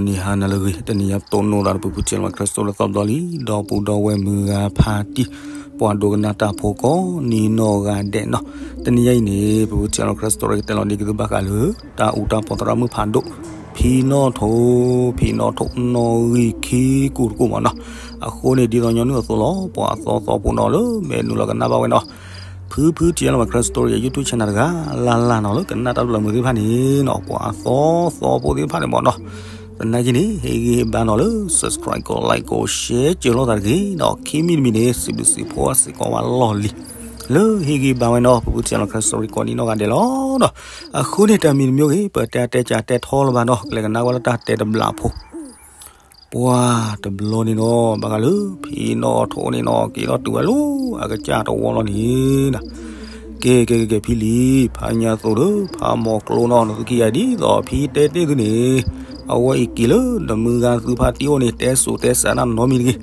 ဂီၤနံၤဟါနၤလၢအဂ့ၤ, တနံၤညါပတိၢ်နီၣ်သးဒီးပပူၤ General Christ လၢသီဘျီလံ, ဒီပုၢ်ဒီဝဲၢ်မုၢ်ဂၤဖါတံၢ်, ပှၤဒိကနၣ်တၢ်ဖိကိးနံၤနီၢ်ဂၤဒဲးနီၤ. တနံၤညါအံၤန့ၣ် ပပူၤ General Christ ကတဲလီၤဒံးက့ၤသုဘၣ်ဃးလၢ တၢ်အူတၢ်ပီသရၣ်မုၣ်ဖးဒိၣ် ဖံနီၣ်ထိၣ်, ဖံနီၣ်ထိၣ်နီၣ်ဂံၢ်ခံကိၢ်တကိၢ်မးနီၤ. အဃိန့ၣ် ဒ်သိးညီနုၢ်အသိးလီၤ, ပှၤအသီသီဖိနီၤလၢမဲာ်နုာ်လီၤကနၣ်ဘၣ်ဝဲနီၤ ဖုဖု General Christ Story YouTube channel တဂၤလၢ်လၢ်နီၤ လၢကနၣ်တၢ်တဘျီမုာ်သ့ၣ်တဖၣ်န့ၣ်နီၤ, ပှၤအသီသီဖိသ့ၣ်တဖၣ်န့ၣ်မးနီၤ. သနာ်က့န့ၣ် ဟ့ၣ်ဂံၢ်ဟ့ၣ်ဘါနီၤလၢ subscribe ကိး like ကိး share စၢၤလိာ်သးတဂ့ၤနီၤ. ခံမံၤတမံၤန့ၣ် စံးဘျုးစံးဖှိၣ်စ့ၢ်ကီးဝဲလီၢ်လံၤ လၢဟ့ၣ်ဂံၢ်ဘါဝဲနီၤ ပပူၤ General Christ Story ကိးနံၤနီၢ်ဂၤဒဲးလီၤနီၤ. အဃိန့ၣ် တၢ်မံၤတမံၤဂ့ၤ ပတဲတဲကတဲထီလၢၤဘၣ်နီၤ, ကလဲၤကနၣ်ကွၢ်လၢတၢ်တဲတဘျီဖိ ပှၤတဘျီန့ၣ်နီၤ ဘၣ်ဃးလၢ ဖံနီၣ်ထိၣ်န့ၣ်နီၤ က့ၤထီၣ်တုၤဝဲလၢအကစၢ်တဝီလီၤန့ၣ်နီၤ. ကဲ ကဲ ကဲ ကဲ ဖံလံၤ, ဖါညါသိးဒီး ဖါမီၤကျိနီၤ နသုခံဂၤဒ်သိးဖံတဲတ့ၢ်သုန့ၣ်, အဝဲအံၤက့ၤလၢနမုၢ်ဂၤသုဖါတံၢ်အိၣ်န့ၣ် တဲစိၤတဲစးနၤနီတမံၤတဂ့ၤ.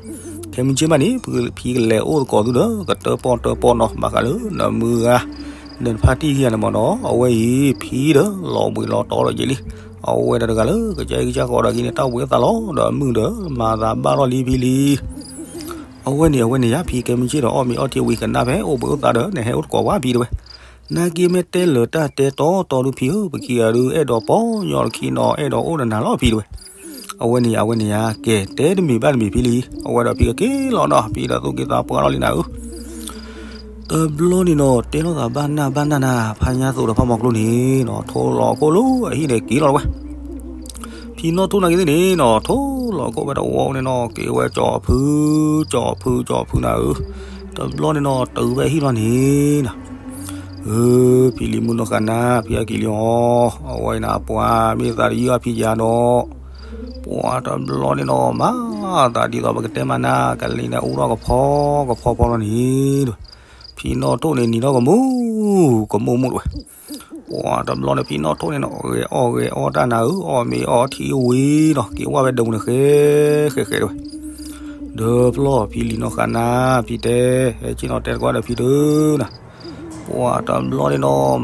ခဲမုၢ်ဆ့ၣ်မးန့ၣ် ဖံကလဲၤအိၣ်သကိးသုဒီး ကတၢၣ်ပီၣ်တၢၣ်ပီၣ်နီၤ ဘၣ်ဃးလၢနမုၢ်ဂၤ ဒီးဖါတံၢ်ခံဂၤန့ၣ်မးနီၤ အဝဲအံၤ ဖံဒီးလီၤဘှံးလီၤတီဒီးက့ၤလံ. အဝဲတဂၤလၢ ကစၢ်အံၤကစၢ်ဃီဒီးက့ၤန့ၣ် တၢ်ဘှံးအသးလီၤ ဒီးမုၢ်ဒီး မၤသးဘၣ်ထီၣ်လံဖံလံၤ. အဝဲန့ၣ် အဝဲန့ၣ်ယါ ဖံကဲမုၢ်ဆ့ၣ်ဒီး အီၣ်မ့ၤအီထံဝံၤကနၣ်ဖဲအိၣ်ဘှံးအိၣ်သးဒီး နဟဲအိၣ်သကိးဝဲဖံတဲဝဲ. နာ်က့မ့ၢ်တဲလၢာ်တၢ်တဲတီတီဒုဖံဧၢ, ပခံဂၤဒု အဲၣ်ဒိးပီၢ်ညီတခံနီၤ အဲၣ်ဒိးအိၣ်ဒီးနၤလီၤဖံတဲဝဲ. အဝဲန့ၣ်ယါ အဝဲန့ၣ်ယါ ကဲ တဲတမံၤဘၣ်တမံၤဖံလံၤ. အဝဲဒီးဖံကက့ၤလီၤနီၤ ဖံဒီးသူၣ်က့သးပှၢ်ထီၣ်လံနၤဧၢ တဘျီန့ၣ်နီၤ တဲလိာ်သးဘၣ်နၢ်ဘၣ်နၢ်နၤ ဖါညါသိးဒီးဖါမီၤကျိန့ၣ်နီၤ ထိၣ်လီၤခိၣ်လၢအဟံၣ်န့ၣ်က့ၤလီၤဝဲ. ဖံနီၣ်ထိၣ်နာ်က့သ့ၣ်န့ၣ်နီၤ ထိၣ်လီၤခိၣ်ဝဲတဝီန့ၣ်နီၤ က့ၤဝဲကၠီဖု ကၠီဖု ကၠီဖုနၤဧၢ. တဘျီန့ၣ်နီၤ တုၤဖဲဟံၣ်လီၤန့ၣ်နီၤ အၢ ဖံလံၤမုၣ်နီၢ်ဃာ်နၤ ဖံအက့ၤလံအီၤ အဝဲနၤပှၤမ့ၢ်သးတယုၢ်အဖံယၤဒီး ပှၤတဘျီန့ၣ်နီၤ မၤသးဒ်သိးပကတဲမးနၤ ကလံၤန့ၣ်အူထီၣ်ကဖီကဖီဖီလီၤန့ၣ် ဖံနီၣ်ထိၣ်န့ၣ်နံၤထီၣ်ကမူၣ် ကမူၣ်မူၣ်တဝဲ. ပှၤတဘျီန့ၣ် ဖံနီၣ်ထိၣ်န့ၣ်နီၤ ဂဲၤအီၣ်ဂဲၤအီတၢ်နၤဧၢ အီၣ်မ့ၤအီထံဝံၤနီၤ က့ၤဝဲဝဲဒၢးမုၢ်န့ၣ် ဃဲဃဲဃဲတဝဲ. ဒီးဖျီၣ်ဖံလံၤနီၢ်ဃာ်နၤ ဖံတဲ ဟဲဆ့ၣ်နီၤတဲတကွၢ်ဒီးဖံတနၤ. ပှၤတဘျီန့ၣ်နီၤ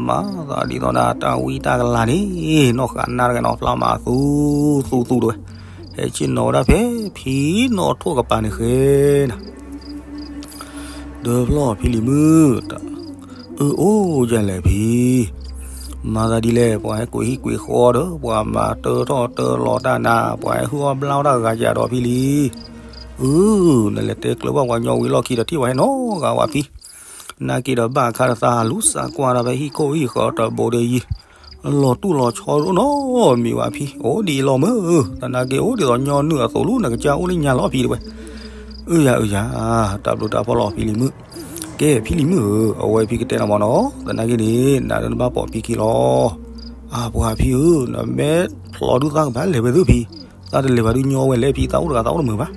မၤသးဒ်သိးနၤ တၢ်ဝံတၢ်ကလၤန့ၣ် နီၢ်ဃာ်နၤတဂၤနီၤ ဖျါမၤသူသူသူတဝဲ. ဟဲဆ့ၣ်နီၤဝဲဒၣ်ဖဲ ဖံနီၣ်ထိၣ်ကပၤန့ၣ်ဃဲနၤ ဒီးဖျီၣ်ဖံလံၤမုၣ် အၢ အိၣ်ယၤလဲၣ်ဖံ, မၤသးဒ်လဲၣ် ပှၤဟဲကွံာ်ဟံၣ်ကွံာ်ဃီဒီး ပှၤမၤတၢထီၣ်တၢလီၤတၢ်နၤ ပှၤဟဲဟုၣ်အီၣ်ဘျါအီၣ်တၢ်ဂၤယၤဒီးဖံလံၤ. အၢ နလဲၤတဲကျၢၤဘၣ်ပှၤညီဝံၤလီၢ်ခံဒီးထံၣ်ပှၤဟဲနီတဂၤဝဲဖံ နာ်က့ဒီးဘၣ်အခါတသးလူၤစးကွၢ်တၢ်ဖဲဟံၣ်ခိၣ်ဟံၣ်ဃီတဘိဒီးယံၤ လီၤတူၢ်လီၤဆီနီတမံၤဝဲဖံ အိၣ်ဒ်အံၤလီၤမၢ်. သနာ်က့အိၣ်ဒ်သိးညီနုၢ်အသိးလီၤ နကစၢ်အိၣ်လၢညါလီၤဖံတဝဲ. အၢယၤ အၢယၤ တၢ်ဘျုးတၢ်ဖှိၣ်လီၤဖံလံၤမုၣ်. ကဲ ဖံလံၤမုၣ်ဧၢ အဝဲဖံကတဲနၤမ့ၢ်နီၤ သနာ်က့န့ၣ် နၤဒ်နဘၣ်ပိာ်ဖံခံလီၤ. အၢ ပှၤဖံဧၢ နမ့ၢ်ဖျီဒုးသးကဘၣ်လဲၤဝဲသုဖံ သးတလဲၤဘၣ်ဒုးညီဝဲလဲၣ်ဖံ သးအိၣ်တဂၤသးအိၣ်တမုာ်ဘၣ်.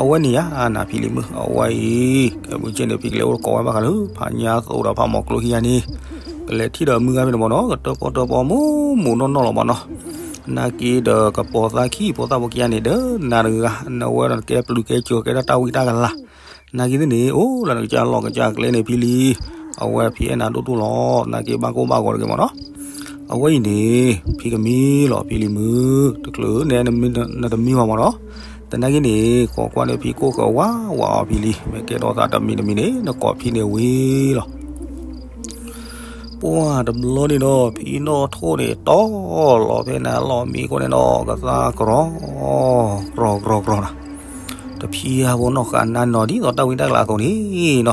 အဝဲန့ၣ်ယါ နၤဖံလံၤမုၣ် အဝဲအံၤ ကဲမုၢ်က့န့ၣ် ဖံကလဲၤအိၣ်တကိးဝဲဘၣ်ဃးလၢ ဖါညါသိးဒီးဖါမီၤကျိခံဂၤန့ၣ် ကလဲၤထံၣ်ဒီးမုၢ်ဂၤဖဲန့ၣ်မ့ၢ်နီၤ ကတၢၣ်ပီၣ်တၢၣ်ပီၣ်မိၢ်မိၢ်နီၢ်နီၢ်လီၤမ့ၢ်နီၤ. နာ်က့ဒီးကပိာ်သးခံ ပိာ်သးဖိခံဂၤန့ၣ်ဒီး နၤတဂၤ နဝဲဒီးနကဲပျုၤကဲစၢၤကဲဒၣ်တၢ်ဝံတၢ်ကလၤ နာ်က့သ့ၣ်န့ၣ် အိၣ်လၢနကစၢ်လီၢ်ကစၢ်ကျဲန့ၣ်ဖံလံၤ. အဝဲဖံအဲၣ်နၤဒိၣ်ဒိၣ်လီၤ နာ်က့ဘၣ်ကိၢ်ဘၣ်ဂီၤတဂ့ၤမ့ၢ်နီၤ. အဝဲအံၤန့ၣ် ဖံကမံလီၤဖံလံၤမုၣ် တချုးန့ၣ် နတမံဘၣ်မ့ၢ်နီၤ. သနာ်က့န့ၣ် ကွၢ်ကွၢ်န့ၣ်ဖံကိၢ်ဃၢၤဝးဝးအီၤဖံလံၤ မ့ၢ်ကဲထီၣ်သးတမံၤတမံၤန့ၣ် နကိးဖံန့ၣ်ဝံၤလီၤ. ပှၢ်တဘျီန့ၣ်ဒီး ဖံနီၣ်ထိၣ်န့ၣ် တီၢ်လီၤဖဲန့ၣ်လီၢ်မံခိၣ်န့ၣ်နီၤ ကသါကြီ ကြီကြီကြီနီၤ. တဖံအဖိနီၢ်ဃာ်နၤနီၤ ဒ်သိးတၢ်ဝံတၢ်ကလၤအသိးန့ၣ်နီၤ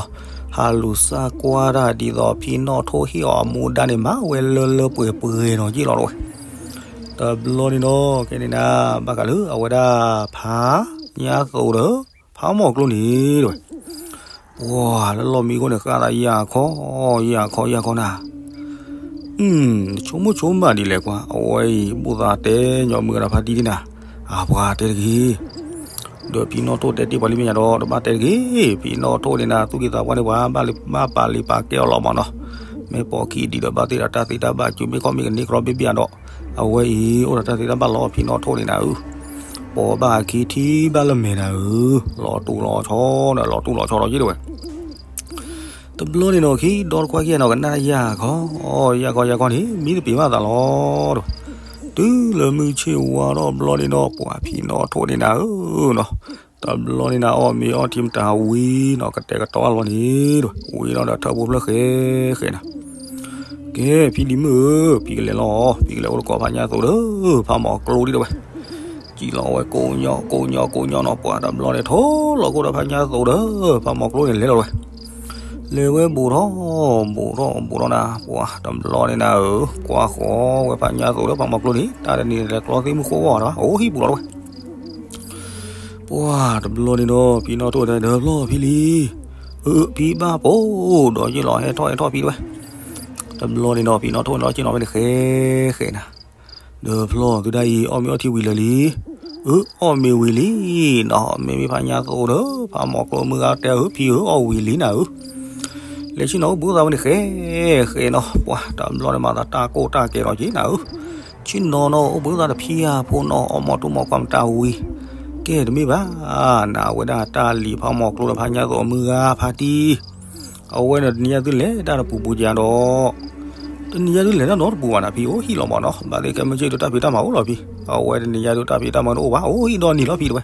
ဟးလူၤစၢ်ကွၢ်တၢ်ဒ်သိးဖံနီၣ်ထိၣ်ဟ့ၣ်အီၤအမူဒါန့ၣ် မၤဝဲလၢလၢပှဲၤပှဲၤနီၤက့ၢ်လီၤတဝဲ. တဘျီန့ၣ်နီၤ ကဲန့ၣ်နၤ ဘၣ်ဃးလၢအဝဲဒၣ်ဖးညါသိးဒီး ဖးမီၤကျိန့ၣ်တဝဲ ပှၢ်လၢလီၢ်မံခိၣ်န့ၣ် ဃၣ်သးယၢ်ခီ ယၢ်ခီ ယၢ်ခီနၤ. ဆိကမိၣ်ဆိကမးဒ်လဲၣ်ကွၢ် အဝဲအံၤ ဘူၣ်သးတဲညီမုၢ်ဂၤဒီးဖါတံၢ်ဒ်နၤ အပှၤတဲတဂ့ၤ. ဒီးဖံနီၣ်ထိၣ်တဲတ့ၢ်ပှၤလံမ့ၢ်ညါဒီး တဘၣ်တဲတဂ့ၤ. ဖံနီၣ်ထိၣ်န့ၣ်နၤ သူၣ်က့သးပှၢ်န့ၣ် ပှၤဘၣ်လံ ဘၣ်ပာ်လံပာ်ကဲအီၤလီၤမ့ၢ်နီၤ. မ့ၢ်ပိာ်ခံဒံးဒီးဘၣ်သ့ၣ်ဒီးတၢ်သ့တၢ်ဘၣ် စုမ့ၢ်ခီၣ်မ့ၢ်ကန့ၢ်ကြီဘ့ၣ်ဘ့ၣ်ဒီး အဝဲအံၤ အိၣ်ဒီးတၢ်သ့တၢ်ဘၣ်လီၤ ဖံနီၣ်ထိၣ်န့ၣ်နၤဧၢ. ပိာ်ဘၣ်အခံထံဘၣ်လၢမဲာ်နၤဧၢ. လီၤတူၢ်လီၤဆီဒီး လီၤတူၢ်လီၤဆီလီၤက့ၤတဝဲ. တဘျီန့ၣ်နီၤ ခံဒီတခွါခံဂၤနီၤ ကနၣ်ယၢ်ခီ ယၢ်ခီ ယၢ်ခီန့ၣ် မံတပ့ၤဘၣ်သးလီၤဒီး တုၤလၢမုၢ်ဆ့ၣ်ဝါထီၣ်ဘျီန့ၣ်ဒီး ပှၤဖံနီၣ်ထိၣ်န့ၣ်နၤဧၢနီၤ, တဘျီန့ၣ်နၤ အီၣ်မ့ၤအီထံမတၤဝံၤနီၤ ကတဲာ်ကတီၤအလီၢ်န့ၣ်ဒီး ဝံၤဒီးထၢၣ်ဖိဖျၢၣ်ဃဲဃဲနၤ, ကဲ ဖံလံၤမုၣ်ဧၢ, ဖံကလဲၤလီၤ, ဖံကလဲၤအိၣ်သကိးဖါညါသိးဒီး ဖးမီၤကျိဒံးတဲဝဲ, စံၣ်လီၤဝဲကိးညီကိးညီကိးညီနီၤ, ပှၤတဘျီန့ၣ် ထိၣ်လီၤခိၣ်ဒီးဖါညါသိးဒီး ဖးမီၤကျိန့ၣ်လဲၤလီၤဝဲ လဲၤဝဲဘူးထီၣ် ဘူးထီၣ်ဘူးထီၣ်နၤ, ပှၤတဘျီန့ၣ်နၤဧၢ, ကွၢ်ဃီဝဲဖါညါသိးဒီး ဖးမီၤကျိန့ၣ် တၢ်တနံၤလဲၤကျီသ့ၣ်မုၢ်ဃိဝဲဒီး အိၣ်ဟံၣ်ပူၤလီၤတဝဲ ပှၤတဘျီန့ၣ်ဒီး ဖံနီၣ်ထိၣ်တဲ ဒီးဖျီၣ်ဖံလံၤ, အၢ ဖံဘၣ်ပိာ် ဒီးယ့ၢ်လီၤဟဲထီၣ်ဟဲထီၣ်ဖံတဝဲ, တဘျီန့ၣ်ဒီး ဖံနီၣ်ထိၣ်န့ၣ်ဒီး က့ၤနီၤဖဲန့ၣ်ဃဲဃဲနၤ, ဒီးဖျီၣ်သုဒၣ်အံၤ အီၣ်မ့ၤအီထံဝံၤလၢာ်လံ, အၢ အီၣ်မ့ၤဝံၤလံနီၤ, မ့မ့ၢ်ဖါညါသိးဒီး ဖးမီၤကျိမုၢ်ဂၤတဲဧၢ ဖံဧၢ အီၣ်ဝံၤလံနၤဧၢ လဲၤဆ့ၣ်နီၤအိၣ်ဘူးသးဝဲန့ၣ်ဃဲဃဲနီၤ, ပှၤတဘျီန့ၣ်မၤသးတၢ်ကိၢ်တၢ်ကဲၤဒီးက့ၤနၤဧၢ, ဆ့ၣ်နီၤနီၤအိၣ်ဘူးသးတဖံဧါဖိနီၤ, အီၣ်မီၤထူၣ်မီၤကွၢ်မတၤဝံၤ, ကဲတမ့ၢ်ဘၣ်, နဝဲဒၣ်တၢ်လံၤဖးမီၤကျိဒီးဖါညါသိးအမုၢ်ဂၤဖါတံၢ်, အဝဲန့ၣ်တနံၤညါသုလဲၤတၢ်တပူၤပူၤကဒီး တနံၤညါဒုးလဲၤတၢ်နီတပူၤဘၣ်နၤဖံ အိၣ်ဟံၣ်လီၤမ့ၢ်နီၤ, ဘၣ်သ့ၣ်ခဲမုၢ်ဆ့ၣ်ဒုးတၢ်ဖံးတၢ်မၤအိၣ်လီၤဖံ, အဝဲတနံၤညါဒုးတၢ်ဖံးတၢ်မၤတအိၣ်ဘၣ် အိၣ်ဟံၣ်ဒီနံၤလီၤဖံတဲဝဲ,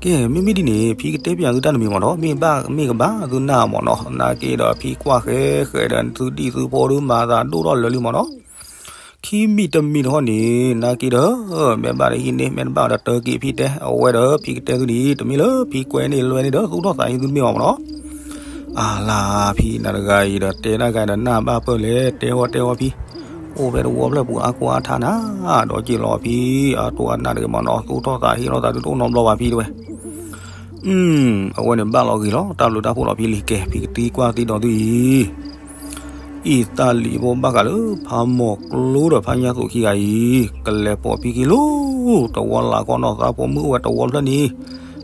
ကဲ မ့မ့ၢ်ဒ်န့ၣ် ဖံကတဲပၠးသုတၢ်တမံၤမ့ၢ်နီၤ, မ့ၢ်ဘၣ်မ့ၢ်ကဘၣ်သုနၢ်မ့ၢ်နီၤ, နာ်က့ဒီးဖံကွၢ်ဃဲဃဲဒီးသုဒံၣ်သုဖိဒုးမၤသးဒိၣ်ထီၣ်လၢာ်လံမ့ၢ်နီၤ ခံမံၤတမံၤတဟီၣ်န့ၣ် နာ်က့ဒီး မ့ၢ်ဘၣ်ဒီးဟံးန့ၢ် မ့ၢ်တဘၣ်ဒီးတၢက့ၤဖံတဲ, အဝဲဒီးဖံကတဲသုန့ၣ် တမ့ၢ်လၢဖံကွဲန့ၢ်လွဲန့ၢ်ဒီးသူၣ်ထီၣ်သးဟ့သုတမ့ၢ်ဘၣ်မ့ၢ်နီၤ, အလါဖံနတဂၤအံၤဒီးတဲတၢ်ဂၤဒီးနၢ်ဘၣ်ပၢၢ်လဲၣ်, တဲဝဲတဲဝဲဖံ, အိၣ်ဖဲတဝီဖျၢၣ်ပူၤအါကိးအါထါနၤ, ဒီးက့ၤလီၤဖံ, အတိၢ်အနၢ်တဂ့ၤမ့ၢ်နီၤ, သူၣ်ထီၣ်သးဟ့ထီၣ်သးဒုးတအိၣ်နီတဘျီဘၣ်ဖံတဲဝဲ အဝဲန့ၣ်ဘၣ်လီၤဂ့ၤလီၤ တၢ်ဘျုးတၢ်ဖှိၣ်လီၤဖံလံၤကဲ ဖံကသံကွၢ်သံဒီးသုအံၤ, အံၤတၢ်လံၤဖိဘၣ်ဃးလၢ ဖးမီၤကျိဒီးဖါညါသိးခံဂၤအံၤ, ကလဲၤပိာ်ဖံခံလီၤ, တဝီလၢ်ကီၢ်နီၢ်သးဖိမုၣ်အိၣ်ဝဲတဝီဖျၢၣ်န့ၣ်,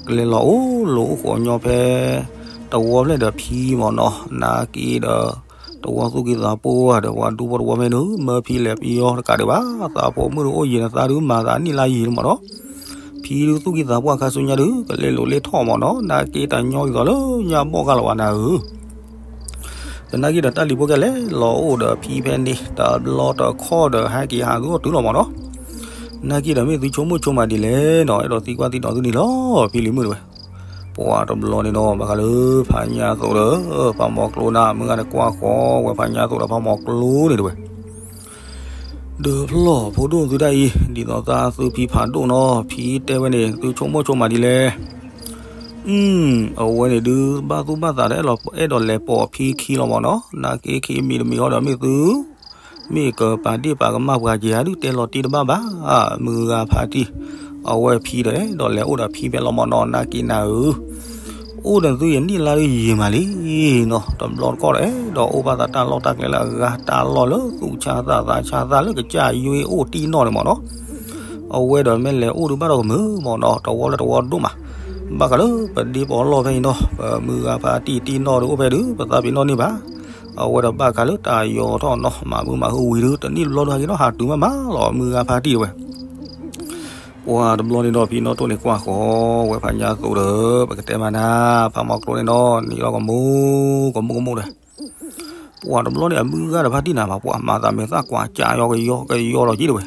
ကလဲၤလီၤအိၣ်လိၤအိၣ်ဃိးညီဖဲ တဝီဖျၢၣ်ဒီးဖံမ့ၢ်နီၤ, နာ်က့ဒီး တဝီသူၣ်က့သးပှၢ်ဒီးပှၤဒူဖိတဝီဖဲန့ၣ် မၢဖံလဲၤပယီၤတကးဒံးဘၣ်, သးဖိမုၣ်ဒုးအိၣ်ယံၤနသးဒုးမၤသးနံၣ်လါယံၤန့ၣ်မ့ၢ်နီၤ, ဖံဒုးသူၣ်က့သးပှၢ်ခါဆူညါဒုး ကလဲၤလိာ်လ့ထီၣ်မ့ၢ်နီၤ, နာ်က့တညီဒ်သိးလၢညါဘီၣ်ဂၤလီၤဘၣ်နၤဧၢ, သနာ်က့ဒီးတၢ်လံၤဖိကလဲၤလီၤအိၣ်ဒီးဖံဖဲန့ၣ် တဘျီတခီၣ်ဒီးဟဲက့ၤဟးသုအိၣ်တုၤလီၤမ့ၢ်နီၤ, နာ်က့ဒီးမ့ၢ်သုဆိကမိၣ်ဆိကမးဒ်လဲၣ်နီၤ, အဲၣ်ဒိးသံကွၢ်သံဒီးသုန့ၣ်လီၤ ဖံလံၤမုၣ်တဲဝဲ ပှၤတဘျီန့ၣ်ဒီး ဘၣ်ဃးလၢဖးညါသိးဒီး ဖးမီၤကျိန့ၣ် မုၢ်ဂၤန့ၣ်ကွၢ်ဃီဝဲဖးညါသိးဒီးဖးမီၤကျိန့ၣ်တဲဝဲ, ဒီးဖျီၣ်ဖိဒိၣ်သုတၢ်အံၤ ဒ်သိးသးသုဖံဖးဒိၣ်နီၤ, ဖံတဲဝဲန့ၣ် သုဆိကမိၣ်ဆိကမးဒ်လဲၣ်, အဝဲန့ၣ်ဒုးဘၣ်သူၣ်ဘၣ်သးဒီး အဲၣ်ဒိးလဲၤပိာ်ဖံခံလီၤမ့ၢ်နီၤ, နာ်က့ခံမံၤတမံၤဟီဒီးမ့ၢ်သု မ့ၢ်ကပာ်ဒ့ၣ်ပာ်ကမၣ်ပှၤက့ၤဧါဒုးတဲလီၤတံၢ်တဘၣ်ဘၣ်, မုၢ်ဂၤဖါတံၢ်, အဝဲဖံဒီးအဲၣ်ဒိးလဲၤအိၣ်ဒီးဖံဖဲလီၤမ့ၢ်နီၤ, နာ်က့နၤဧၢ, အိၣ်ဒီးသုယနံၣ်လါဒုးယံာ်မးလံနီၤ, တဘျီတခီၣ်ဒီးအဲၣ်ဒိးအိၣ်ဘၣ်သးတၢ်လီၢ်တၢ်ကျဲလၢအဂၤ တၢ်လီၢ်လၢသူၣ်ဆါသးသးဆါသးလၢကစၢ်ယွ့အိၣ်တံၢ်နီၢ်န့ၣ်မ့ၢ်နီၤ, အဝဲဒီးမ့ၢ်လဲၤအိၣ်ဒုးဘၣ်ဒီးကမုာ်မ့ၢ်နီၤ, တဝီလၢတဝီဒိၣ်မး, ဘၣ်ဃးလၢပဒ့ပီးလီၢ်ဖဲအံၤနီၤ, ပမုၢ်ဂၤဖါတံၢ်တံၢ်နီၢ်ဒုးအိၣ်ဖဲဒုး ပသးပ့ၤနီၣ်န့ၢ်ဘၣ် အဝဲဒီးဘၣ်ဃးလၢတၢ်ယီၤထီၣ်နီၤ မၤမုာ်မၤဟူဝံၤဒုး တနံၣ်တဘျီဒုးဟဲက့ၤနီၣ်ဟးတုၤမးမးလီၤ မုၢ်ဂၤဖါတံၢ်တဲဝဲ, ပှၤတဘျီန့ၣ်ဒီး ဖံနီၣ်ထိၣ်န့ၣ်ကွၢ်ဃီဝဲဖးညါသိးဒီး ပကတဲမးနၤ ဖးမီၤကျိန့ၣ်နီၤ နံၣ်လီၤကမူ ကမူကမူဒီး ပှၤတဘျီန့ၣ် အမုၢ်ဂၤဒီးဖါတံၢ်နၤဘၣ် ပှၤမၤသးမဲာ်သၣ်ကွၢ်ကၠးယီကယီကယီလီၤက့ၤတဲဝဲ,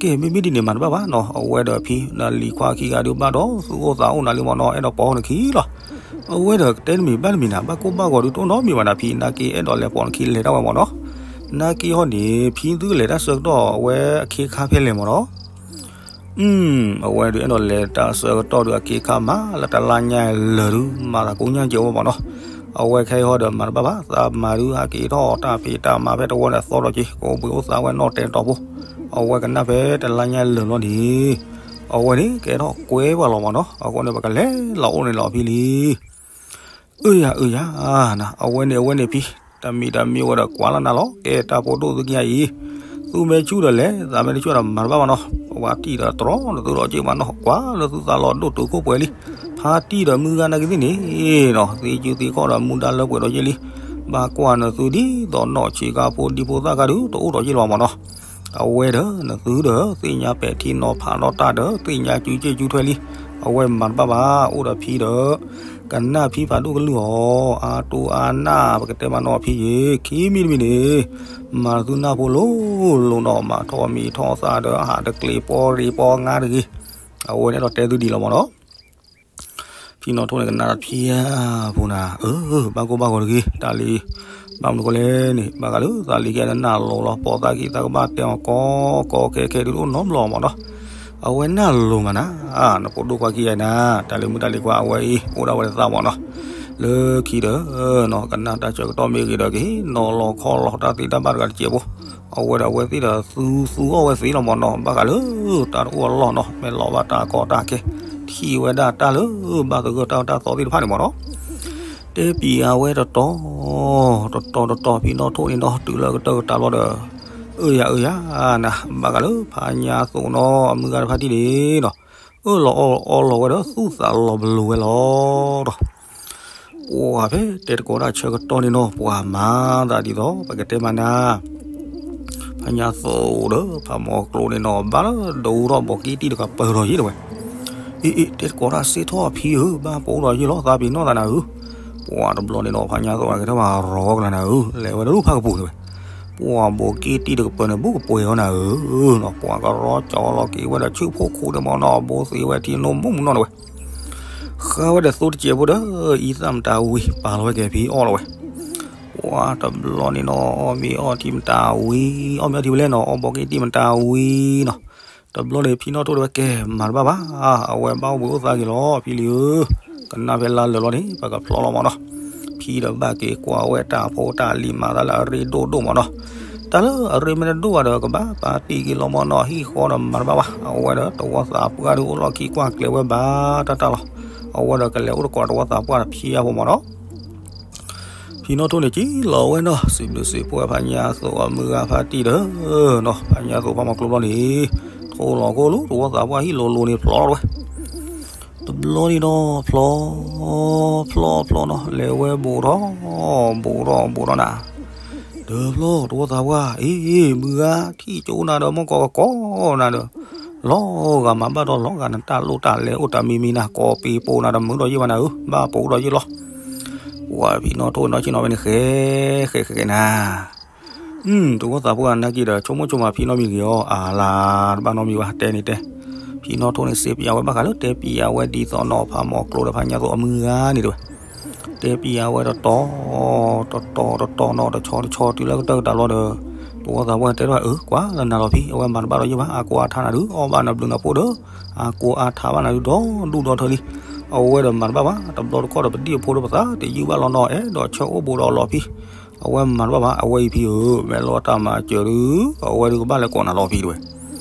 ကဲမ့မ့ၢ်ဒ်န့ၣ်မၤတဘၣ်ဘၣ်နီၤ အဝဲဒီးဖံ နလံၤခွါခံဂၤဒုးဘၣ်ဒီးသူၣ်အိၣ်သးအိၣ်နၤလံမ့ၢ်နီၤ အဲၣ်ဒိးပိာ်နခံလီၤ, အဝဲဒီးကတဲတမံၤဘၣ်တမံၤနၤ ဘၣ်ကိၢ်ဘၣ်ဂီၤဒုးတအိၣ်နီတမံၤဘၣ်နၤ ဖံနာ်က့အဲၣ်ဒိးလဲၤပိာ်နခံလဲၤတၢ်ဝဲမ့ၢ်နီၤ, နာ်က့ဟီန့ၣ် ဖံသုလဲၤတၢ်ဆၢကတီၢ်အဝဲအခ့အခါဖဲလဲၣ်မ့ၢ်နီၤ အဝဲဒုးအဲၣ်ဒိးလဲၤတၢ်ဆၢကတီၢ်ဒုးအခ့အခါမး လၢတလါညါလၢာ်ဒုး မၤသးကိညါကဲဝဲမ့ၢ်နီၤ, အဝဲခဲအံၤဟီဒီးမၤတဘၣ်ဘၣ် သးမၤဒုးဟဲက့ၤထီၣ်တၢ်ဖံးတၢ်မၤဖဲတဝီန့ၣ်အသီဒီးက့ၤ ကအိၣ်ဘှံးအိၣ်သါဝဲနီၢ်တဲတီၤဖိ, အဝဲကနၣ်ဖဲတလါညါလၢာ်လီၤန့ၣ်, အဝဲန့ၣ်ကဲထီၣ်ကွဲပှၤလီၤမ့ၢ်နီၤ, အဃိန့ၣ် ပကလဲၤလီၤအိၣ်န့ၣ်လီၤဖံလံ အၢယၤအၢယၤ, အဝဲန့ၣ်အဝဲန့ၣ်ဖံ, တမံၤတမံၤဝဲဒီးကွၢ်လီၤနၤလီၤ, ကဲတၢ်ဖိဒိၣ်သုကညါအံၤ, သူမ့ၢ်ဆူၣ်ဒီးလဲၤ, သးမ့ၢ်တဆူၣ်ဒီးမၤတဘၣ်ဘၣ်နီၤ, ပှၤတံၢ်ဒီးတြီနသုဒီးက့ၢ်မးနီၤ, ကွၢ်လၢသုသးလီၤဒိၣ်တုာ်ခိၣ်ပှဲၤလံ, ဖါတံၢ်ဒီးမုၢ်ဂၤနာ်က့သ့ၣ်န့ၣ်နီၤ, သ့ကုသ့ခီၣ်ဒီးမူဒါလၢပှဲၤဒီးက့ၢ်လံ, ဘၣ်ကွၢ်နသုဒ်သိးနီၢ်ဆံးခါဖိဒံဖိသၣ်ခါဒုး တအိၣ်ဒီးက့ၢ်လီၤမးနီၤ အဝဲဒီးနသုဒီး သ့ၣ်ညါပဲာ်ထံနီၤဖးနီၤတၢ်ဒီး သ့ၣ်ညါစုစ့ၣ်စုထွဲလံ, အဝဲမၤတဘၣ်ဘၣ် အိၣ်ဒီးဖံဒီး, က ကနၣ်ဖံဖးဒိၣ်ကလုၢ်အီၤ, အါတူၢ်အါနၢ် ပကတဲမးနီၤဖံယ့ၣ်, ခံမံၤတမံၤန့ၣ် မၤသုနၢ်ဖိလိၤလိၤနီၤ, မၤထီၣ်မံၤထီၣ်သၣ်ဒီး အဟးတကျ့ၤပီရ့ပီငါတဂ့ၤ. အဝဲန့ၣ်ဒီးတဲသုဒ်လီၤမးနီၤ. ဖံနီၣ်ထိၣ်န့ၣ်ကနၣ်တၢ်ဖံဧါ, ဖိနၤ, အၢ ဘၣ်ကိၢ်ဘၣ်ဂီၤတဂ့ၤ, တၢ်လံ, ဘၣ်မနုၤဃိလဲၣ်န့ၣ် ဘၣ်ဃးလၢသးလံကဲနၢ်လိၤလီၤ, ပိာ်သးခံသးကဘၣ်တဲအီၤကီကီခဲခဲဒုးအိၣ်နီတဘျီမးနီၤ. အဝဲနၢ်လိၤမးနၤ, နဖိဒိၣ်ခွါခံဂၤအံၤနၤ, တၢ်လံမုၢ်တၢ်လံခွါ အဝဲအံၤအိၣ်ဒၣ်ဝဲတသးမးနီၤ. လၢခံဒီး ကနၣ်တၢ်ဆၢကတီၢ်မ့ၢ်ဂ့ၤဒီး ကဟ့ၣ်နီၤလီၤခီလီၤတၢ်သ့တၢ်ဘၣ်တဂၤတစဲးဖိ, အဝဲဒီးအဝဲသ့ၣ်ဒီးသူသူအီၣ်ဝဲသ့လီၤမးနီၤ, ဘၣ်ဃးလၢတၢ်တအိၣ်အလီၢ်နီၤ, မ့ၢ်လီၤဘၣ်တၢ်ကီတၢ်ခဲ, ထံၣ်ဝဲဒၣ်တၢ်လၢဘၣ်သဂၢၢ်တၢ်အၢတၢ်သီသ့ၣ်တဖၣ်န့ၣ်မးနီၤ. တဲပံၤအဝဲတတီၤ တတီၤတတီၤ ဖံနီၣ်ထိၣ်န့ၣ်နီၤ တုၤလၢကတၢၢ်ကတၢၢ်လီၤဒီး အၢယၤအၢယၤနၤ, ဘၣ်ဃးလၢဖးညါသိးနီၤ အမုၢ်ဂၤတဖၣ်ထံၣ်န့ၣ်နီၤ, အၢၣ်လီၤအီလီၤဝဲဒီးသူၣ်သးလီၤပလိာ်ဝဲလီၤဒီး ပှၤဖဲတဲတကိးတၢ်ဆၢကတီၢ်န့ၣ်နီၤ ပှၤမၤသးဒ်သိး ပကတဲမးနၤ, ဖးညါသိးဒီး ဖးမီၤကျိန့ၣ်နီၤ ဘၣ်လၢဒိးထီၣ်ဘိးက့တံၢ်တကပၤဒီးယ့ၢ်တဲဝဲ, အ့ အ့ တဲတကိးတၢ်စ့ၢ်ထီၣ်ဖံဧၢ, ဘၣ်ပိာ်ဒီးယ့ၢ်လီၤ သးပ့ၤနီၣ်သးနၤဧၢ. ပှၤတဘျီန့ၣ်နီၤ ဖးညါသိးကဲထီၣ်မၤရီကလၤနၤဧၢ, လဲၤဝဲတရူၢ်ဖးကပူၤတဲဝဲ, ပှၤဘိးက့တံၢ်တကပၤန့ၣ် ဘူးကပှဲၤအီၤနၤဧၢနီၤ, ပှၤကရီကီလီၤက့ၤဝဲဒီးဆူၣ်ဖိခိၣ်န့ၣ်မးနီၤ ဘိသ့ဝဲထံနိမူမူနီၤတဲဝဲ ဃါဝဲဒီးသိတစဲးဖိဒီး အံသၣ်မတၤဝံၤ ပာ်လီၤဝဲကဲဖံအီၣ်လီၤဝဲ, ပှၤတဘျီန့ၣ်နီၤ အီၣ်မ့ၤအီထံမတၤဝံၤ အီၣ်မ့ၤအီထံဝဲလဲၣ်နီၤ အီၣ်ဘိးက့တံၢ်မတၤဝံၤနီၤ, တဘျီန့ၣ် ဖံနီၣ်ထိၣ်တဲဝဲကဲ မၤတဘၣ်ဘၣ်, အဝဲဘၣ်အိၣ်ဘှံးအိၣ်သါက့ၤလီၤ ဖံလံဧၢ, ကနၣ်ဖဲလါလၢာ်လီၤန့ၣ် ပကဖျီလီၤမးနီၤ, ဖံဒီးဘၣ်က့ၤကွၢ်ဝဲတၢ်ဖိတၢ်လံၤမၤသးလၢအရ့ဒိၣ်ဒိၣ်မးနီၤ, တၢ်လၢအရ့မ့ၢ်တဒိၣ်ဘၣ်ဒီး ကဘၣ်ပာ်တံၢ်က့ၤလီၤမးနီၤ ဟံၣ်ဃီဒီးမၤတဘၣ်ဘၣ်, အဝဲဒီးတဝီသးပှၢ်ဒုးအိၣ်လီၢ်ခံကွၢ်ကျဲၤဝဲဘၣ်တၢ်တၢ်လီၤ, အဝဲဒီးကလဲၤအိၣ်တကိးတဝီသးပှၢ်တဖျါဖိမးနီၤ ဖံနီၣ်ထိၣ်န့ၣ် ကံလီၤဝဲနီၤ စံးဘျုးစံးဖှိၣ်ဝဲဖးညါသိးအမုၢ်ဂၤဖါတံၢ်ဒီး နီၤ ဖးညါသိးဖးမီၤကျိဘျီန့ၣ် ထိၣ်လီၤခိၣ်လၢတဝီသးပှၢ်ဟံၣ်လိၤလိၤန့ၣ်ဖျီလီၤဝဲ တဘျီန့ၣ်ဒီး ဖျီ ဖျီဖျီနီၤ လဲၤဝဲဘူးထီၣ် ဘူးထီၣ်ဘူးထီၣ်နၤ ဒီးဖျီတဝီသးပှၢ် အ့ မုၢ်ဂၤထံၣ်ကၠိနၤဒီး မီၢ်ကီးကကိးနၤဒီး လီၤဂာ်မၤဘၣ်ဒီးလီၤဂာ်နတၢ်လိၣ်တၢ်လဲၤအိၣ်တၢ်မံၤမံၤနၤ ကိးပ့ၤပိာ်နၤဒီး မုာ်ဒီးယ့ၢ်ဘၣ်နၤဧၢ ဘၣ်ပိာ်ဒီးယ့ၢ်လီၤ ပှၤဖံနီၣ်ထိၣ်နီၢ်ဆ့ၣ်နီၤဝဲန့ၣ် ဃဲ ဃဲ ဃဲ ဃဲနၤ တဝီသးပှၢ်နာ်က့ဒီး ဆိကမိၣ်ဆိကမးဖံနီတမံၤတဂ့ၤအီၤ အလၤတဘၣ်နီတမံၤဘၣ် တဲန့ၣ်တဲ ဖံနီၣ်ထိၣ်န့ၣ် စံးပျးဝဲဘၣ်ဃးလၢ တဲပျးဝဲဒ်သိးနီၤ ဖးမီၤကျိဒီးဖးညါသိးအမုၢ်ဂၤန့ၣ်တဲဝဲ တဲပျးဝဲတတီၤ တတီၤတတီၤနီၤ တဆီတဆီ တုၤလၢကတၢၢ်ကတၢၢ်လီၤဒီး တဝီသးပှၢ်တဲထီၣ် အၢ ကွၢ်လၢနၤလီၤဖံ အဝဲမၤတဘၣ်ဒီးယ့ၢ်ဘၣ် အါကိးအါထါနၤဒုး အီၣ်ဘၣ်နဘျုးနဖှိၣ်ဒီး အါကိးအါထါဘၣ်နၤဒုး ဒီဒူၣ်ဒီထၢလံ အဝဲဒီးမၤတဘၣ်ဘၣ် တဘျီတခီၣ်ဒီး ပဒံၣ်အဖိဒီးပသးတယုၢ်ဘၣ်လီၤနီၤ အဲၣ်ဒိးဆၢအိၣ်ဘူးဒီးလီၤဖံ အဝဲမၤတဘၣ်ဘၣ် အဝဲအံၤဖံဧၢ မ့ၢ်လီၤတၢ်မၤစၢၤဒုး အဝဲဒုးကဘၣ်လဲၤကိးနၤလီၤဖံတဲဝဲ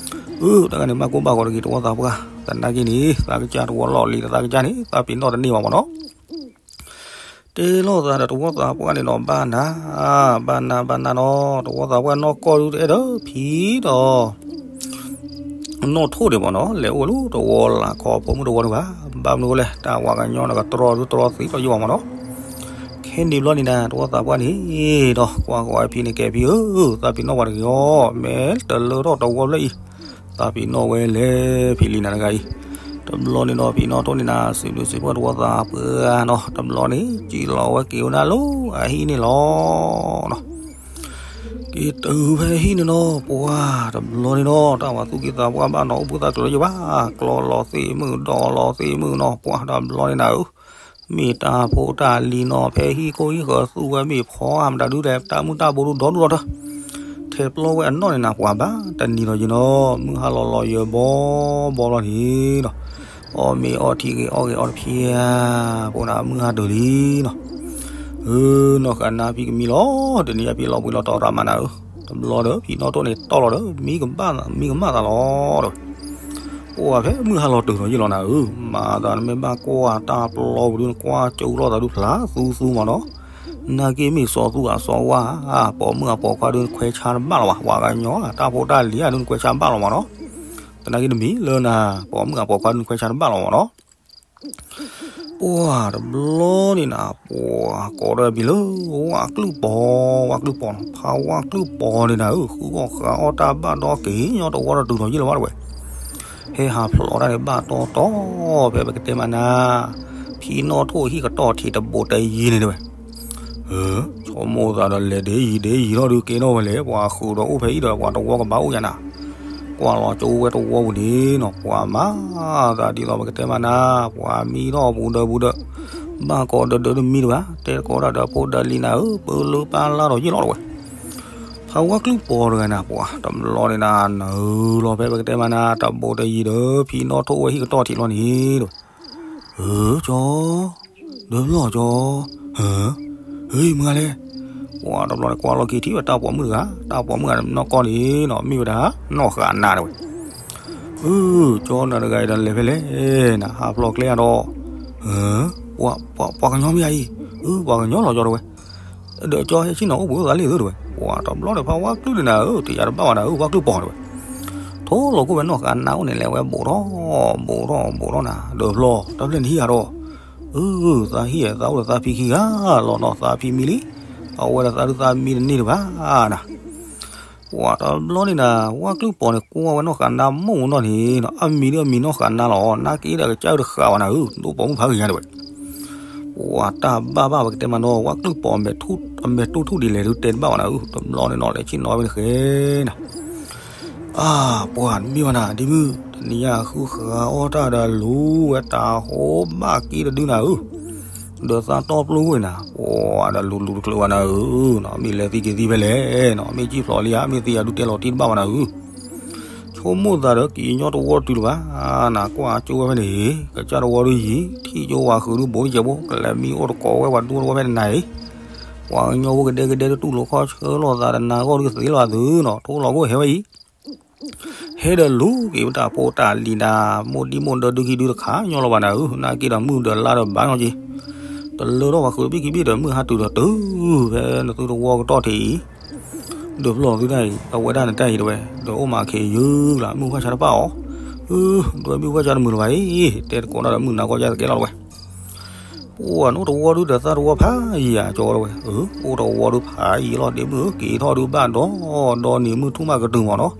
အၢ တၢ်ဂၤန့ၣ် ဘၣ်ကိၢ်ဘၣ်ဂီၤတဂ့ၤ တဝီသးပှၢ် သနာ်က့န့ၣ် သးကစၢ်တဝီလီၢ်လံၤ သးကစၢ်န့ၣ် သးပ့ၤနီၣ်တန့ၢ်ဘၣ်မးနီၤ တဲလိာ်သးဒီးတဝီသးပှၢ်န့ၣ်နီၤ ဘၣ်နၤ ဘၣ်နၤ ဘၣ်နၤနီၤ တဝီသးပှၢ်နီၢ်ကီၢ်ဒုးတအဲၣ်ဒိးဖံဒီး နီၢ်ထိၣ်ဒံးမးနီၤ လဲၤအိၣ်လၢတဝီလၢ်ခီဖိမုၣ်တဝီဒုးဘၣ် ဘၣ်မနုၤလဲၣ် တၢ်ဝၤကညီန့ၣ်ကတြီဒုးတြီသံးထီၣ်ယိၣ်ဘၣ်မးနီၤ ခဲန့ၣ်ဘျီန့ၣ်နၤ တဝီသးပှၢ်န့ၣ်ဒီး ကွၢ်ဃီဝဲဖံန့ၣ်ကဲဖံဧၢ သးပ့ၤနီၣ်ပှၤတဂ့ၤအီၤ မ့ၢ်တလၢထီၣ်တဝီဘျီအံၤ သးပ့ၤနီၣ်ဝဲလဲၤဖံလံနၤတဂၤအံၤ တဘျီန့ၣ်ဒီး ဖံနီၢ်ထိၣ်န့ၣ်နၤ စံးဘျုးစံးဖှိၣ်တဝီသးပှၢ်နီၤ တဘျီန့ၣ် စံၣ်လီၤဝဲက့ၤဝဲဒၣ်လၢအဟံၣ်န့ၣ်လီၤနီၤ က့ၤတုၤဖဲဟံၣ်န့ၣ်နီၤ ပှၤတဘျီန့ၣ်နီၤ တၢ်ဝၤသူၣ်က့သးပှၢ်ဘၣ်နီၤ အိၣ်ဘှံးသးကျၢၤယိၣ်ဘၣ် ကျီလီၤသ့ၣ်မုၣ် ဒီးလီၤသ့ၣ်မုၣ်နီၤ ပှၤတဘျီန့ၣ်နၤဧၢ မ့ၢ်တၢ်ဖိတၢ်လံၤနီၤ ဖဲဟံၣ်ခိၣ်ဟံၣ်ဃၢၤသူၣ်ဝဲမ့ၢ်ဖီအါမတၤဒုးလဲၣ် တၢ်မုၢ်တၢ်ဘိဒုးဒီဒူၣ်ဒီထၢ ထဲပျီဝဲအနီၢ်န့ၣ်နၤ ပှၤဘၣ်တနံၤဒီးယနီၤ မုၢ်ဟါလီၤလီၤယၢၤဘီဘီလီၤန့ၣ်နီၤ အီၣ်မ့ၤအီထံဂ့ၤအီၣ်ဂ့ၤအီတဖျါ ဖိနၤမုၢ်ဟါဒၢးလံနီၤ အၢ နီၢ်ဃာ်နါဖံကမံလီၤ တနံၤအဖံလီၤဘှံးလီၤတီၤရၤမးနၤဧၢ တဘျီဒီး ဖံနီၢ်ထိၣ်န့ၣ်တီၢ်လီၤဒီး မံကမၣ်သးလီၤဒီး ပှၤဖဲမုၢ်ဟါလီၤတၢၤဒီးယ့ၢ်လီၤနၤဧၢ မၤသးနမ့ၢ်ဘၣ်ကွၢ်တၢ်ပျီပူၤဒုး နကွၢ်ကၠိလိာ်သးဒုးဖျါသူသူမးနီၤ နာ်က့မ့ၢ်စီၤသူအစီၤဝါ ပိာ်မုၣ်အပိာ်ခွါဒုးနခွဲးဆါတဘၣ်လီၤဘၣ် ပှၤကညီတၢ်ဖိတၢ်လံၤအဒုးနခွဲးဆါဘၣ်လီၤမးနီၤ သနာ်က့တမံၤလၢနၤ ပိာ်မုၣ်အပိာ်ခွါဒုးနခွဲးဆါတဘၣ်လီၤမးနီၤ ပှၤတဘျီန့ၣ်နၤ ပှၤကိးဒီးဘံၤလၢ ဝၣ်ကျုၢ်ပီၤ ဝၣ်ကျုၢ်ပီၤနီၤ ဖးဝၣ်ကျုၢ်ပီၤန့ၣ်နၤဧၢ ဃုအီၣ်ဃးအီၣ်တၢ်ဘၣ်ဒီးက့ၤညီတဝီဒီးတုၤထီၣ်ယ့ၢ်လီၤဘၣ်တဝဲ ဟဲဟးဖျိးတၢ်န့ၣ်ဘၣ်တီတီ ဖဲပကတဲမးနၤ ဖံနီၣ်ထိၣ်ဟံၣ်ကတီၢ်ထံးတဘိးတယံၤန့ၣ်တဲဝဲ. ဆိကမိၣ်သးဒီးလဲၤဒ့ယံၤဒ့ယံၤထီၣ်ဒုးက့ၤထီၣ်ဝဲလဲၣ်, ပှၤဃုာ်ဒီးအိၣ်ဖဲအံၤဒီး ပှၤတဝီကဘၣ်အိၣ်ယၤနၤ, ကွၢ်လီၤကၠိဝဲတဝီပူၤန့ၣ်နီၤ, ပှၤမၤသးဒ်သိးပကတဲမးနၤ, ပှၤမံထီၣ်ပူၤဒၢပူၤဒၢ, ဘၣ်ကိးဒၢဒၢတမံတဘၣ်, တဲကိးတၢ်ဒီးဖိဒီးလံၤနၤဧၢ, ပၢလၢပၢ်လၢ်ဒီးယ့ၢ်လီၤတဝဲ. ဖးဝါကျုၢ်ပီၤတဂၤနၤ ပှၤတဘျီန့ၣ်နၤ နုာ်လီၤဖဲပကတဲမးနၤ တဘိးတယံၤဒီး ဖံနီၣ်ထိၣ်ဝဲဟံၣ်ကတီၢ်ထံးလီၤန့ၣ်တဝဲ. အၢ ကၠီ, ဒၢဖျီၣ်ကၠီ, ဟၢ, ဟ့ၣ်မုၢ်ဂၤလဲၣ်, ပှၤတဘျီန့ၣ်ကွၢ်လီၤက့ၤထံၣ်ဝဲတၢ်ပိာ်မုၣ်တဂၤ, တၢ်ပိာ်မုၣ်ဂၤနီၢ်ကီၢ်န့ၣ်နီၤ မ့ၢ်ဝဲဒၣ် နီၢ်ဃာ်နါတဝဲ. အၢ ကၠီနၤတဂၤအံၤဒီးလဲၤဖဲလဲၣ်နၤ ဟးဖျိးကျဲဧါဒီး, ပှၤကညီမ့ၢ်ဧါအံၤ, အၢ ပှၤကညီလီၤကၠီတဝဲ. ဒီးကၠီဟဲဆ့ၣ်နီၤအိၣ်ဘှံးအိၣ်သးလံသုတဝဲ, ပှၤတဘျီဒီးဖးဝါကျုၢ်ဒုးနၤဧၢ, တယၤတဘၣ်ဘၣ်နၤဧၢ, ဝါကျုၢ်ပီၤတဝဲ. ထိၣ်လီၤကိၣ်ဝဲနီၢ်ဃာ်နါအိၣ်န့ၣ် လဲၤဝဲဘူးထီၣ်ဘူးထီၣ်ဘူးထီၣ်နၤ, ဒၢဖျီၣ် တၢ်ဖျၢၣ်နဟံၣ်ဧါဒီး, အၢ သးဟံၣ်သးအိၣ်ဒီးသးဖံခံဂၤလီၤနီၤ, သးဖံမံလံ, အဝဲဒီးသးဒုးသးမံတန့ၢ်တဘၣ်နၤ. ပှၤတဘျီန့ၣ်နၤ ဝါကျုၢ်ပီၤန့ၣ် ကွၢ်ဝဲနီၢ်ဃာ်နါမိၢ်နီၢ်န့ၣ်နီၤ, အမံၤဒုးအမံၤနီၢ်ဃာ်နါလီၤ, နါက့ဒီးကစၢ်တဃာ်ဘၣ်နၤဧၢ, ဒိၣ်ပိာ်မုၣ်ဖးဂ့ၤညါတဝဲ. ပှၤတၢ်ဘၣ်ဘၣ်ပကတဲမးနီၤ, ဝါကျုၢ်ပီၤ အမဲာ်တူၢ်ထူၣ်ဒ်လဲၣ်ဒုးတဲတဘၣ်ဘၣ်နၤဧၢ, တဘျီန့ၣ်နီၤ လဲၤဆ့ၣ်နီၤဝဲန့ၣ်ဃဲနၤ. အၢ ပှၤမ့ၢ်ဘၣ်နၤ ဒ့မုၣ်, တနံၤညါဃုဃာ်အီၣ်တၢ်ဒီးလူၤဝဲတၢ်ဟိဘၣ်က့တဒုနၤဧၢ, ဒီးသးတီပျိဝဲနၤ, ပှၤဒီးလူၤလူၤတချုးဘၣ်နၤဧၢ, မ့ၢ်လဲၤသံက့ၤသံဖဲလဲၣ်နီၤ, မ့ၢ်ကံၣ်ဖျိးလံဧါ, မ့ၢ်သံဧါဒုးတဲလီၤတံၢ်တဘၣ်ဘၣ်နၤဧၢ. ဆိကမိၣ်သးဒီးက့ၤညီတဝီတုၤလၢၤဘၣ်, နကွၢ်ကၠိဝဲဖဲန့ၣ်, ကစၢ်တဝီဒုးယံၤ, ထံၣ်ကၠိဝၤဃုာ်ဒုးဘိးတစဲးဘိ, ကလဲၤမံအိၣ်တကိးဝဲပှၤဒူတဝီဖဲန့ၣ်နၤအံၤ, ပှၤကညီဖိကဒဲကဒဲတတူၢ်လိာ်ခီၣ်ဆၢလိာ်သးတနၤဂီၢ်ဒုးသ့လီၤသုနီၤ, ထိၣ်လီၤကိၣ်ဟဲဝဲအံၤ ဟဲဒီးလူၤက့ၤပတၢ်ဖိတၢ်လံၤနၤ, မိၢ်ဒံမိၢ်ဒၢဒုးခံဒုးတခါညီလီၤဘၣ်နၤဧၢ, နက့ဒီးမုၢ်ဒီးလါဒီးဘၣ်ညီက့ၤ, တလၢထီၣ်ပှၤဃုာ်ဘံၣ်ခံဘ့ၣ်ဒီးမုၢ်ဟါတုၤဒီးတုၤ, ဖဲနသုတဝီကတီၢ်ထံးအံၤ, ဒုးဖျီၣ်သုတၢ်အံၤ, အဝဲဒၣ်နတၢ်အံၤတဝဲ, ဒီးအိၣ်မးခဲယုၢ်လၢမုၢ်ဘၣ်ဆါတပၣ်အီၤ, ဒွဲမုၢ်ဘၣ်ဆါတမုာ်လၢၤဘၣ်အံၤ, တဲတကိးတၢ်ဒီးမုၢ်နၤကီၢ်ယါသကဲလီၤတဝဲ. ပှၤနအိၣ်တဝီဒုးဒီးသးတဝီဖးယံၤဧါကၠီတဝဲ, အိၣ်တဝီဒုးဖးယံၤလီၤဒ့မုၢ်ဧၢ, က့ၤထီၣ်ဒုးဘၣ်ဒီဒီနံၤမုၢ်ထူၣ်မးကတုၤမးနီၤ,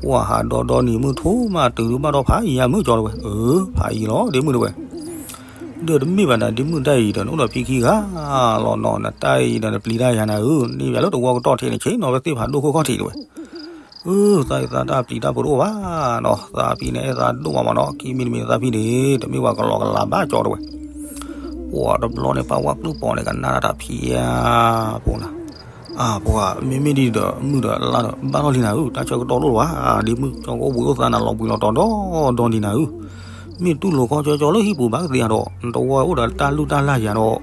ပှၤဟးဒီဒီနံၤမုၢ်ထူၣ်မးတုၤဒုးဘၣ်ဒီဖးယံၤဧါမုၢ်ကၠီတဝဲ, အၢ ဖးယံၤလီၤဒ့မုၢ်တဝဲ. ဒီးတမ့ၢ်ဘၣ်နၤဒ့မုၢ်တၢ်အံၤဒီး နအိၣ်ဒီးဖံခံဂၤလီၤနီၤ, နတၢ်အံၤဒီးနပျံၤတၢ်ယၤနၤဧၢ, န့ၢ်ဘၣ်လၢတဝီကတီၢ်ထံးန့ၣ် ဆ့ၣ်နီၤဝဲသ့ၣ်ဖးဒိၣ်ခိၣ်ခီၣ်ထံးတဝဲ. အၢ သးအံၤသးတၢ်ပျံၤတၢ်ဖုးတအိၣ်ဘၣ်နီၤ, သးဖံန့ၣ်အဲၣ်သးဒိၣ်မးမးနီၤ, ခံမံၤတမံၤသးဖံန့ၣ် တမ့ၢ်ပှၤကလီကလးဘၣ်ကၠီတဝဲ. ပှၤတဘျီန့ၣ် ဖးဝါကျုၢ်ပီၤန့ၣ် ကနၣ်တၢ်ဖံဧါဖိနၤ, အၢ ပှၤမ့မ့ၢ်ဒ်ဒီးမုၢ်ဒီးလါဒီးဘၣ်ထီၣ်လံနၤဧၢ, တၢ်ဆၢကတီၢ်လိၣ်လၢၤဘၣ်, ဒ့မုၢ်ကၠီကအိၣ်ဘှံးအိၣ်သါနၤလီၤဘှံးလီၤတီၤဒီဒီနံၤနၤဧၢ, မ့ၢ်တူၢ်လိာ်ခီဆၢကၠီလၢဟံၣ်ပူၤဘၣ်ကသ့ဧါဒီး နတဝီအိၣ်ဒီးတၢ်လုၢ်တၢ်လၢ်ယၤဒီး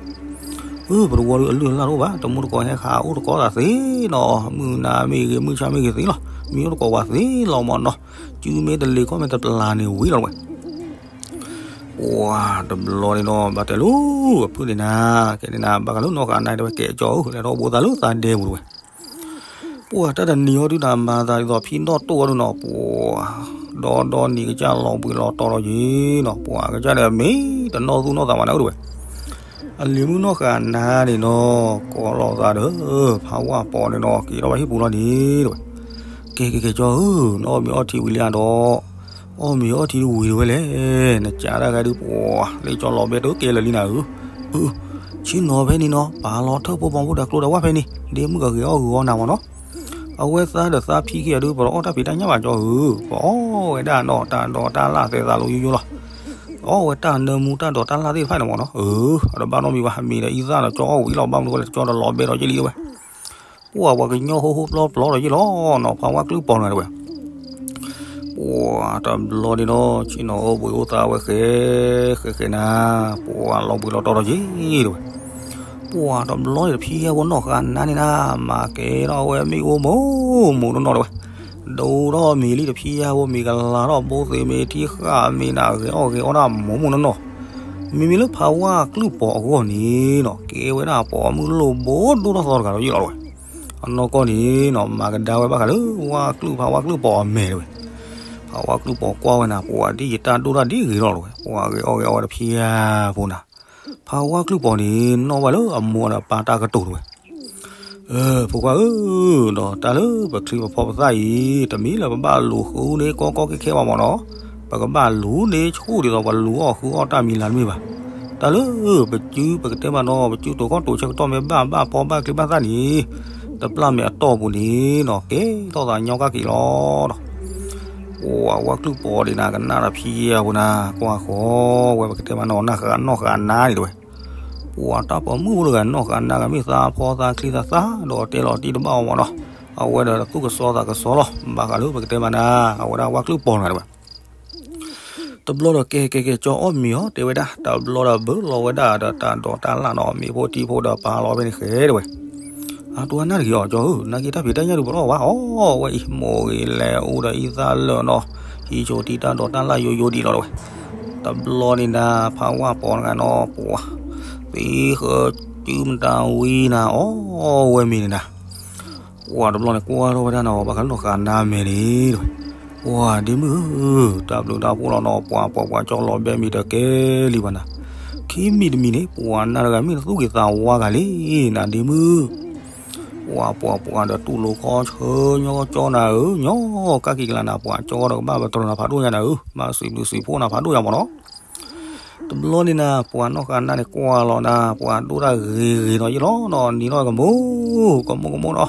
အၢ ပတဝီဒုးအလုၢ်အလၢ်တအိၣ်ဘၣ်, တမူတကိးဟဲခးအိၣ်တကိးသးသ့နီၤ, မုၢ်နၤမ့ၢ်ဂ့ၤ မုၢ်ဆါမ့ၢ်ဂ့ၤသ့လီၤ, မ့ၢ်အိၣ်တကိးပှၤသ့လီၤမးနီၤ, စုမ့ၢ်တလ့ၤခီၣ်မ့ၢ်တပျၢ်န့ၣ်ဝံၤလီၤတဝဲ. ပှၤတဘျီန့ၣ်ဒီး ဘၣ်တဲလိၤ အဖုၣ်န့ၣ်နၤ, ကဲန့ၣ်နၤ ဘၣ်ဃးလၢနီၢ်ဃာ်နါတဝဲ ကဲကၠီဧၢ, လဲၤထီၣ်ဘိသးလၢသးဒဲပူၤတဝဲ. ပှၤတၢ်တနံၤအီၤဒုးနၤ မၤသးဒ်သိးဖံနီၣ်တိၢ်အီၤဒုးနီၤ, ပှၤဒီဒီနံၤကစၢ်လီၤဘှံးလီၤတီၤဒီးယ့ၤနီၤ, ပှၤကစၢ်ဒီးမ့ၢ်တနီၣ်သူၣ်နီၣ်သးဘၣ်နၤဧၢတဝဲ. အလံၤမုၣ်နီၢ်ဃာ်နါန့ၣ်နီၤ ကိးလီၤသးဒီး ဖးဝါပီၤန့ၣ်နီၤ က့ၤထီၣ်ဘၣ်ဟံၣ်ပူၤလီၤန့ၣ်တဝဲ. ကဲ ကဲ ကဲ ကၠီဧၢ, နအီၣ်မ့ၤအီထံဝံၤလံဧါဒီး အီၣ်မ့ၤအီထံဒုးဝံၤတဝဲလဲၣ်, နကးတၢ်ဂၤဒုး ပှၤလၢကၠီလီၤဘဲတကဲလၢာ်လံနၤဧၢ. အၢ ဆ့ၣ်နီၤဖဲန့ၣ်နီၤ ပာ်လီၤထၢၣ်ဖိပိာ်မုၣ်ဒီးကျိဒီးဝၣ်ဖဲန့ၣ် ဒ့မုၣ်ကဂ့ၤအီၣ်ဂ့ၤအီနၤမးနီၤ. အဝဲသးဒီးသးဖံခံဂၤဒုး ပတအီၣ်တၢ်ဖံးတၢ်ညၣ်ဘၣ်ကၠီဧၢ, ပအီၣ်ဝဲဒၣ်နီၤ တၢ်ဒီးတၢ်လၣ်သဲသးလိယိယိလီၤ. အီၣ်ဝဲတၢ်နၢမူတၢ်ဒိးတၢ်လၣ်သ့ၣ်တဖၣ်န့ၣ်မးနီၤ. အၢ အတဘၣ်နီတမံၤဘၣ် မ့ၢ်ဒီးအံသၣ်ဒီးကၠီအီၣ်ဝံၤလီၤ ဘၣ်မနုၤဃိလဲၣ် ကၠီဒီးလီၤဘဲဒီးယ့ၣ်လံတဝဲ. ပှၤပှၤကညီဟိဟိပျီပျီဒီးယ့ၣ်လီၤနီၤ ဖးဝါကျုၢ်ပီၤန့ၣ်တဝဲ. ပှၤတဘျီန့ၣ်ဒီး ဆ့ၣ်နီၤအိၣ်ဘှံးအိၣ်သါဝဲဃဲ ဃဲဃဲနၤ, ပှၤလီၤဘှံးလီၤတီၤဒီးယ့ၣ်တဝဲ. ပှၤတဘျီန့ၣ်တဖံဟဲဖိနီၢ်ဃာ်နါန့ၣ်နၤ, မၤကဲထီၣ်ဝဲမ့ၣ်အူမိၢ်မိၢ်နီၢ်နီၢ်တဝဲ. ဒိၣ်ထီၣ်မ့ၤလံတဖံဟဲဖိ မ့ၤကလၤထီၣ်ဘိသ့ၣ်မ့ၤထံဃာ်မ့ၤနၤ ဂဲၤအီၣ်ဂဲၤအီတၢ်မိၢ်မိၢ်နီၢ်နီၢ်. မ့မ့ၢ်လၢဖးဝါကျုၢ်ပီၤအဂီၢ်န့ၣ်နီၤ ကဲဝဲဒၣ်ပိာ်မုၣ်လိၣ်ဘိဒိၣ်ထီၣ်သီတဂၤဒီးယ့ၣ်လီၤတဝဲ. အနီၢ်ကီၢ်န့ၣ်နီၤ မၤကဒါဝဲဘၣ်ဃးလၢဝါကျုၢ် ဖးဝါကျုၢ်ပီၤအမဲာ်တဝဲ. ဖးဝါကျုၢ်ပီၤကွၢ်ဝဲနၤ ပှၤဒ်ယတၢ်ဒိၣ်တၢ်ဒ်ဂ့ၤထီၣ်တဝဲ ပှၤဂဲၤအီၣ်ဂဲၤအီဝဲတဖံဧါဖိနၤ. ဖးဝါကျုၢ်ပီၤန့ၣ် နီၣ်ဝဲလၢအမိၢ်ဒီးအပၢ်တၢ်ကတိၤတဝဲ. ဖိခွါဧၢ, ဒီးတၢ်လၢပချံပဖီပသၣ်အံၤ တမ့ၢ်လၢပဘၣ်လူၤဃုန့ၢ်ကီကီခဲခဲဘၣ်မးနီၤ, ပကဘၣ်လူၤန့ၢ်ဆူၣ်ဒ်သိးပှၤလူၤအီၣ်ဃုအီၣ်တၢ်မံၤလၤတမ့ၢ်ဘၣ်. တၢ်လၢပစုပကတဲမးနီၤ ပစုတိၤခီၣ်တိၤဆၢကတီၢ်မ့ၢ်ဘၣ်ဘၣ်ဖီဘၣ်ချ့ဘၣ်သၣ်န့ၣ် တပျၢ်မဲာ်အတီၢ်ပူၤန့ၣ်နီၤ ကဲထီၣ်သးညီကၣ်က့ၤလီၤဒီး ပှၤဝါကျုၢ်ပီၤဒံးနၤ ကနၣ်တၢ်ဖံယဲၢ်ပူၤနၤ ကွၢ်ဃီဝဲပကတဲမးနီၤ နၢ်ဃာ်နီၢ်ဃာ်နါန့ၣ်တဝဲ ပှၤတၢ်ပိာ်မုၣ်အိၣ်တဂၤနီၢ်ဃာ်နါဂၤ မ့ၢ်သးဖီသးချ့သးသၣ်ဒီးတဲလီၤတံၢ်တဘၣ်အီၤမးနီၤ အဝဲဒီးသူၣ်ကစီသးကစီလီၤ ဘၣ်ဃးလၢပကတဲမးနၤ အဝဲဒၣ်ဝါကျုၢ်ပီၤတဂၤတဝဲ တဘျီဒီးကဲကဲကဲ ကၠီအီၣ်မ့ၤအီၤ တဲဝဲဒၣ် တဘျီဒီးဘၢလီၤဝဲဒၣ်ဒီးတၢ်ဒိးတၢ်လၣ်နီၤ မ့ၤဖိထံဖိဒီးပာ်လီၤဖဲန့ၣ်ဃဲတဝဲ အတိၢ်နၢ်တဂ့ၤအီၤ ကၠီဧၢ နာ်က့တၢ်ဖံးတၢ်ညၣ်ဒုးပလီၢ်ဘၣ်အီၤ ဝဲအံၤ မိၢ်ဂ့ၤလဲၤအိၣ်ဒီးအံသၣ်လၢာ်နီၤ ဟံးစိၤတံၢ်တၢ်ဒိးတၢ်လၣ်ယိယိဒံးလီၤတဝဲ တဘျီန့ၣ်နၤ ဖးဝါပီၤတဂၤနီၤ ပှၤ သ့ဃၢၤစုမတၤဝံနၤ အီၣ်ဝဲမ့ၤန့ၣ်နၤ ပှၤတဘျီန့ၣ်ကွၢ်ထီၣ်ဝဲဒၣ်နီၤ ဘၣ်ဃးနီၢ်ဃာ်နါမဲာ်န့ၣ်တဝဲ ပှၤဒ့မုၣ်ဧၢ တၢ်ဘျုးတၢ်ဖှိၣ်လီၤနီၤ ပှၤပိာ်ပှၤကၠီလီၤဘဲမ့ၤတကဲလံဘၣ်နၤ ခံမံၤတမံၤန့ၣ် ပှၤနၤတဂၤမ့ၢ်နသူၣ်ဂ့ၤသးဝါဂၤလံ နၤဒ့မုၣ် ပှၤပိာ်ပှၤဒီးတူၢ်လိာ်ခီဆၢညီကၠီနၤဧၢ ညီကၣ်က့ၤကလၤနၤ ပှၤကၠီဒီးကဘၣ်ပတြၢၤနၤဖးဒိၣ်ညါနၤဧၢ ဘၣ်စံးဘျုးစံးဖှိၣ်နၤဖးဒိၣ်ညါမးနီၤ တဘျီန့ၣ်နၤ ပှၤနီၢ်ဃာ်နါန့ၣ်ကွၢ်လီၤနၤ ပှၤဒိၣ်တၢ်ဂ့ၤဂ့ၤနီၤယ့ၣ်လီၤနီၤ နံၤနီၢ်ကမူ ကမူကမူနီၤ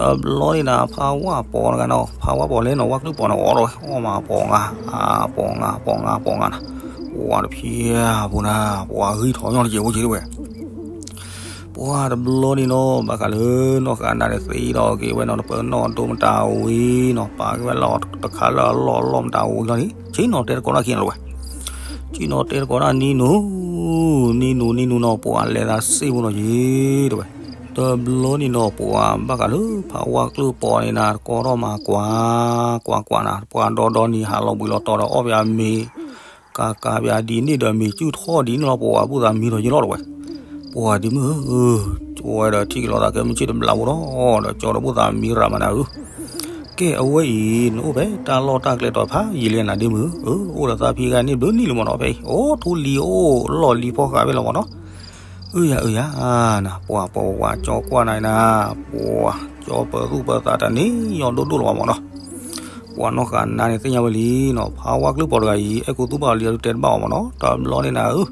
တဘျီန့ၣ်နၤ ဖးဝါပီၤတဂၤနီၤ ဖးဝါပီၤလဲၣ်နီၤ ဝါကျုၢ်ပီၤန့ၣ် အီၣ်ထီၣ်ဝဲ အီၣ်မးပီၤငါ အပီၤငါ ပီၤငါ ပီၤငါနၤ ပှၤတဖျဲၣ်ပူၤနၤ ပှၤဂံၢ်ထီၣ်ညီတကဲးဖိက့ၤတဝဲ ပှၤတဘျီန့ၣ်နီၤ ဘၣ်ဃးလၢနီၢ်ဃာ်နါန့ၣ် သ့ဒီးက့ၤဝဲနီၤ တပၢၢ်နီၢ်ဒိမတၤဝံၤနီၤ ပာ်က့ၤဝဲလီၤတခါလၢအလီၢ်လီၢ်မတၤဝံၤလီၤန့ၣ် ဆ့ၣ်နီၤတဲတကိးတၢ်ခံနီၤတဝဲ ဆ့ၣ်နီၤတဲတကိးတၢ်နံၤနူၤ နံၤနူၤနံၤနူၤနီၤ ပှၤလဲၤသးစ့ၢ်ဖိနီၤက့ၤတဝဲ တဘျီန့ၣ်နီၤ ပှၤဘၣ်ဃးလၢဖးဝါကျုၢ်ပီၤန့ၣ်နၤ တကိးထီၣ်မၤကွၢ် ကွၢ်ကွၢ်နၤ ပှၤဒီဒီနံၤဟးလီၤဘှံးလီၤတီၤဒီးအီၣ်ပယါမ့ၤ ကၤကၤပယါဒ်န့ၣ်ဒီးမ့ၤစုၣ်ထီၣ်ဒ်န့ၣ်လီၤ ပှၤဘူၣ်သးမံထီၣ်ယ့ၣ်လီၤတဝဲ ပှၤဒ့မုၣ်ဧၢ ဝဲဒီးထံၣ်က့ၤလီၤသးကဲမုၢ်ဆ့ၣ်တဘျးဖိဒီး ဒီးကၠီဒီးဘူၣ်သးမံရၤမးနၤဧၢ ကဲအဝဲအံၤ နအိၣ်ဖဲတၢ်လီၢ်တၢ်ကျဲတီၤဖးယံာ်လံနၤဒ့မုၣ်ဧၢ အိၣ်ဒီးသးဖံဂၤန့ၣ်ဘျုးနံၣ်လံမးနီၤ ဖဲအံၤ အိၣ်ထူလံၤအိၣ်လီၢ်လံၤဖီဃာ်ဖဲလီၤမးနီၤ အၢယၤအၢယၤနၤ ပှၤပိာ်ပှၤကၠီကွၢ်နၤနၤ ပှၤကၠီပၢၤသူၣ်ပၢၤသးတၢ်န့ၣ် ညီဒိၣ်ဒိၣ်လီၤမးနီၤ ပှၤနီၢ်ဃာ်နါန့ၣ်သ့ၣ်ညါဝဲလံနီၤ ဖးဝါကျုၢ်ပီၤတဂၤအံၤ အဲၣ်ကူသူၣ်ဘၣ်အီၤလံအဒုးတဲတဘၣ်အီၤမးနီၤ တဘျီန့ၣ်နၤဧၢ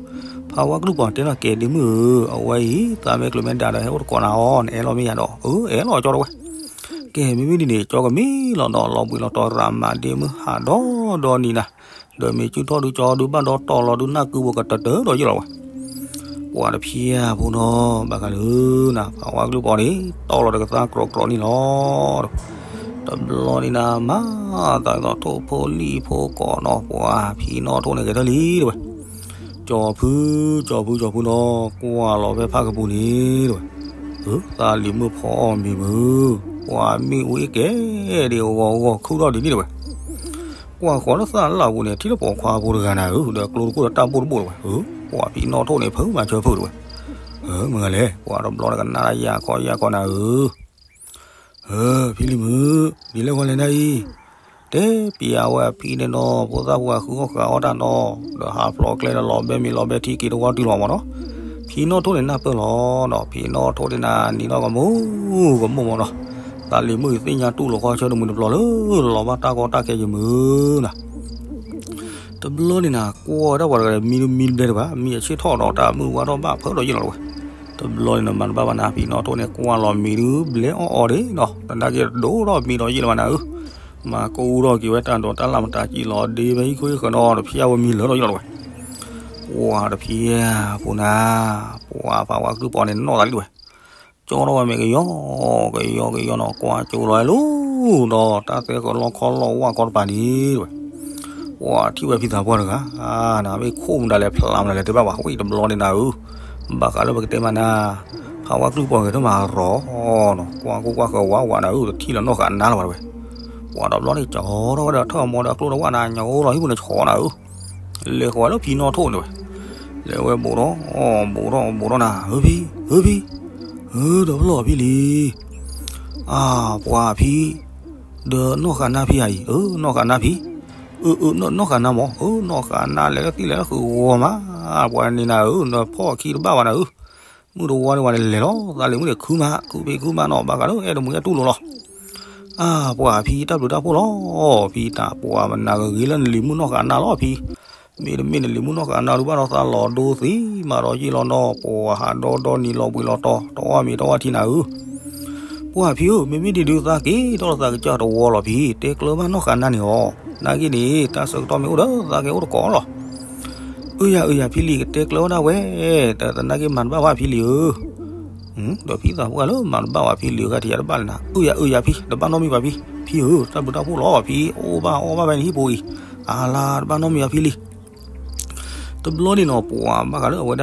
ဖးဝါကျုၢ်ပီၤတဲနီၤ ကဲဒ့မုၣ်ဧၢ အဝဲအံၤ သးမ့ၢ်ကျိၤမ့ၢ်ဒါဒီး ဟဲအိၣ်တကိးနၤအီၤ နအဲၣ်လီၤမ့ၢ်ယၤဒီး အၢ အဲၣ်လီၤကၠီတဝဲ ကဲမ့မ့ၢ်ဒ်န့ၣ် ကၠီကမံလီၤနီၤ လီၤဘှံးလီၤတီၤရၤမးဒ့မုၣ်ဟးဒီဒီနံၤနၤ ဒီးမ့ၢ်စုၣ်ထီၣ်ဒုးကၠီဒုးဘၣ်ဒီတီၤလီၤဒုးနၢ်ကုပူၤကတၢၢ်တၢၢ်ဒီးယ့ၣ်လီၤဝဲ ပှၤတဖျဲၣ်ဖိနီၤ ဘၣ်ဃးလၢနၤ ဖးဝါကျုၢ်ပီၤန့ၣ် တီၢ်လီၤတကသါကြီကြီန့ၣ်လီၤ တဘျီန့ၣ်နၤ မၤသးဒ်သိးထိၣ်ဖိလံၣ်ဖိကိးနီၤ ပှၤဖံနီၣ်ထိၣ်န့ၣ်ဂဲၤထၢၣ်လံတဝဲ ကၠီဖု ကၠီဖု ကၠီဖုနီၤ ကွၢ်လီၤဖဲဖးကပူၤန့ၣ်တဝဲ သးလံၤမုၣ်ဖီအီၣ်မ့ၤမုၢ် ပှၤမ့ၣ်အူအ့ၣ်ကဲဒ်အဂီၤဂီၤခုၣ်ထီၣ်ဒ်န့ၣ်တဝဲ ကွၢ်ဃီၤလၢသးလၢ်ပူၤန့ၣ် ထံၣ်လၢပိာ်ခွါဖိတဂၤနၤဧၢ ဒီးကျိတခိၣ်ဒီးတၢ်ဘိၣ်တဘိၣ်တဝဲ ပှၤဖံနီၣ်ထိၣ်န့ၣ် ဖုမၤဆၢဖုတဝဲ မ့ၢ်ဂၤလဲၣ် ပှၤတဘျီတကနၣ်တၢ်ယၤခီယၤခီနၤဧၢ ဖံလံၤမုၣ် ဒ်လဲၣ်ဂီၤလဲၣ်နၤအံၤ တဲပျးဝဲအဖံန့ၣ်နီၤ ဖိသၣ်ဖိအဃုအီၣ်ဃုအီၣ်တၢ်နီၤ ဒီးဟးဖျိးကျဲဒီးလီၤဘဲမ့ၤလီၤဘဲထံက့ၤတဝီတုၤလီၤမးနီၤ ဖံနီၣ်ထိၣ်န့ၣ်နၢ်ပၢၢ်လီၤနီၤ ဖံနီၣ်ထိၣ်န့ၣ်နၤ နံၤနီၣ်ကမူ ကမူမးနီၤ သးလံၤမုၣ်သ့ၣ်ညါတူၢ်လိာ်ခီဆၢတမုာ်တဘျီလၢ လီၤဘၣ်တၢ်ကီတၢ်ခဲယမုၢ်နၤ တဘျီန့ၣ်နၤ ကွၢ်ဝဲဒၣ်ပှၤတဂၤဒီးမံမံဘျဲတဘၣ် မံအဆ့ၣ်ထီၣ်ဒီးတၢ်မုၢ်ဝါထီၣ်ဘၣ်ဖၢဒီးယ့ၣ်လီၤတဝဲ တဘျီန့ၣ်နၤ မၤတဘၣ်ဘၣ်နၤ ဖံနီၣ်ထိၣ်န့ၣ်ကွၢ်လီၤမံၤဒုးဘျဲအီၣ်အီၤဒ့နီၤ တနာ်က့ဒိၣ်ထီၣ်မံဒီးယ့ၣ်လီၤဘၣ်နၤဧၢ မၤကူဒီးက့ၤဝဲတၢ်ဒိးတၢ်လၣ်မတၤကံၣ်လီၤဒ့ဖဲဟံၣ်ခိၣ်ဟံၣ်ဃၢၤနီၤ တဖျဲၣ်ဝဲမံလၢာ်ဒီးယ့ၣ်လီၤတဝဲ ပှၤတဖျဲၣ်ဖိနၤ ပှၤဖးဝါကျုၢ်ပီၤန့ၣ်နီၣ်သးလံတဝဲ ကၠီထီၣ်ဝဲမ့ၢ်ကယီကယီကယီနီၤ ကွၢ်ကၠိလီၤဟဲလီၤ ဒီးတၢ်သဲဃီၤလီခီလီဝါခီတပၤန့ၣ်တဝဲ ပှၤထံၣ်ဝဲဖံသးပှၢ်တဂၤ နမ့ၢ်ခိၣ်မတၤလဲၣ်ဖျါမတၤလဲၣ်တဲဘၣ်ပှၤ ဝံၣ်တဘျီန့ၣ်နၤဧၢ ဘၣ်ဃးလၢပကတဲမးနၤ ဖးဝါကျုၢ်ပီၤဂဲၤထၢၣ်မၤရီၤနီၤ ကွၢ်ကိၢ်ကွၢ်ဃၢၤဝးဝးနၤဧၢ တထံၣ်လၢနီၢ်ဃာ်နါလၢၤဘၣ်တဝဲ ပှၤတဘျီန့ၣ်ကၠီထီၣ်ဝဲဒီးထၢၣ်မီဒီးကျိတဝၣ်နၤ ညီအိၣ်လီၤဟံၣ်ပူၤန့ၣ်ဆီနၤဧၢ လဲၤဃီၤဝဲလၢဖံနီၣ်ထိၣ်န့ၣ်ဝဲ လဲၤဝဲဘူးထီၣ် ဘူးထီၣ်ဘူးထီၣ်နၤ ဧၢဖံ ဧၢဖံ ဧၢဒီးပလီၢ်ဖံလံ အါ ပှၤဖံ ဒီးနီၢ်ဃာ်နါဖံဧါအံၤ ဧၢ နီၢ်ဃာ်နါဖံ အၢ အၢ နီၢ်ဃာ်နါမး ဧၢ နီၢ်ဃာ်နါလဲၤလၢသံလဲၤလၢဃုာ်ဂီၤမး ပှၤန့ၣ်နၤဧၢ နဖီၣ်ခံတဘၣ်ဘၣ်နၤဧၢ မုၢ်တဝါန့ၣ်ဝဲန့ၣ်လဲၤလီၤ သးလံၤမုၣ်န့ၣ်ခုမး ခုဖံခုမးနီၤ ဘၣ်ဃးလၢအဲၣ်တမုာ်အဲၣ်တူၢ်လိာ်လီၤ အါ ပှၤဖံတၢ်ဘျုးတၢ်ဖှိၣ်လီၤ ဖံတၢ်ပှၤမနၤဂ့ၤလၢနလံၤမုၣ်နီၢ်ဃာ်နါလီၤဖံ မ့တမ့ၢ်နလံၤမုၣ်နီၢ်ဃာ်နၤဒုးဘၣ်ဒီးသးလီၤဒိသံမးဒီးယံာ်လီၤနီၤ ပှၤဟးဒီဒီနံၤလီၤဘှံးလီၤတီၤ တအီၣ်မ့ၤတအီၣ်ထံနၤဧၢ. ပှၤဖံဧၢ မ့မ့ၢ်ဒ်ဒုးသးက့ၤထီၣ်လၢသးကစၢ်တဝီလီၤဖံ တဲကျၢၤဘၣ်နီၢ်ဃာ်နၤန့ၣ်အီၤ နာ်က့န့ၣ် တၢ်ဆၢကတီၢ်မ့ၢ်အိၣ်ဒီးသးက့ၤအိၣ်တကိးလီၤ. အၢယၤအၢယၤဖံလံၤ ကတဲကျၢၤဝဲဒၣ်ဝဲ တသနာ်က့မၤတဘၣ်ဝဲဖံလံၤဧၢ. ဒီးဖံသးပှၢ်လၢမၤတဘၣ်ဝဲဖံလံၤအဂၤထံၣ်ယၤတဘၣ်လၢၤနၤ အၢယၤအၢယၤဖံ တဘၣ်နီတမံၤဘၣ်ဖံ ဖံဧၢ တၢ်ဘျုးတၢ်ဖှိၣ်လီၤဘၣ်ဖံ အိၣ်ဘၣ်အီၣ်ဘၣ်ဝဲန့ၣ်ဟံၣ်ဖိအံၤ အလါတဘၣ်နီတမံၤဘၣ်ဖံလံၤ တဘျီန့ၣ်နီၤ ပှၤဘၣ်ဃးလၢအဝဲဒၣ်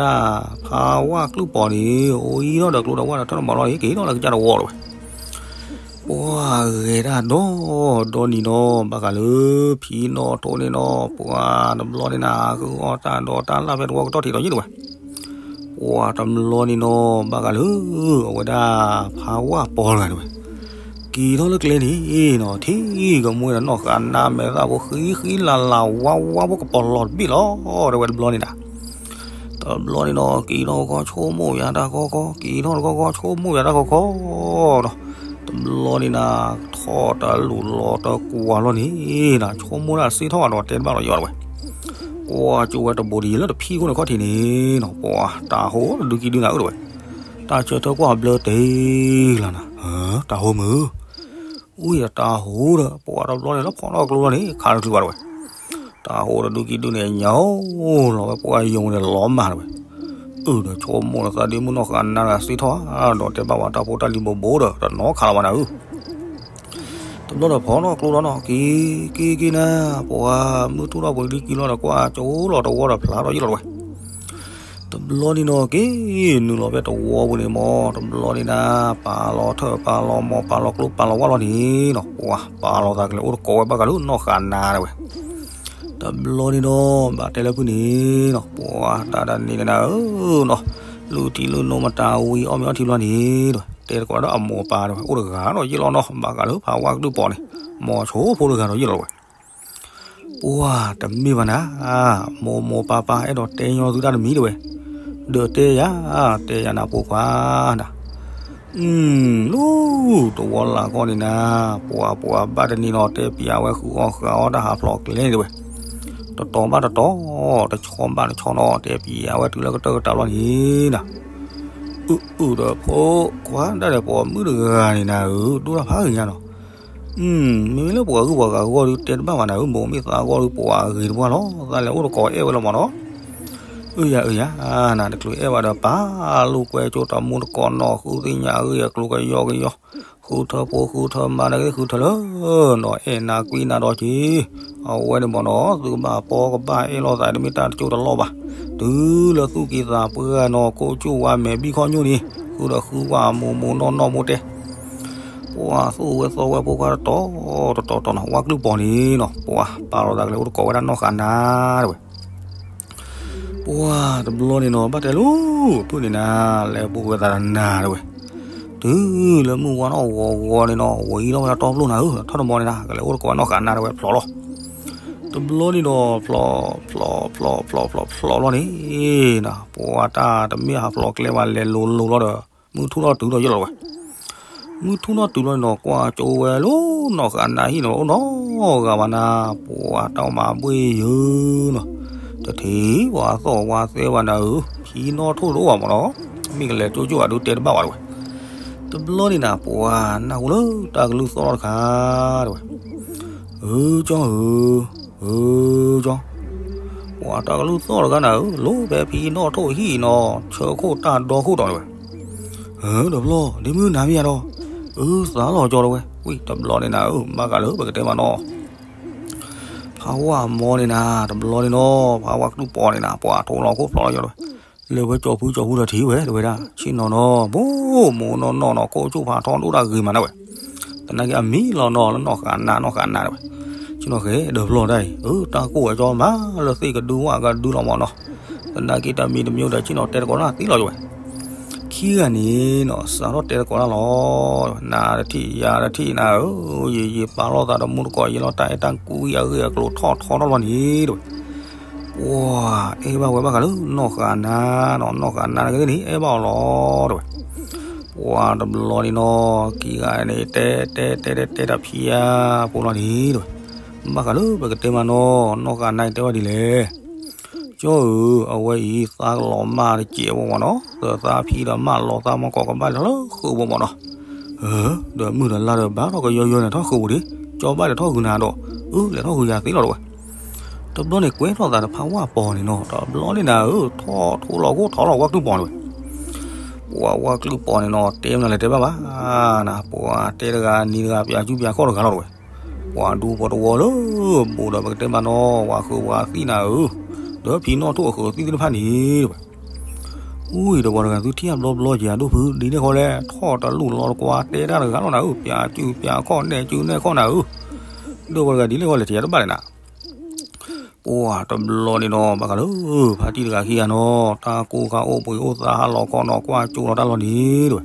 ဖးဝၣ်ကလုၢ်ပီၤန့ၣ် အိၣ်အံၤထီၣ်ဒီးကျိဒီးဝၣ်ဒီးထၢၣ်ဒီးမၤလီၤန့ၣ် က့ၤထီၣ်လၢကစၢ်တဝီလီၤဝဲ. ပှၤဂဲၤတၢ်ဒီဒီနံၤနီၤ ဘၣ်ဃးလၢ ဖံနီၣ်ထိၣ်န့ၣ်နီၤ ပှၤတဘျီန့ၣ်နၤ ဃုအီၣ်တၢ်ဒီးတၢ်လၢ်ဖဲတဝီကတီၢ်ထံးဒီးယ့ၣ်လီၤဝဲ. ပှၤတဘျီန့ၣ်နီၤ ဘၣ်ဃးလၢ အဝဲဒၣ် ဖးဝၣ်ပီၤတဂၤန့ၣ်ဝဲ က့ၤထီၣ်လၢကျဲန့ၣ်နီၤ ထံၣ်ကမူဒီးနီၢ်ဃာ်နၤမဲာ်သၣ်ဖိ ဃံဃံလၤလၤဝါဝါဖိ ကပီၤလီၤတဘ့ၣ်လီၤ တဲဝဲတဘျီန့ၣ်နၤ တဘျီန့ၣ်နီၤ က့ၤထီၣ်ဂီၤဂီၤဆိကမိၣ်ယၤတၢ်ခီခီ က့ၤထီၣ်ဂီၤဂီၤဆိကမိၣ်ယၤတၢ်ခီခီနီၤ တဘျီန့ၣ်နၤ ထီၣ်တလူၤလီၤတကွၢ်လီၤန့ၣ်နၤ ဆိကမိၣ်တၢ်စ့ၢ်ထီၣ်ဒီးတဲတဘၣ်လီၤယီၢ်တဝဲ ပှၤကၠိဝဲတဘိဒံးလၢတဖံခိၣ်န့ၣ်ခီၣ်ထံးန့ၣ်နီၤ ပှၤတၢ်ဟိတဒုကံဒုနၤအၢတဝဲ တၢ်ဆၢထၢၣ်ကွၢ်ဘျၢတ့ၢ်လီၤနၤ တၢ်ဟိမုၢ် ဝံၤတၢ်ဟိဒီး ပှၤတဘျီန့ၣ်လၢဖီၣ်ထီၣ်ကျိလီၤန့ၣ် ခးတချုးဘၣ်တဝဲ တၢ်ဟိတဒုကံဒုန့ၣ် ညိလီၤဝဲပှၤယိၤန့ၣ်လီၤမၢ်တဝဲ အၢဒီးဆိကမိၣ်လီၤသးဒ်မုၢ်နီၢ်ဃာ်နၤတဂၤစ့ၢ်ထီၣ်ဒီးတဲဘၣ်ဝဲတၢ်ဖိတၢ်လံၤဘိဘိဒီး တနီၤခးလီၤဘၣ်နၤဧၢ တဘျီဒီးဖီၣ်ထီၣ်ကျိလီၤနီၤ က့ၤက့ၤက့ၤနၤ ပှၤမုၢ်ထူၣ်ထီၣ်ပှဲၤလံက့ၤလီၤဒီးကွၢ်ကၠိလီၤတဝီဒီးဖျါထီၣ်ယ့ၣ်လီၤတဝဲ တဘျီန့ၣ်နီၤက့ၤနုာ်လီၤဖဲတဝီပူၤန့ၣ်မ့ၢ် တဘျီန့ၣ်နၤ ပာ်လီၤထၢၣ်ပာ်လီၤမီၤပာ်လီၤကျိပာ်လီၤဝၣ်လီၤန့ၣ်နီၤ ပှၤပာ်လီၤသးကလဲၤအိၣ်တကိးဝဲဘၣ်ဃးလၢနီၢ်ဃာ်နၤတဝဲ တဘျီန့ၣ်နီၤ ဘၣ်တဲလၢဖုန့ၣ်နီၤ ပှၤတၢ်တၢ်န့ၣ်န့ၣ်နၤဧၢနီၤ လူၤထံလူၤနိမတၤဝံၤအီၣ်မ့ၤအီထံဘျီန့ၣ်တဝဲ တဲတကိးဒီးအမိၢ်ပၢ်တဝဲ အိၣ်တဂၤဒီးယ့ၣ်လီၤနီၤ ဘၣ်ဃးလၢဖးဝါကလုၢ်ပီၤန့ၣ် မိၤဆိဖိတဂၤဒီးယ့ၣ်လီၤတဝဲ ပှၤတမ့ၢ်ဘၣ်နၤ မိၢ်မိၢ်ပၢ်ပၢ်အဲၣ်ဒိးတဲညီသုတၢ်တမံၤတဝဲ ဒီးတဲယၤ တဲယၤနၤဖိခွါနၤ လူၤတဝီလၢ်ကီၢ်န့ၣ်နၤ ပှၤပှၤဘၣ်တနံၤနီၤ တဲပျးဝဲဃုအီၣ်ဃုအီတၢ်ဟးဖျိးကျဲန့ၣ်တဝဲ တတီၤဘၣ်တတီၤ တဆီဘၣ်တဆီနီၤ တဲပျးဝဲတုၤလၢကတၢၢ်ကတၢၢ်လီၤန့ၣ်နၤ အုၣ်အုၣ်ဒီးဖိခွါဒၣ်ဒီးပိာ်မုၣ်တဂၤန့ၣ်နၤဧၢ ဒိၣ်တၢ်ဖးဂ့ၤညါနီၤ မ့မ့ၢ်လၢပှၤဂုၤပှၤဂၤဂီၢ်ဒုးတဲတဘၣ်ဘၣ်နၤဧၢ မိၢ်မ့ၢ်သးဂီၢ်ဒုးပှၤဂ့ၤတပှၢ်လီၤ သးလဲၤအိၣ်တကိးအဲၣ်ဝဲလီၤမးနီၤ အၢယၤအၢယၤ နတချုးအဲၣ်ဘၣ်ဒီးပာ်လိာ်ကွဲကၠိတမူတကိးနီၤ ဃုသ့ၣ်ညါအဂ့ၢ်အကျိၤကယီကယီ ဃုထၢဖိဃုထၢမါနဂ့ၢ်ဃုထၢလၢ နီၤအဲၣ်နၤကွံနၤဒီးက့ၤ အဝဲန့ၣ်မးနီၤ သုကဘၣ်ပီကဘၣ်အဲၣ်လိာ်သးတမ့ၢ်တၢ်တကၠိတလီၢ်ဘၣ် တုၤလၢသူၣ်က့သးပှၢ်နီၤ ကိးကၠိဝါမဲာ်ဘံၣ်ခီၣ်ညိၣ်န့ၣ် ဃုဒီးဃုဝဲမိၢ်မိၢ်နီၢ်နီၢ်မိၢ်တဲ ပှၤသူၣ်ဝဲသီဝဲဖိခွါတတီၤတတီၤတတီၤနီၤ ဝါကလုၢ်ပီၤန့ၣ်နီၤ ပှၤပာ်လီၤသးကလဲၤအိၣ်တကိးဝဲဒၣ်နီၢ်ဃာ်နၤတဝဲ ပှၤတဘျီန့ၣ်နီၤ ဘၣ်တဲလူၤ ဖုန့ၣ်နၤ လဲၤပူၤကွံာ်သးဒီးနၤတဝဲ တုၤလၢမုၢ်ဝါထီၣ်ဂီၤဂီၤန့ၣ်နီၤ ဝဲအံၤလီၤဝဲဒၣ်တီပျိၢ်နၤဧၢ ထီၣ်တမီၤန့ၣ်နၤ ကလဲၤအိၣ်တကိးဝဲနီၢ်ဃာ်နၤတဝဲဖျိးလီၤ တဘျီန့ၣ်ဒီး ဖျိး ဖျိး ဖျိး ဖျိး ဖျိး ဖျိးလီၤန့ၣ် ပှၤတၢ်တမ့ၢ်ဟးဖျိးကျဲဘၣ် လဲၤလိၤလိၤလီၤဒီး မုၢ်ထူၣ်ထီၣ်တုၤလီၤယ့ၣ်လီၤတဝဲ မုၢ်ထူၣ်ထီၣ်တုၤလီၤန့ၣ်နီၤ ကွၢ်ကၠိဝဲလၢနီၢ်ဃာ်နၤဟံၣ်န့ၣ် အိၣ်နီတဂၤဘၣ်နၤ ပှၤတၢ်မၤဘှ့ၣ်ယၢၤနီၤ တထံၣ်ပှၤသီၣ်ဝါသဲဘၣ်နၤဧၢ ဖံနီၣ်ထိၣ်တအိၣ်ဘၣ်မးနီၤ မ့ၢ်ကလဲၤကၠိကၠိအဒုးတဲတဘၣ်ဘၣ်တဝဲ တဘျီန့ၣ်နၤ ပှၤနၢ်ဟူလၢတၢ်ကလုၢ်သီၣ်ထီၣ်တခါတဝဲ ဧၢကၠီဧၢ ဧၢကၠီ ပှၤတၢ်ကလုၢ်သီၣ်တခါနၤဧၢ လိၣ်ဖဲဖံနီၣ်ထိၣ်ဟံၣ်နီၤ ဆၢခိၣ်တၢ်ဒီခိၣ်ဒီးတဝဲ ဧၢ ဒီးဖျီၣ် ဒ့မုၢ်နၤမ့ၢ်ယၤဒီး အၢ သးလီၤကၠီတဝဲ ဝံၤတဘျီန့ၣ်နၤဧၢ ဘၣ်ဃးလၢပကတဲမးနီၤ ဖးဝါမီန့ၣ်နၤ တဘျီန့ၣ်နီၤ ဖးဝါကလုၢ်ပီၤန့ၣ်နၤ ပှၤထိၣ်လီၤခိၣ်ဖျိးလီၤကၠီတဝဲ လဲၤဝဲကၠီဖုကၠီဖုဒီးထံၣ်ဝဲတဝဲဒၣ် ဆ့ၣ်နီၤနီၤ ဘိမိၢ်နီၢ်နီၢ်နီၤ ကိးကၠိဖးထီဒိၣ်တၢ်ဂ့ၤမးနၤဝဲ သနာ်က့အမံၤလီၤနီၤ လၢနီၢ်ဃာ်နၤ နီၢ်ဃာ်နၤတဝဲ ဆ့ၣ်နီၤဃဲ ဒီးဖျီၣ်တၢ်အံၤ အၢ တၢ်ကိၢ်ဝဲကၠီမးလၢသ့ၣ်ကဒုဝၣ်ကဒုလီၤမးနီၤ သနာ်က့တၢ်မံၤတမံၤဒီး ဆ့ၣ်နီၤတဲတကိးတၢ်သ့လီၤယဝဲ ခံဂၤန့ၣ်နီၤ စးထီၣ်တဲတကိးတၢ်လီၤ နၤတထံၣ်ယၤတထံၣ်နၤဧၢ ယံာ်ယံာ်ပာ်လီၤသးဒီးမူတကိး ယံာ်လီၤတၢ်အဲၣ်တၢ်ကွံအဂ့ၢ်အကျိၤထီၣ်ထီထီၣ်လီၤန့ၣ်တဝဲ ပှၤအဲၣ်ဘၣ်ဝဲဘၣ်ဃးလၢနီၢ်ဃာ်နၤနီၤ နီၢ်ဃာ်နၤတဂၤန့ၣ် အဲၣ်ဘၣ်အီၤလီၤတဝဲ ပှၤတဘျီန့ၣ်နီၤ ခံဂၤန့ၣ် တဲတဲတဲတဲတဲတၢ်ဖံယါဖိလီၤန့ၣ်တဝဲ ဘၣ်ဃးလၢပကတဲမးနီၤ နီၢ်ဃာ်နၤအံၤတဲဘၣ်ဒ်လဲၣ် ကၠီဧၢ, အဝဲအံၤ သးကလီၤမၢ်တစဲးဝဲမၢ်နီၤ, ဒီးသးဖံဒီးမၢလီၤသးမီၢ်ကီးကဘၣ်လဲၤထီၣ်လၢဃုာ်ပူၤမၢ်နီၤ. ဧၢ, ဒီးမုၢ်ဒီးလါဒီးဘၣ်ထီၣ်ကယီယီန့ၣ် ထီၣ်ဃုာ်ပူၤဒံး, ကၠီဘၣ်လဲၤထီၣ်ဃုာ်နၤဒီး, အၢ လဲၤထီၣ်ဃုာ်ယၤသ့လီၤတဝဲ. တဘျီန့ၣ်ကွဲထီၣ်သးဒီးဖးဝၣ်ပီၤန့ၣ်နီၤ, တဘျီန့ၣ်နၤဧၢ, ထီၣ်ထိလီၤကိၢ်ထီၣ်လီၤဝၣ်ကျုၢ်ပီၤန့ၣ်ဝဲ. ပှၤဝၣ်ကျုၢ်ပီၤန့ၣ်နီၤ တဲမနုၤလဲၣ်တဲဘၣ်ဘၣ်, နၤ ပှၤတဲတဂၤနံၤတဂၤ ပၠးကူပၠးခီၣ်တဂၤလီၤတဝဲ. ပှၤဒူဖိတဝီလၢ ဘူးဒီးပကတဲမးနီၤ ပှၤဃုာ်ပှၤသံၣ်နၤဧၢ, ဒီးဖံနီၣ်ထိၣ်အဃုာ်သံၣ်သ့ၣ်တဖၣ်န့ၣ်တဝဲ. အူအံၤဒီးပှၤတဂၤသုထံၣ်အဘျီဘျီက့ၤအဒိၣ်ဖု ဒ်န့ၣ်ဃီလဲၣ် ထီၣ်တလူၢ်လီၤတကွၢ် တဲတၢ်တဂၤလီၤနၤဧၢ, ပၠးကူပၠးခီၣ် နဲၣ်ကူနဲၣ်ခီၣ်နၤဧၢ, ဒီးပှၤတဂၤဒ်လဲၣ်ဃီလဲၣ် ထံၣ်ယၤတဘၣ်လဲၣ်နၤ. ပှၤတဘျီန့ၣ်ဒီး ဘၣ်ဃးလၢ ဖါတံၢ်တဂၤခံဂၤနီၤ တၢ်ကိၢ်ခါအိၣ်ဘှံးအိၣ်သါဟးလီၤခီနီၤ ကွၢ်ကၠိလီၤတၢ်လီၤန့ၣ်တဝဲ.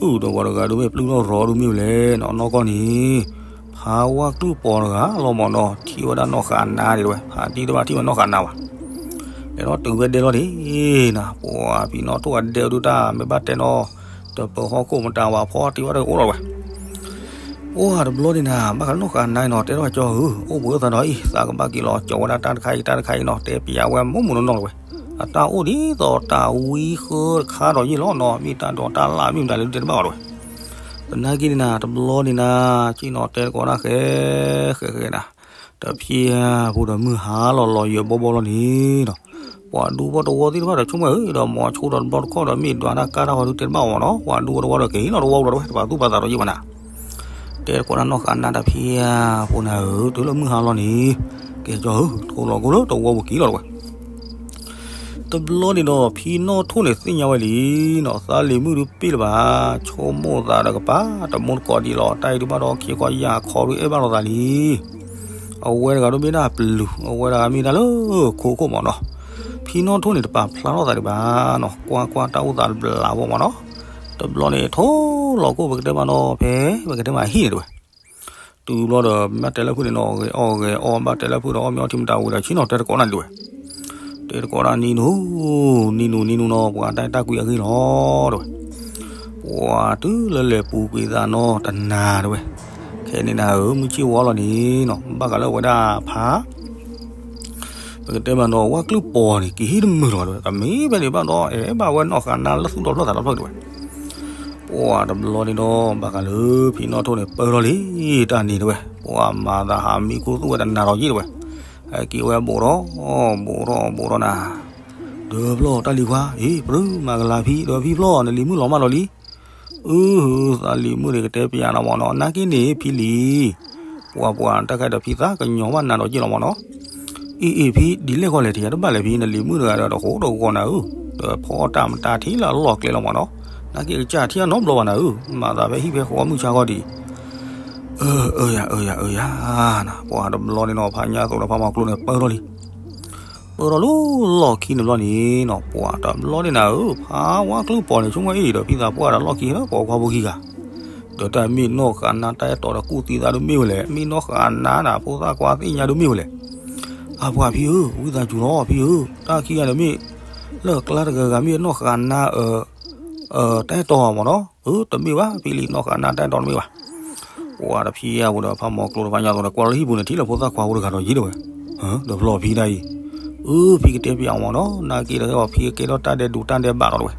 အုၣ်ဒီးပှၤတဂၤဒုးမ့ၢ်ပျုၢ်ထီၣ်ရီၤဒုးမ့ၢ်ဝဲလဲၣ် နီၢ်နီၢ်ကီၢ်န့ၣ် ဖးဝၣ်ကျုၢ်ပီၤတဂၤလီၤမၢ်နီၤ ထံၣ်ဝဲဒၣ်နီၢ်ဃာ်နါန့ၣ်တဝဲ ဖးတံၢ်တဘၣ်ထံၣ်ဝဲနီၢ်ဃာ်နါဘၣ်. လဲၤထီၣ်တုၤဝဲဒဲလီၤန့ၣ်နၤ ပှၤဖံနီၣ်ထိၣ်အဒဲဒုးတၢ်မ့ၢ်ဘၣ်တဲနီၤ တပၢၤဟီၣ်ခိၣ်မတၤဝဲဖီတံၢ်ဝဲတအိၣ်လီၤတဝဲ. ပှၤတဘျီန့ၣ်နၤ ဘၣ်ဃးနီၢ်ဃာ်နါနီၤ တဲထီၣ်ကၠီဧၢ အိၣ်ဘှံးအိၣ်သါဒီးအံၤ သးကဘၣ်က့ၤလီၤကၠီၤဝဲဒၣ်တၢ်တခါအံၤတၢ်တခါအံၤနီၤ တဲပၠးဝဲမိၢ်မိၢ်နီၢ်နီၢ်လီၤဝဲ. အတၢ်အိၣ်ဒ်သိးတၢ်ဝံဃၢတခါဒီးယ့ၢ်လီၤနီၤ မ့ၢ်တၢ်ဒိးတၢ်လၢ်မ့ၢ်မတၤလဲၣ်ဒုးတဲတဘၣ်အီၤတဝဲ. သနာ်က့န့ၣ်နၤ တဘျီန့ၣ်နၤ က့နီၤတဲတကိးနၤဃဲ ဃဲဃဲနၤ တဖံအပူၤဒီးမုၢ်ဟါလီၤလီၤယံၤ ဘီဘီလီၤန့ၣ်နီၤ ပှၤဒူဖိတဝီသ့ၣ်တဖၣ်ဒီးဆိကမိၣ်ဧၢ ဒီးမိၤဆိဒီးတဘျီတခီၣ်ဒီးမ့ၢ်ဒွးတၢ်ကါတၢ်ဃီဒုးတဲတဘၣ်အီၤမၢ်နီၤ ပှၤဒူဖိတဝီဒီးက့ၤလီၤတဝီလီၤတဝဲ တပာ်သူၣ်ပာ်သးဒီးယ့ၢ်ဘၣ်နၤ တဲတကိးနၤနီၢ်ဃာ်နါတဖံအပူၤနၤဧၢ တုၤလၢမုၢ်ဟါလီၤန့ၣ် ကဲကၠီဧၢ ထိလီၤကိၢ်လၢတဝီပူၤက့ၤလီၤတဝဲ. တဘျီန့ၣ်ဒီး ဖံနီၣ်ထိၣ်န့ၣ်သ့ၣ်ညါဝဲလံနီၤ သးလံၤမုၣ်ဒုးပ့ၢ်လၢၤဘၣ် ဆိကမိၣ်သးဒီးကပၤ တမူတကိးဒံးလီၤ တၢ်အံၤဒုးဘၣ်ဒီးခံခီယၢ်ခီဒုးအဲၣ်ဘၣ်လိာ်သးလံ အဝဲတဂၤဒုးမ့ၢ်ဒၣ်ပျုၤ အဝဲတဂၤမ့ၢ်ဒၣ်လၢခိခိၣ်မၢ်နီၤ ဖံနီၣ်ထိၣ်န့ၣ်တပာ်ဖျါထီၣ်သးဒံးဘၣ်နီၤ ကွၢ်ကွၢ်တၢ်အိၣ်သးတဘျးဘီမၢ်နီၤ တဘျီန့ၣ် ထိလီၤကိၢ်ပကတဲမးနီၤ ဖဲပကတဲမးဟံၣ်န့ၣ်တဝဲ တုၤဘျီဒီး ဘၣ်တဲလၢဖုၣ်န့ၣ်နီၤ ဂဲၤအီၣ်ဂဲၤအီ ဘၣ်တဲလၢဖုၣ်ဒီးအီၣ်မ့ၤအီထံမတၤဝံၤဒီး ဆ့ၣ်နီၤတဲတကိးနၤဒ်ဝဲ တဲတကိးဒၣ်နံၤနူၤ နံၤနူၤနံၤနူၤနီၤ ပှၤတၢ်အဲၣ်တၢ်ကွံအဂ့ၢ်လီၤတဝဲ ပှၤတုၤလၢလဲၤပူၤကွံာ်သးနီၤတနၤတဝဲ ခဲန့ၣ်နၤဧၢ မုၢ်ဆ့ၣ်ဝီလီၤန့ၣ်နီၤ ဘၣ်ဃးလၢဝဲဒၣ်ဖး ပကတဲမးနီၤ ဝၣ်ကျုၢ်ပီၤန့ၣ် က့ၤဟံၣ်တမုာ်လီၤတဝဲ တမ့ၢ်ဖဲန့ၣ်ဘၣ်ဒီး အဲၣ်ဘၣ်ဝဲနီၢ်ဃာ်နါလၢသူၣ်ဒီဖျၢၣ်သးဒီဖျၢၣ်တဝဲ ပှၤတဘျီန့ၣ်ဒီး ဘၣ်ဃးလၢဖံနီၣ်ထိၣ်န့ၣ် ပၢၢ်ထီၣ်လံ တၢ်န့ၣ်တဝဲ ပှၤမၤသးဟးမံခိၣ်သူၣ်ဝဲတနၤဒီးယ့ၢ်တဝဲ ဟဲက့ၤဝဲဘူးထီၣ် ဘူးထီၣ်ဘူးထီၣ်နၤ ဒီးဖျီၣ်တၢ်လံၤခွါ အ့ ပြၢမၤကလၤဖံ ဒီးဖံဖျီၣ် နလံၤမုၣ်လီၤမၢ်လီၤလံ အၢ သးလံၤမုၣ်န့ၣ်ကတဲပၠးနၤမၢ်နီၤ နာ်က့န့ၣ်ဖံလံၤ ပှၤပှၤတၢ်ခဲဒီးဖံသးကညီၤဘၣ်နၤဒီးယ့ၢ်လီၤမၢ်နီၤ အ့ အ့ ဖံဒ်လဲၣ်ဃီလဲၣ် ထံၣ်ယၤတဘၣ်လဲၣ်ဖံ နလံၤမုၣ်တဂၤဒီးတဃိတဂီၤနၤဧၢ ဒီးဖီအီၣ်တၢ်မတၤထံၣ်လၢအလီၢ်ကျဲလီၤမၢ်နီၤ နာ်က့ကစၢ်ထံၣ်အနီတဘျီဘၣ်နၤဧၢ မၤသးဖဲဟံၣ်ဖဲဃီမုၢ်ဆါဃီဒံး အၢ အၢယၤ အၢယၤ အၢယၤ နၤ ပှၤတဘျီန့ၣ်နီၤ ဖးညါသိးဒီးဖးမီၤကျိၤန့ၣ် ပၢၢ်ထီၣ်လံ ပၢၢ်ထီၣ်လၢလီၢ်ခံတဘျီန့ၣ်နီၤ ပှၤတဘျီန့ၣ်နၤဧၢ ဖးဝါကျုၢ်ပီၤန့ၣ် ဆိကမိၣ်အံၤဒီး ဖံသးပှၢ်ဒီးလီၢ်ခံဒီး ပိာ်ခွါဖိခံဂၤ ဒီးတၢ်မ့ၢ်နီၢ်ဃာ်နါတၢ်အဲၣ်တီဒီးကူၣ်သံသးဒုးမ့ၢ်ဝဲလဲၣ် မ့ၢ်နီၢ်ဃာ်နါနၤ ဖိသၣ်ခွါသ့ၣ်ညါဒုးမ့ၢ်ဝဲလဲၣ် အပှၤဖံဧၢ ဝံသးစူၤလီၤ ဖံဧၢ တၢ်ခံဂၤန့ၣ်မ့ၢ် လၢကျါတဂၤဂၤမ့ၢ်နီၢ်ဃာ်နါ တၢ်အဲၣ်တီမၢ်နီၤ, အၢ တမ့ၢ်ဘၣ် ဖံလံ နီၢ်ဃာ်နါတၢ်အဲၣ်တီတမ့ၢ်ဘၣ်. ပှၤတဖံအပူၤဒီး ဖးမီၤကျိၤတဖၣ်ညါသိးဒီး ကွၢ်လၢဟံၣ်ပူၤန့ၣ် ထံၣ်လၢဖိသၣ်ခွါဖိတဂၤဒီးယံၤတဝဲ, ဒီးဖျီၣ်ဖံတၢ်အံၤ, အၢ ဖံကတဲပၠးအီၤမၢ်နီၤ, နာ်က့ဒီးဟဲအီၤဖံကဲထီၣ်တၢ်ဒဲးဒိးတၢ်ဒဲးဘးလီၤတဝဲ.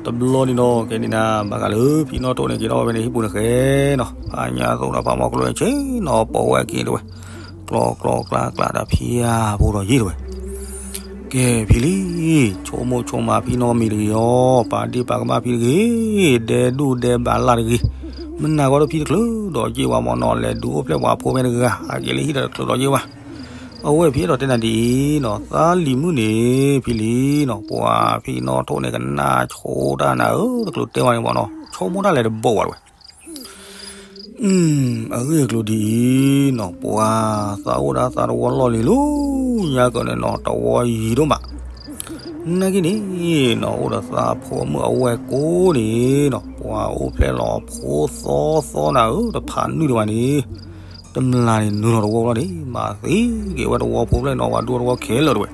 တဘျီန့ၣ်ဒီး ကဲန့ၣ်နၤ ဘၣ်ဃးလၢဖံနီၣ်ထိၣ်န့ၣ် က့ၤထီၣ်ဝဲဖဲန့ၣ်ဟံၣ်ပူၤန့ၣ်ဃဲနီၤ, ဖးညါသိးဒီးဖးမီၤကျိၤန့ၣ် ဆ့ၣ်နီၤပိာ်ဝဲက့ၤတဝဲ, ကျီကျီကျါကျါဒီးဖံအပူၤဒီးယံၤတဝဲ. ကဲဖံလံ, ဆိကမိၣ်ဆိကမးဖံနီတမံၤတဂ့ၤအီၤ, ပာ်ဒ့ၣ်ပာ်ကမၣ်ဖံတဂ့ၤ, ဒဲဒိၣ်ဒဲဘးလၢ်တဂ့ၤ, မနၤဂီၢ်ဒီးဖံတချုးဒီးက့ၤဝဲမၢ်နီၤ, လဲၤဒုးအိၣ်ဖျဲၣ်ပှၤဖိဖဲတဂၤ, အက့ၤလၢဟံၣ်ဒီးတချုးဒီးက့ၤဝဲ. အဝဲဖံအဲၣ်ဒိးတဲနၤဒ်အံၤနီၤ, သးလံၤမုၣ်န့ၣ် ဖံလံနီၤ, ပှၤဖံနီၣ်ထိၣ်န့ၣ် ကနၣ်ဆိတၢ်နၤဧၢ, တချုးတဲဝဲန့ၣ်မၢ်နီၤ, ဆိကမိၣ်တၢ်လဲၤတဘိးဝဲတဝဲ. အဂ့ၢ်အကျိၤဒ်အံၤနီၤ, ပှၤသးအိၣ်ဒၣ်သးတဝီလီၢ်လံၤလီၤ, ညါကၢန့ၣ်နီၤ တဝီယံၤဒိၣ်မး. နာ်က့န့ၣ်နီၤ အိၣ်ဒီးသးဖိမုၣ်အဝဲၢ်ကိးန့ၣ်နီၤ, ပှၤအိၣ်ဖျဲၣ်လီၤဖိသီသီနၤဧၢ, တဖးနုာ်ဒံးဘၣ်န့ၣ်, တမျၢ်န့ၣ်နုာ်လီၤတဝီလီၤန့ၣ်, မၤသံက့ၤဝဲတဝီဖိဖျဲၣ်နီၤ, ပှၤဒူတဝီခဲလၢာ်တဝဲ.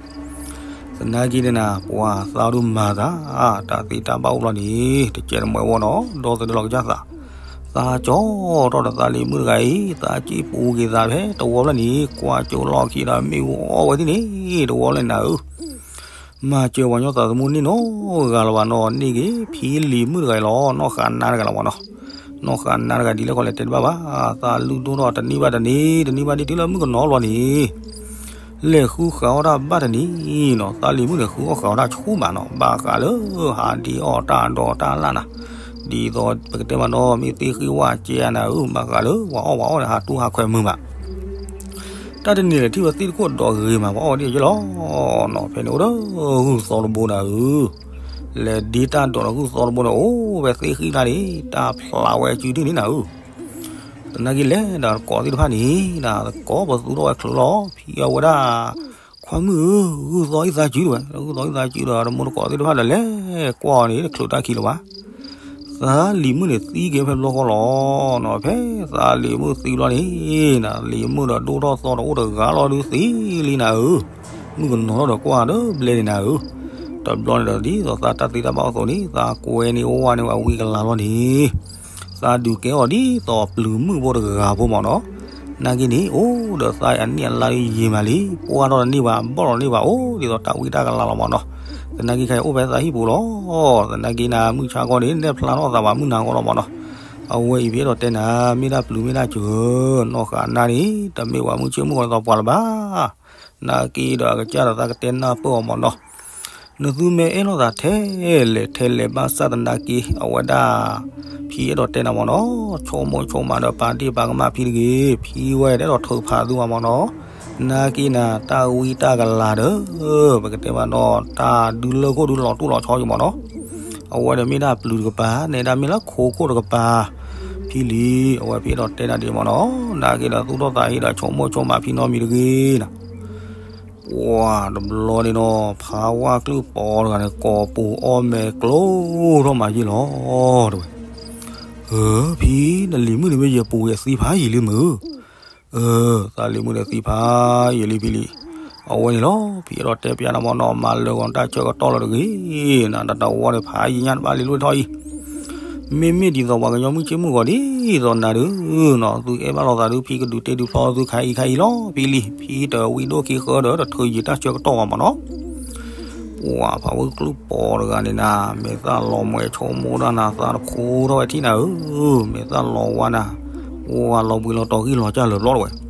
သနာ်က့န့ၣ်နၤ ပှၤသးဒိၣ်မၤသး တၢ်သ့တၢ်ဘၣ်အိၣ်ဘျီန့ၣ် တကဲတမှဲဝဲနီၤ, ဒီသဒၢလီၤကစၢ်သး, သးကၠီထီၣ်ဒီးသးလံၤမုၣ်တဂၤအံၤ သးက့ၢ်ပူၤက့ၤသးဖဲတဝီဖျၢၣ်န့ၣ် ကွၢ်ကၠိလီၢ်ခံဒီးမ့ၣ်အူအီၣ်ဝဲသ့ၣ်န့ၣ် တဝီဖျၢၣ်နၤဧၢ, မၤစၢၤပှၤကညီသးသမူန့ၣ်နီတဂၤလၢၤဘၣ်နီၤ, န့ၢ်က့ၤဖံလံၤမုၣ်တဂၤအံၤလီၤ, နီၢ်ဃာ်နါတဂၤလီၤမးနီၤ, နီၢ်ဃာ်နါတဂၤဒ်လဲၣ်ဃီလဲၣ်တဲတဘၣ်ဘၣ်, သးလူၤဒိၣ်ထီၣ်တနံၣ်ဘၣ်တနံၣ်, တနံၣ်ဘၣ်တနံၣ်တုၤလၢမုၣ်ကနီၤလီၤန့ၣ် လဲၤဃုဃာ်အီၣ်တၢ်ဘၣ်တနံၤနီၤ, သးလံၤမုၣ်န့ၣ် ဃုအီၣ်ဃာ်အီၣ်တၢ်ဆူၣ်မးနီၤ, ဘၣ်ဃးလၢဟးဒ့အီၣ်တၢ်ဒီးတၢ်လၣ်နၤ, ဒ်သိးပကတဲမးနီၤ မ့ၢ်သ့ၣ်ဃံဝၣ်ကဲနၤဧၢ, ဘၣ်ဃးလၢပှၤအီၣ်ပှၤအီၣ်န့ၣ် ဟးတူၢ်ဟးခွဲးမုာ်မး, တၢ်တနံၤလဲၤထံၣ်ဝဲသ့ၣ်တခိၣ်ဒီးဂ့ၤမး ပှၤအီၣ်ဝဲဒ်အံၤလီၤနီၤ, ဖဲန့ၣ်အိၣ်ဒီးဂုၢ်သီတဘိနၤဧၢ, လဲၤဒ့တၢ်ဒီးဂုၢ်သီတဘိန့ၣ် အိၣ်ဝဲသ့ၣ်ဃံကျါန့ၣ် တၢ်ဖျးဝဲစုဒုၣ်န့ၣ်နၤဧၢ သနာ်က့လဲၤဒီးတကိးသ့ၣ်တဖၣ်န့ၣ် တကိးပသူထီၣ်ဝဲချုးလီၤ, ဖံအဝဲဒၣ်, ခွါမုၣ်ဧၢ, ဂုၢ်သီဟံၣ်သးစုတဝဲ, ဂုၢ်သီဟံၣ်သးစုဒီး တမိၢ်တကိးသ့ၣ်တဖၣ်ဒီးလဲၤကွၢ်အီၤန့ၣ် တချုးတၢ်ခံလၢၤဘၣ်, သးလံၤမုၣ်န့ၣ် သံက့ၤဖဲဘျီဃီလီၤနီၤ, ဖဲသးလံၤမုၣ်သံဘျီန့ၣ် လံၤမုၣ်ဒီးဒိၣ်ထီၣ်သီဒီးအိၣ်တဂၤလီၤဒုးသံလံနၤဧၢ, မုၣ်ကနီၤထီၣ်ဒီးကွၢ်ဒီးဘျဲန့ၣ်နၤဧၢ, တဘျီန့ၣ်ဒီးဒ်သိးသးတၢ်သ့တၢ်ဘၣ်အသိးန့ၣ် သးကွဲန့ၢ်ဝဲန့ၢ်ဝဲဝံၤကလၤလီၤန့ၣ် သးဒုးကဲအီၤဒ်သိးပျုၤမုၣ်ဖိတဂၤဖိမးနီၤ, နာ်က့န့ၣ် အိၣ်ဒီးသးအနံၣ်အလါယံာ်မးလံ, ပှၢ်ထီၣ်တန့ၢ်ဘၣ် ဘီၣ်ထီၣ်တန့ၢ်ဘၣ် အိၣ်ဒ်သိးတၢ်ဝံတၢ်ကလၤလီၤမးနီၤ, သနာ်က့ခါအံၤအိၣ်ဖဲသးဟံၣ်ပူၤလီၤ, သနာ်က့နၤမုၢ်ဆါခီန့ၣ် နဲၣ်ဖျါထီၣ်သးဘၣ်မုၢ်နၤဂီၢ်လီၤမးနီၤ, အဝဲအံၤဖံအဲၣ်ဒိးတဲနၤ မ့ၢ်ဒၣ်ပျုၤမ့ၢ်ဒၣ်စၢၤ, နီၢ်ဃာ်နါန့ၣ် တမ့ၢ်ပှၤမုၢ်ဆ့ၣ်မုၢ်ဂီၤဒ်သိးပှၤလၢၤဘၣ် နာ်က့ဒီးအကစၢ်ဒီးသးကတဲနၢ်ပၢၢ်အီၤမးနီၤ, နသုမ့ၢ်အဲၣ်လိာ်သးထဲလဲၣ်ထဲလဲၣ်ဘၣ်ဆၣ်သနာ်က့ အဝဲဒၣ် ဖံအဲၣ်ဒိးတဲနၤမးနီၤ, ဆိကမိၣ်ဆိကမးဒီးပာ်ဒ့ၣ်ပာ်ကမၣ်ဖံတဂ့ၤ, ဖံဝဲတအဲၣ်ဒိးထုးဖးသုဘၣ်မးနီၤ, နာ်က့နၤ တၢ်ဝံတၢ်ကလၤဒီး ပကတဲမးနီၤ တၢ်ဒုးလၢခိၣ်ဒုးလီၤတိၢ်လီၤဆီယံၤမးနီၤ, အဝဲဒီးမ့ၢ်ဒၣ်ပျုၤတကပၤ နဲဒၣ်မ့ၢ်လၢခိခိၣ်တကပၤ ဖံလံၤ အဝဲဖံအဲၣ်ဒိးတဲနၤဒ်မးနီၤ, နာ်က့ဒီးသူၣ်ထီၣ်သးဟ့ဒီးဆိကမိၣ်ဆိကမးဖံနီတမံၤတဂ့ၤနီၤ, ပှၤတဘျီန့ၣ်နီၤ ဖးဝၣ်ကျုၢ်ပီၤတဂၤန့ၣ် ကိးပူၤအီၣ်မဲာ်ကျိထီၣ်မးယံၤလီၤ တဲဝဲ, ဧၢ ဖံ နလံၤမုၣ်န့ၣ်မ့ၢ်ယပူၤအသံဖးယံာ်လံမုၢ်, အၢ သးလံၤမုၣ်န့ၣ်သံဖးယံာ်လံဖံလံၤ, အဝဲန့ၣ်လီၤ ဖံအဲၣ်ဒိးတဲပျးနၤမးနီၤ မၤလၢာ်ဂီၤတၢ်ဆၢကတီၢ်လီၤတဂ့ၤ, နတၢ်တဝီန့ၣ်ဖးယံာ်ညါတဘၣ်လံလိၣ်ထီၣ်အံၤ မ့မ့ၢ်ဒ်သိးပှၤကညီမုၢ်ဆ့ၣ်မုၢ်ဂီၤဒ်သိးနၤဒုးနီၤ သုအဲၣ်ဘၣ်လိာ်သးဒုး ဖံကဒုးတ့ဒုးဖျီသုခါအံၤခါအံၤလီၤ ဖံလံၤ ဖံတဝံဒိၣ်ခံဃၢဒီး တထုးယံာ်တၢ်ဆၢကတီၢ်ဘၣ်မးနီၤ, ပှၤဖးဝၣ်ကျုၢ်ပီၤတဂၤန့ၣ်နၤ မဲာ်သၣ်လီၤမှဲၤဆိကမိၣ်ဒၣ်နၤ သးတခူထီၣ်ဝဲထံၣ်နၤဧၢ, မဲာ်သၣ်လီၤဝါနၤ, ပှၤလီၤဘှံးလီၤတီၤဂံၢ်လီၤစၢ်လၢာ်ဘျီတဝဲ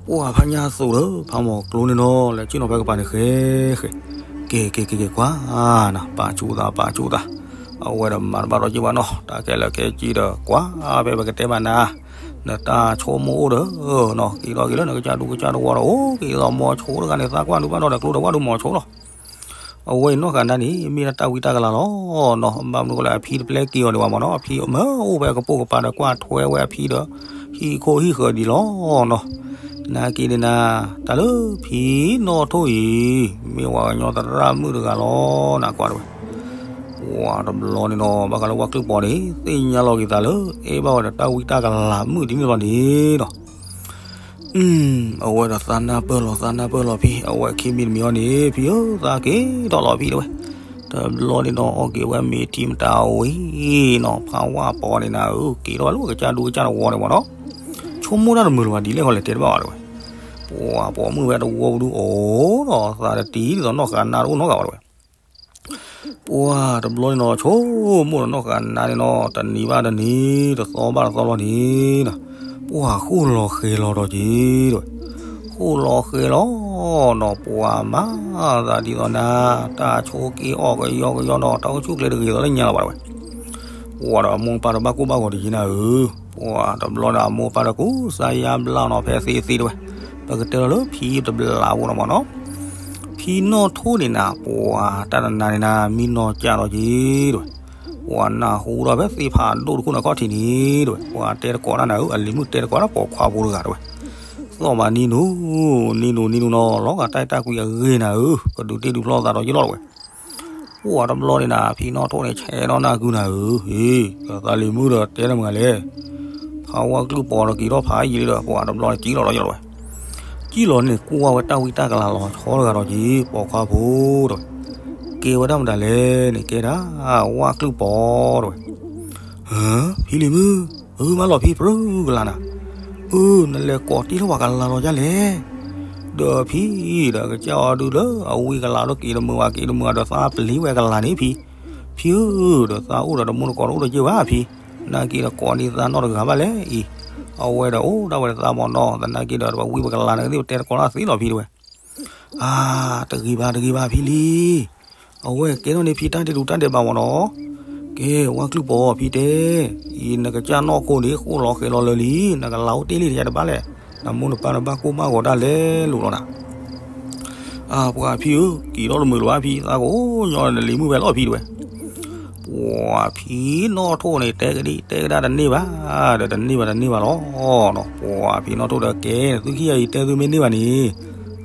ပှၤဖးညါသိးလၢ ဖးမီၤကျိန့ၣ်နီၤ လဲၤဆ့ၣ်နီၤဖဲကပၤန့ၣ်ဃဲဃဲ, ကဲကဲကဲကဲကွၢ်နၤ ပာ်ဆူၣ်သးပာ်ဆူၣ်သး, အဝဲဒီးမၤတဘၣ်ဒီးက့ၤဘၣ်နီၤ တၢ်ခဲလၢာ်ခဲဆ့ဒီး ကွၢ်ဖဲပကတဲဘၣ်နၤ, နတၢ်ဆိကမိၣ်အိၣ်ဒီးနီၤ က့ၤထီၣ်က့ၤလၢနကစၢ်ဒူကစၢ်တဝီဒီး အိၣ်က့ၤသိးမိၤဆိတဂၤန့ၣ် သးကွၢ်ဒုးဘၣ်ဒီးကျိဒီးဝၣ်ဒုးမိၤဆိလီၤ အဝဲအံၤနီၢ်ဃာ်နါန့ၣ် မ့ၢ်ဒၣ်တၢ်ဝံတၢ်ကလၤလီၤနီၤ, ဘၣ်မနုၤဃိလဲၣ် အဖံတပျဲက့ၤအီၤဒံးဘၣ်မးနီၤ, အဖံမၢအိၣ်ဖဲအကပိာ်ကပၤဒီး ကွၢ်ထွဲဝဲအဖံဒီး ဟံၣ်ခိၣ်ဟံၣ်ဃၢၤဒံးလီၤနီၤ, နာ်က့န့ၣ်နၤ တၢ်လၢဖံနီၣ်ထိၣ်အံၤ မ့ၢ်ပှၤကညီသရၣ်မုၣ်တဂၤလီၤ နကွၢ်တဝဲ, ပှၤတဘျီန့ၣ်နီၤ ဘၣ်ဃးလၢဝၣ်ကျုၢ်ပီၤန့ၣ် သ့ၣ်ညါလီၤက့ၤသးလၢ အဲၣ်ဘၣ်ဝဲဒီးတၢ်ဝံတၢ်ကလၤမုၣ်ဒ်န့ၣ်လီၤန့ၣ်နီၤ အဝဲဒီးသးနၢ်ပၢၢ်လီၤ သးနၢ်ပၢၢ်လီၤဖံ, အဝဲခံမံၤတမံၤအံၤန့ၣ် ဖံဧၢ သးက့ၤထီၣ်လီၤဖံတဲဝဲ, တဘျီန့ၣ်နီၤ အီၣ်က့ၤဝဲမ့ၤထံမတၤဝံၤနီၤ ဖးဝၣ်ပီၤန့ၣ်နၤဧၢ က့ၤထီၣ်ဝဲလၢကစၢ်ဒူကစၢ်တဝီန့ၣ်မးနီၤ, ဆိကမိၣ်တၢ်တမုာ်လၢၤဘၣ် ဒ်လဲၣ်ဃီလဲၣ်တဲတဘၣ်ဘၣ်တဲဝဲ, ပှၤပိာ်မုၣ်ဝဲတဝီပဒုးအိၣ်ဒီးသးတတံၤဒ်သိးနီၢ်ဃာ်နါတအိၣ်နီတဂၤဘၣ်တဲဝဲ ပှၤတဘျီန့ၣ်နီၤ ဆိကမိၣ်ဒီးနီၢ်ဃာ်နါန့ၣ်နီၤ တနံၤဘၣ်တနံၤ တသီဘၣ်တသီလီၤန့ၣ်နီၤ, ပှၤဃိၣ်လီၤဃဲၤလီၤဒီးက့ၤတဲဝဲ, ဃိၣ်လီၤဃဲၤလီၤနီၤ ပှၤမၤသးဒ်သိးနၤ တၢ်ဆိးက့အီၣ်ကယီကယီနီၤ တၢ်အိၣ်ဆူၣ်အိၣ်ချ့တဂ့ၤသိးလၢညါလီၤဘၣ်တဲဝဲ ပှၤဒီးအမိၢ်ပၢ်တဘၣ်ကိၢ်ဘၣ်ဂီၤတယံၤနၤဧၢ, ပှၤတဘျီဒီးအမိၢ်ပၢ်ဒီးကူစါယါဘျါနီၤ ဖဲသ့သ့တဲဝဲ, ပကတဲလီၤလၢဖံတဘျီဖိနီၤမးနီၤ, ဖံနီၣ်ထိၣ်န့ၣ်နၤ ပှၤတၢ်တနၤန့ၣ်နၤ မံနီၤကၢ်ဒီးက့ၤတဲဝဲ, ပှၤနၢ်ဟူဒီးဖဲသ့ဖးဒိၣ်တခိၣ်န့ၣ်ခီၣ်ထံးန့ၣ်တဲဝဲ, ပှၤတဲတကိးတၢ်နၤဧၢ အလံၤမုၣ်တဲတကိးတၢ်ပိာ်ခွါဖိတဂၤတဲဝဲ, သီၣ်ဘၣ်နံၤနူၤ နံၤနူၤနံၤနူၤနီၤ လီၤဂာ်တၢ်အဲၣ်တၢ်ကွံအဂ့ၢ်နၤဧၢ, ကဒုးတ့ဒုးဖျီသးဒီးယလီၤတဲဝဲ ပှၤတဘျီန့ၣ်နၤ ဖံနီၣ်ထိၣ်န့ၣ် ဆဲးထီၣ်နၢ်ကုနၤဧၢ, ဟ့ၣ် သးလံၤမုၣ်ဒီးတဲနမုၢ်ဂၤလဲၣ်, ဖးဝါကျုၢ်ပီၤဒီးက့ၤထီၣ်ဖးယံာ်လံဒီး ပှၤတဘျီန့ၣ်ကံလီၤဒီးယလီၤဝဲ, ကံလီၤန့ၣ် ကွၢ်ဝဲတၢ်ဝံတၢ်ကလၤလီၤဆီတဂၤဒီးက့ၤ ပိာ်ခွါဖိတဲဝဲ, ကဲဝဲဒၣ်မတၤလဲၣ်န့ၣ် ကဲဒၣ် ဝါကျုၢ်ပီၤတဲဝဲ ဧၢ, ဖံလံၤမုၣ်, အၢ မၤလီၤဖံပြၢကလၤနၤ, အၢ နလဲၤကိးတ့ၢ်ထီၣ်ပှၤကလၤလီၤဒ်လဲၣ်, ဒီးဖံဒီး ကစၢ်အီၤဒုလၢအဝံကလၤဒီးက့ၤတမုာ်ဘၣ် က့ၤတမုာ်ဘၣ်ဒီးသးပျံၤဝဲကလၤန့ၣ်ဖံ, ဖံဧၢ, ဒီးသးအိၣ်ဒီးတမူတကိးတအိၣ်ဒီးယဲၢ်ဘၣ်ဖံ, သနာ်က့ဒီးကိးန့ၢ်သးနီတဂၤဘၣ်လဲၣ်အံၤ, အဝဲဒီးအိၣ်ဒၣ်ဝဲဒီးသးမ့ၢ်နီၤ, သနာ်က့ဒီးပဝံပကလၤန့ၣ်သ့ၣ် ပတဲတကိးတၢ်သ့လီၤဖံတဲဝဲ အါ, တဂ့ၤဘၣ် တဂ့ၤဘၣ်ဖံလံၤ, အဝဲကဲထီၣ်န့ၣ်ဖံတၢ်ဒဲးဒူးတၢ်ဒဲးဘးမ့ၢ်နီၤ, ကဲ ဝၣ်ကျုၢ်ပီၤဖံတဲ, အံၤနကစၢ်နီၢ်ခိန့ၣ် ဃိၣ်လီၤဃဲၤလီၤလၢာ်လံ, နကလၤအိၣ်တ့ၢ်လံတယါတဘၣ်လဲၣ်, နမိၢ်နပၢ်နဘၣ်ကိၢ်ဘၣ်ဂီၤဒၣ်လဲာ်လိၤလီၤနၤ အါ, ပှၤဖံဧၢ, က့ၤထီၣ်တမုာ်လၢၤဘၣ်ဖံ, သးကအိၣ်ညီနလံၤမုၣ်ဖဲလီၤဖံတဲဝဲ ပှၤဖံနီၣ်ထိၣ်န့ၣ် တဲကဒံၣ်တဲကဒါတန့ၢ်ဘၣ်, ဒီးတန့ၢ်ဘၣ်တန့ၢ်ဘၣ်လီၤ, ပှၤဖံနီၣ်ထိၣ်ဒီးကဲ, သုခံဂၤအံၤတဲသုမ့ၢ်န့ၢ်ဘၣ်န့ၣ်,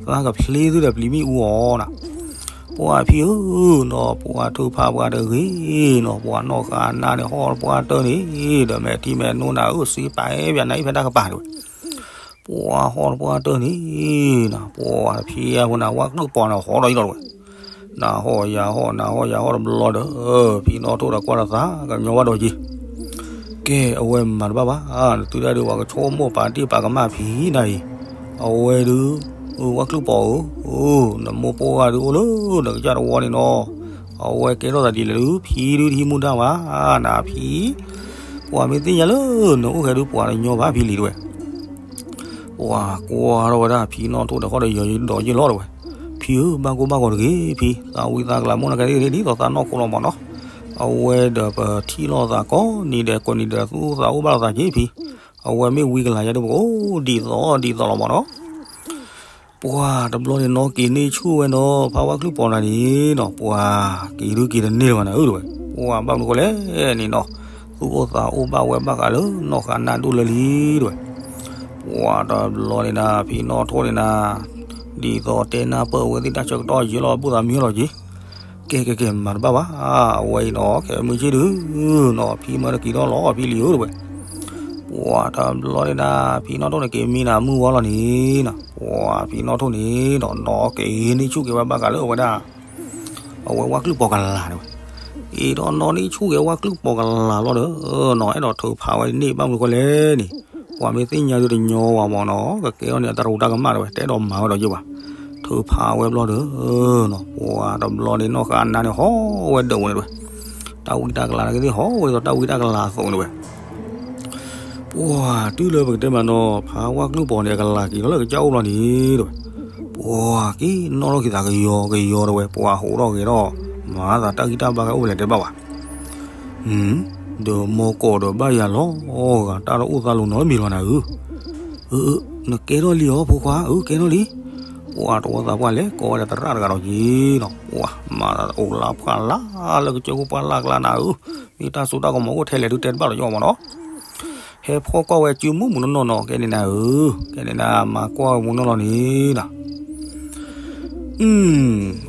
သးကဖျ့သုဒီးပျံၤမ့ၣ်အူအီၤနၤ, ပှၤဖံဧၢ, နီၢ်ပှၤထုးဖးပှၤတဂ့ၤနီၤ, ပှၤနီၢ်ဃာ်နၤန့ၣ် ဟီၣ်ပှၤတၢၢ်န့ၣ်, ဒီးမဲာ်ထံမဲာ်နိနၤဧၢ, စံးပာ်အဲၣ်ပနၤအံၤဖဲတၢ်ကပၤတဲဝဲ ပှၤဟီၣ်တပှၢ်တၢၢ်န့ၣ်, ပှၤဖံအဃိန့ၣ် ဝၣ်ကျုၢ်ပီၤန့ၣ်ဟီၣ်ဒီးယံၤလီၤတဲဝဲ, နၤဟီၣ်ယၤဟီၣ် နၤဟီၣ်ယၤဟီၣ်တဘျီဒီး, ဖံနီၣ်ထိၣ်ဒီးကွၢ်ဒီးသးကညီဘၣ်ဒီးယံၤ, ကဲ အဝဲမၤတဘၣ်ဘၣ်, နသုဒၣ်ဒုးပှၤကဆိကမိၣ်ပာ်တ့ၢ်ပာ်ကမၣ်ဖံနၤအံၤ, အဝဲဒုး, ဝၣ်ကျုၢ်ပီၤဧၢ, နမိၢ်ပိၢ်ဂၤဒုးအိၣ်လၢနကစၢ်တဝီန့ၣ်နီၤ, အဝဲကဲထီၣ်သးဒ်လဲၣ်ဒုး ဖံဒုးတဟံးမူဒါဘၣ်, နဖံ ပှၤမ့ၢ်သ့ၣ်ညါလၢနအိၣ်ဃဲဒုး ပှၤတညီဘၣ်ဖံလံၤတဲဝဲ, ပှၤကွၢ်ထီၣ်ဝဲဒၣ်ဖံနီၣ်ထိၣ်ဒီးဃီဒီးယီၤဒီးယံၤလီၤတဲဝဲ, ဖံဧၢဘၣ်ကိၢ်ဘၣ်ဂီၤတဂ့ၤဖံ, သးဝံသးကလၤမိၢ်နကဒ်သိးသးနီၢ်ခိလီၤမ့ၢ်နီၤ, အဝဲဒီးပထံၣ်လိာ်သးကိးနံၤဒဲးကိးနံၤဒဲးသူၣ်အိၣ်သးအိၣ်ဘၣ်လိာ်သးက့ၤဖံ, အဝဲမ့ၢ်ဝံကလၤယၤဒုးပကအိၣ်ဒ်သိးဒ်သိးလီၤမ့ၢ်နီၤ ပှၤတဘျီန့ၣ်နီၢ်က့ၤန့ၢ်ဆူၣ်ဝဲနီၤ, ဖးဝၣ်ကျုၢ်ပီၤနၤန့ၣ်နီၤ, ပှၤက့ၤဒုးက့ၤတန့ၢ်လၢၤဘၣ်နၤဧၢတဲဝဲ, ပှၤဘၣ်မနုၤဃိလဲၣ်န့ၣ်နီၤ, သူၣ်အိၣ်သးအိၣ်ဘၣ်ဝဲဘၣ်ဃးလၢနီၢ်ဃာ်နၤဒိၣ်လၢလံတဲဝဲ, ပှၤတဘျီန့ၣ်နၤ ဖံနီၣ်ထိၣ်န့ၣ်နၤ, ဒ်သိးတဲနၢ်ပၢၢ်အဝဲသ့ၣ်တၢ်ဆၢကတီၢ်ယံၤလီၤဘူၣ်သးမံလီၤက့ၤ ကဲကဲကဲ မၤတဘၣ်ဘၣ်, အဝဲအံၤနီၤ ခဲမုၢ်ဆ့ၣ်ဒုးနီၤ ဖံမၢတက့ၤထီၣ်လီၤဖံလံၤဧၢတဲဝဲ, ပှၤတဘျီန့ၣ်နၤ ဖံနီၣ်ထိၣ်န့ၣ်က့ၤမံနၤမုၢ်ဝါလီၤန့ၣ်နီၤ, ပှၤဖံနီၣ်ထိၣ်န့ၣ်ဒီးနီၢ်က့ၤန့ၢ်ဆူၣ်က့ၤဝဲဘၣ်ဃးလၢအဝဲဒၣ် အဝဲဝၣ်ကျုၢ်ပီၤကလၤတဲဝဲ, အံၤဒီးနီၢ်န့ၢ်ဆူၣ်က့ၤဝၣ်ကျုၢ်ပီၤကလၤဘျီဒီးနီၤ အဲၣ်ဒိးထုးဖးဝဲန့ၣ်ဘၣ်မနုၤဃိလဲၣ်န့ၣ်, ပှၤမ့ၢ်သ့ၣ်ညါဒုးတညီဝဲမ့ၢ်နီၤ ကကဲထီၣ်န့ၣ်အတၢ်ရူးတၢ်ကမၣ်တဲဝဲ တအဲၣ်ဒိးမၤဝဲဒီးယဲၢ်ဘၣ်, ထုးဖးဝဲဘျီဒီးနီၤ ပှၤတဘျီန့ၣ်နီၢ်ဃာ်နၤန့ၣ်ဟီၣ်ဝဲဒၣ်ဝဲန့ၣ်တဲဝဲ, တၢ်ဝံတၢ်ကလၤန့ၣ်ကသ့ၣ်ဟီၣ်ဝဲဒ်သိးတၢ်ဝံတၢ်ကလၤအသိးန့ၣ်တဲဝဲ ပှၤတုၤလၢပကတဲမးနီၤ ဖးဝၣ်ကျုၢ်ပီၤန့ၣ် အကလၤက့ၤလီၤလၢကစၢ်အိၣ်ဘျီန့ၣ်တဲဝဲ, ပှၤက့ၤနီၣ်ထီၣ်က့ၤသးကယီကယီတဲဝဲ ပှၤဟိးထီၣ်ဂဲၤထီၣ် မၤသးတၢ်ဂံၢ်တၢ်ဘါကအိၣ်ဖဲလဲၣ်တဲဘၣ်ဝဲ, ဒီးမိၢ်ကိးဒီးဘၣ်ယၤလီၤဂာ် တၢ်တအိၣ်သးလိၤနီတမံၤလီၤနၤဧၢ, အၢ နကဲထီၣ်လံဧါဖိခွါဧၢ ကဲထီၣ်လံ, ပှၤတဝီသးပှၢ်လဲၤကိးဝဲဒီးသရၣ်တဂၤဒီးက့ၤနီၤ ပှၤမၤသးအိၣ်လၢဖှၣ်လၢ်လၢကစၢၢ်ခိၣ်ပှၢ်လၢ်ကျါနၤဧၢ, မ့ၢ်တၢ်စိတၢ်ကမီၤအိၣ်ထဲလဲၣ်ဒုးတဲတဘၣ်လီၤယီမ့ၢ်နီၤ ဟဲဖီၣ်ကွၢ်ဝဲစုမုၢ်မုၢ်နီၢ်နီၢ်နီၤ ကဲန့ၣ်နၤဧၢ, ကဲန့ၣ်နၤ မၤကွၢ်ဝဲမုၢ်နီၢ်လီၤန့ၣ်နီၤ,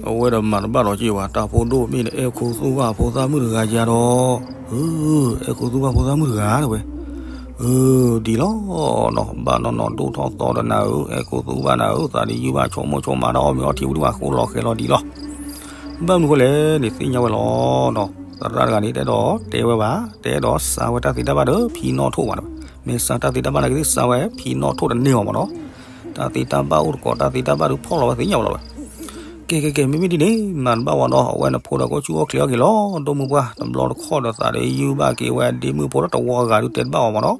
အဝဲဒီးမၤတဘၣ်လီၤက့ၤဝဲ တၢ်ဖိဒိၣ်မ့ၢ်ဒီး အဲၣ်ခူသူၣ်ဘၣ်ဖိသၣ်မုၣ်တဂၤယါဒီး, အဲၣ်ခူသူၣ်ဘၣ်ဖိသၣ်မုၣ်တဂၤတဲဝဲ, ဒ်လီၤနီၤ ဘၣ်နီၢ်နီၢ်ဒိၣ်ထီၣ်သီဒီးနၤဧၢ, အဲၣ်ခူသူၣ်ဘၣ်နၤဧၢ, သးဒုးယုၢ်ဘၣ်ဆိကမိၣ်ဆိကမးတၢ်အီၣ်မ့ၤအီထံဝံၤတဝံၤဃိလီၤဃဲၤလီၤဒ်လီၤ ဘၣ်မနုၤဃိလဲၣ်န့ၣ် သ့ၣ်ညါဝဲလီၤနီၤ, သရၣ်တဂၤန့ၣ် တအဲၣ်ဒိးတဲဝဲဘၣ်, တအဲၣ်ဒိးစးဝဲတၢ်သ့တၢ်ဘၣ်ဒီးဖံနီၣ်ထိၣ်ဘၣ်တဲဝဲ, မ့ၢ်စးတၢ်သ့တၢ်ဘၣ်န့ၣ်ကသ့ၣ်စးဝဲဖံနီၣ်ထိၣ်တန့ၢ်အီၤမ့ၢ်နီၤ, တၢ်သ့တၢ်ဘၣ်အိၣ်တကိး တၢ်သ့တၢ်ဘၣ်ဒုးဖီၣ်လီၤဝဲသ့ၣ်ညါဝဲလီၤဝဲ, ကဲကဲကဲ မ့မ့ၢ်ဒ်န့ၣ် မၤတဘၣ်ဝဲနီၤ, အဝဲနဖိဒီးကအိၣ်ဆူၣ်အိၣ်ချ့အီၣ်က့ၤလီၤ, ဒိၣ်မုၢ်ပှၢ်တဘျီတခီၣ်ဒီးသးဒီးယုၢ်ဘၣ်က့ၤဝဲဒ့မုၢ်ဖိဒီးတဝီဂၤဒုးတဲတဘၣ်အီၤမ့ၢ်နီၤ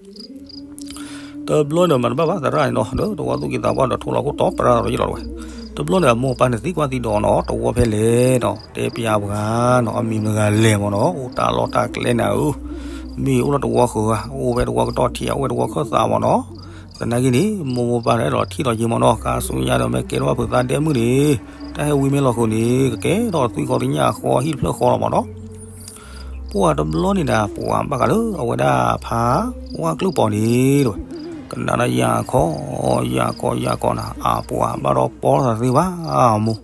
တဘျီန့ၣ်မၤတဘၣ်ဘၣ်သရၣ်န့ၣ်နီၤ, ဒီးတဝီသူၣ်က့ၤသးပှၢ်ဒီးထိၣ်လီၤခိၣ်တီပရၢ်ဒီးယလီၤဝဲ, တဘျီန့ၣ်အမိၢ်အပၢ်န့ၣ်သံကွၢ်သံဒိးနီၤ, တဝီဖဲလဲၣ်နီၤ, တဲပျးပှၤနီၤ, အမံၤမတၤတဂၤလဲၣ်မ့ၢ်နီၤ, အိၣ်တၢ်လီၢ်တၢ်ကျဲနၤဧၢ, မ့ၢ်အိၣ်လၢတဝီဃၢၤဂၤ, အိၣ်ဖဲတဝီကတီၢ်ထံး အိၣ်ဖဲတဝီခၢၣ်သးမ့ၢ်နီၤ, သနာ်က့န့ၣ် မိၢ်မိၢ်ပၢ်ပၢ်ဒီးထံၣ်လီၤက့ၤမ့ၢ်နီၤ, ခါဆူညါဒီးမ့ၢ်ကဲထီၣ်ဘၣ်ဖုးသးဒ့မုၢ်န့ၣ်, တၢ်ဟဲဝံမ့ၢ်လီၤဃုာ်န့ၣ် ကကဲထီၣ်သွံၣ်ဃီသ့ၣ်ညါဃီဟံၣ်တဖျၢၣ်ဃီလီၤမ့ၢ်နီၤ ပှၤတဘျီန့ၣ်ဒီး ပှၤဘၣ်ဃးလၢအဝဲဒၣ်ဖးဝၣ်ကျုၢ်ပီၤန့ၣ်တဲဝဲ, ကနၣ်ဒီးယၤခီ, ယၤခီ ယၤခီနၤ, အပှၤဘၣ်ဒီးပီလိာ်သးသ့ဘၣ်အမိၢ်,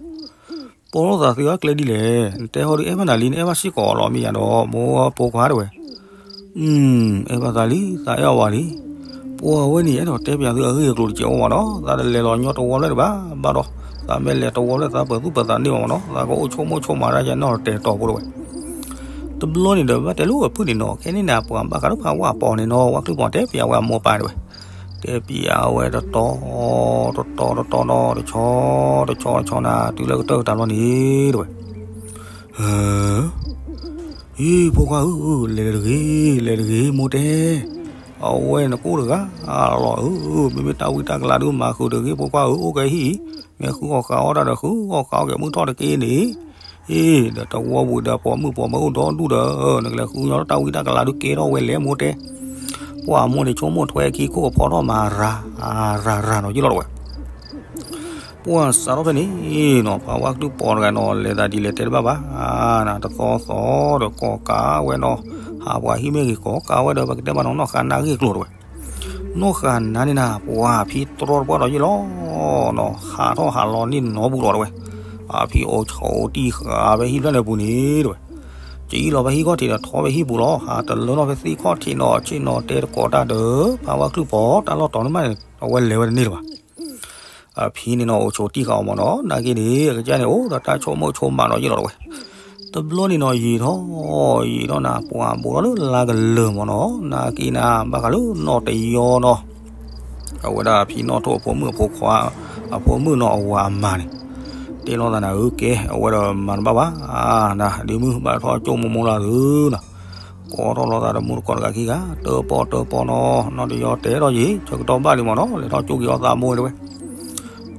ပီလိာ်သးသ့ဘၣ်ကျဲဒ်လဲၣ်, နတဲဟီဒုးအဲၣ်ဘၣ်နၤလံ နအဲၣ်ဘၣ်စ့ၢ်ကီးလီၤမ့ၢ်ယၤဒီး မိၢ်ဖိခွါတဲဝဲ အဲၣ်ဘၣ်သးလံ, သးအဲၣ်အီၤဝဲလံ, ပှၤဝဲန့ၣ် အဲၣ်ဒိးတဲပျးသုအဂ့ၢ်အကျိၤတစဲးအိၣ်မ့ၢ်နီၤ, သးတလဲၤလီၤညီတဝီဖျၢၣ်ဒံးဘၣ်, ဘၣ်ဒီး သးမ့ၢ်လဲၤတဝီဖျၢၣ် သးပၢၤသူၣ်ပၢၤသးန့ၢ်မ့ၢ်နီၤ, သးကအိၣ်ဆိကမိၣ်ဆိကမးတၢ်ယဲနီၢ်တဲာ်တီၤဖိတဲဝဲ, တဘျီန့ၣ်ဒီး ဘၣ်တဲလၢအဖုၣ်န့ၣ်နီၤ, ခဲန့ၣ်န့ၣ် ပှၤဘၣ်ဃးလၢဖးဝါပီၤန့ၣ်နီၤ, ဝါကျုၢ်ပီၤတဲပျးဝဲအမိၢ်ပၢ်တဲဝဲ, တဲပျးဝဲတတီၤ တတီၤတတီၤနီၤ, တဆီ တဆီ တဆီနၤ, တုၤလၢကတၢၢ်ကတၢၢ်လီၤန့ၣ်တဲဝဲ, ဟ့ ဖိခွါဧၢ, လဲၤတဂ့ၤ, လဲၤတဂ့ၤ မိၢ်တဲ, အဝဲနကိၢ်တဂၤလီၤဧၢ, မ့မ့ၢ်တၢ်ဝံတၢ်ကလၤဒုးမၤဃုာ်တဂ့ၤ ဖိခွါဧၢ, အိၣ်ကဟံၣ်, မ့ၢ်ဃုအီၣ်ဃုအီၣ်တၢ်ဒီး ဃုအီၣ်ဃုအီၣ်က့ၤမုၢ်ထီၣ်တက့ၢ်န့ၣ်, အ့ ဒီးတဝီပူၤဒီးပိာ်မုၣ်ပိာ်မၢအိၣ်ဒီဒူၣ်ဒီး, နကလဲၤဃုညီတၢ်ဝံတၢ်ကလၤဒုးကဲထီၣ်ဝဲလဲၣ် မိၢ်တဲ, ပှၢ်မိၢ်န့ၣ် ဆိကမိၣ်ထွဲခံခိၣ်ကဖီထီၣ်မၤရၤ ရၤရၤနီၤယ့ၢ်လီၤတဲဝဲ ပှၢ်စးထီၣ်ဖဲန့ၣ်နီၤ, ဖးဝါကျုၢ်ပီၤတဂၤနီၤ လဲၤသးဒ်လဲၣ်တဲတဘၣ်ဘၣ်, တသီသီဒီးကိးကးဝဲနီၤ, ဟးပှၤဟံၣ်မ့ၢ်ဂ့ၤ ကိးကးဝဲဒီး ပကတဲမးနီၤ နီၢ်ဃာ်နါဂ့ၢ်ကျိၤတဲဝဲ, နီၢ်ဃာ်နါန့ၣ်နၤ ပှၢ်ဖံတြီတပှၢ်ဒီးယ့ၢ်လီၤနီၤ, ဟးထီၣ်ဟးလီၤန့ၢ်နီတပူၤလီၤတဲဝဲ, အဖံအိၣ်ဆိးတံၢ်ဃာ်ဖဲဟံၣ်ဖျၢၣ်န့ၣ်ပူၤန့ၣ်တဲဝဲ, ကအံၤလီၤဖဲဟံၣ်ခီၣ်ထံးဒီးထီၣ်ဖဲဟံၣ်ပူၤလီၤ, ဟးတလၢနီၣ်ဖဲသ့ၣ်ခီၣ်ထံးနီၤ, ဆ့ၣ်နီၤတဲတကိးတၢ်ဒီး ဖးဝါကျုၢ်ပီၤတၢ်လီၢ်တီၤန့ၣ်မးန့ၣ် အဝဲလဲၤဝဲတန့ၢ်လၢၤဘၣ် အဖံန့ၣ်နီၤအိၣ်ဆိးတံၢ်ဃာ်အီၤမးနီၤ, နာ်က့န့ၣ် အကစၢ်န့ၣ်အိၣ်ဒီးတၢ်ဆိကမိၣ်ဆိကမးနီၤယ့ၢ်လီၤတဲဝဲ, တဘျီန့ၣ်နီၤ ယံာ်ထီၣ် ယံာ်ထီၣ်နၤ ပှၤဘူးထီၣ်လၢလါကလၢာ်မးနီၤ, နာ်က့နၤဘၣ်ဃးလၢနီၢ်တယီနီၤ, အဝဲဒၣ်ဖံနီၢ်ထိၣ်အဖိမုၣ်အဖိခွါ, အဖိမုၣ်နီၤအဝၤအမါန့ၣ်, တဲလိာ်သးနၤဧၢ ကဲ အဝဲဒီးမၤတဘၣ်ဘၣ်, နၤ ဒ့မုၣ် ဘၣ်ထီၣ်ကၠိမိၢ်မိၢ်လၢသုနီၤ ကိးထီၣ်လိာ်သးဒီးမိၢ်တကိးတဂၤခံဂၤ, တၢၣ်ပီၣ်တၢၣ်ပီၣ်နီၤ, နီၢ်တယီတဲထီၣ်ယံၤ ဆၢကတီၢ်ဘၣ်လံမးနီၤ, လဲၤထီၣ်ကၠိက့ၤအီၣ်သးမိၢ်တဲဝဲ,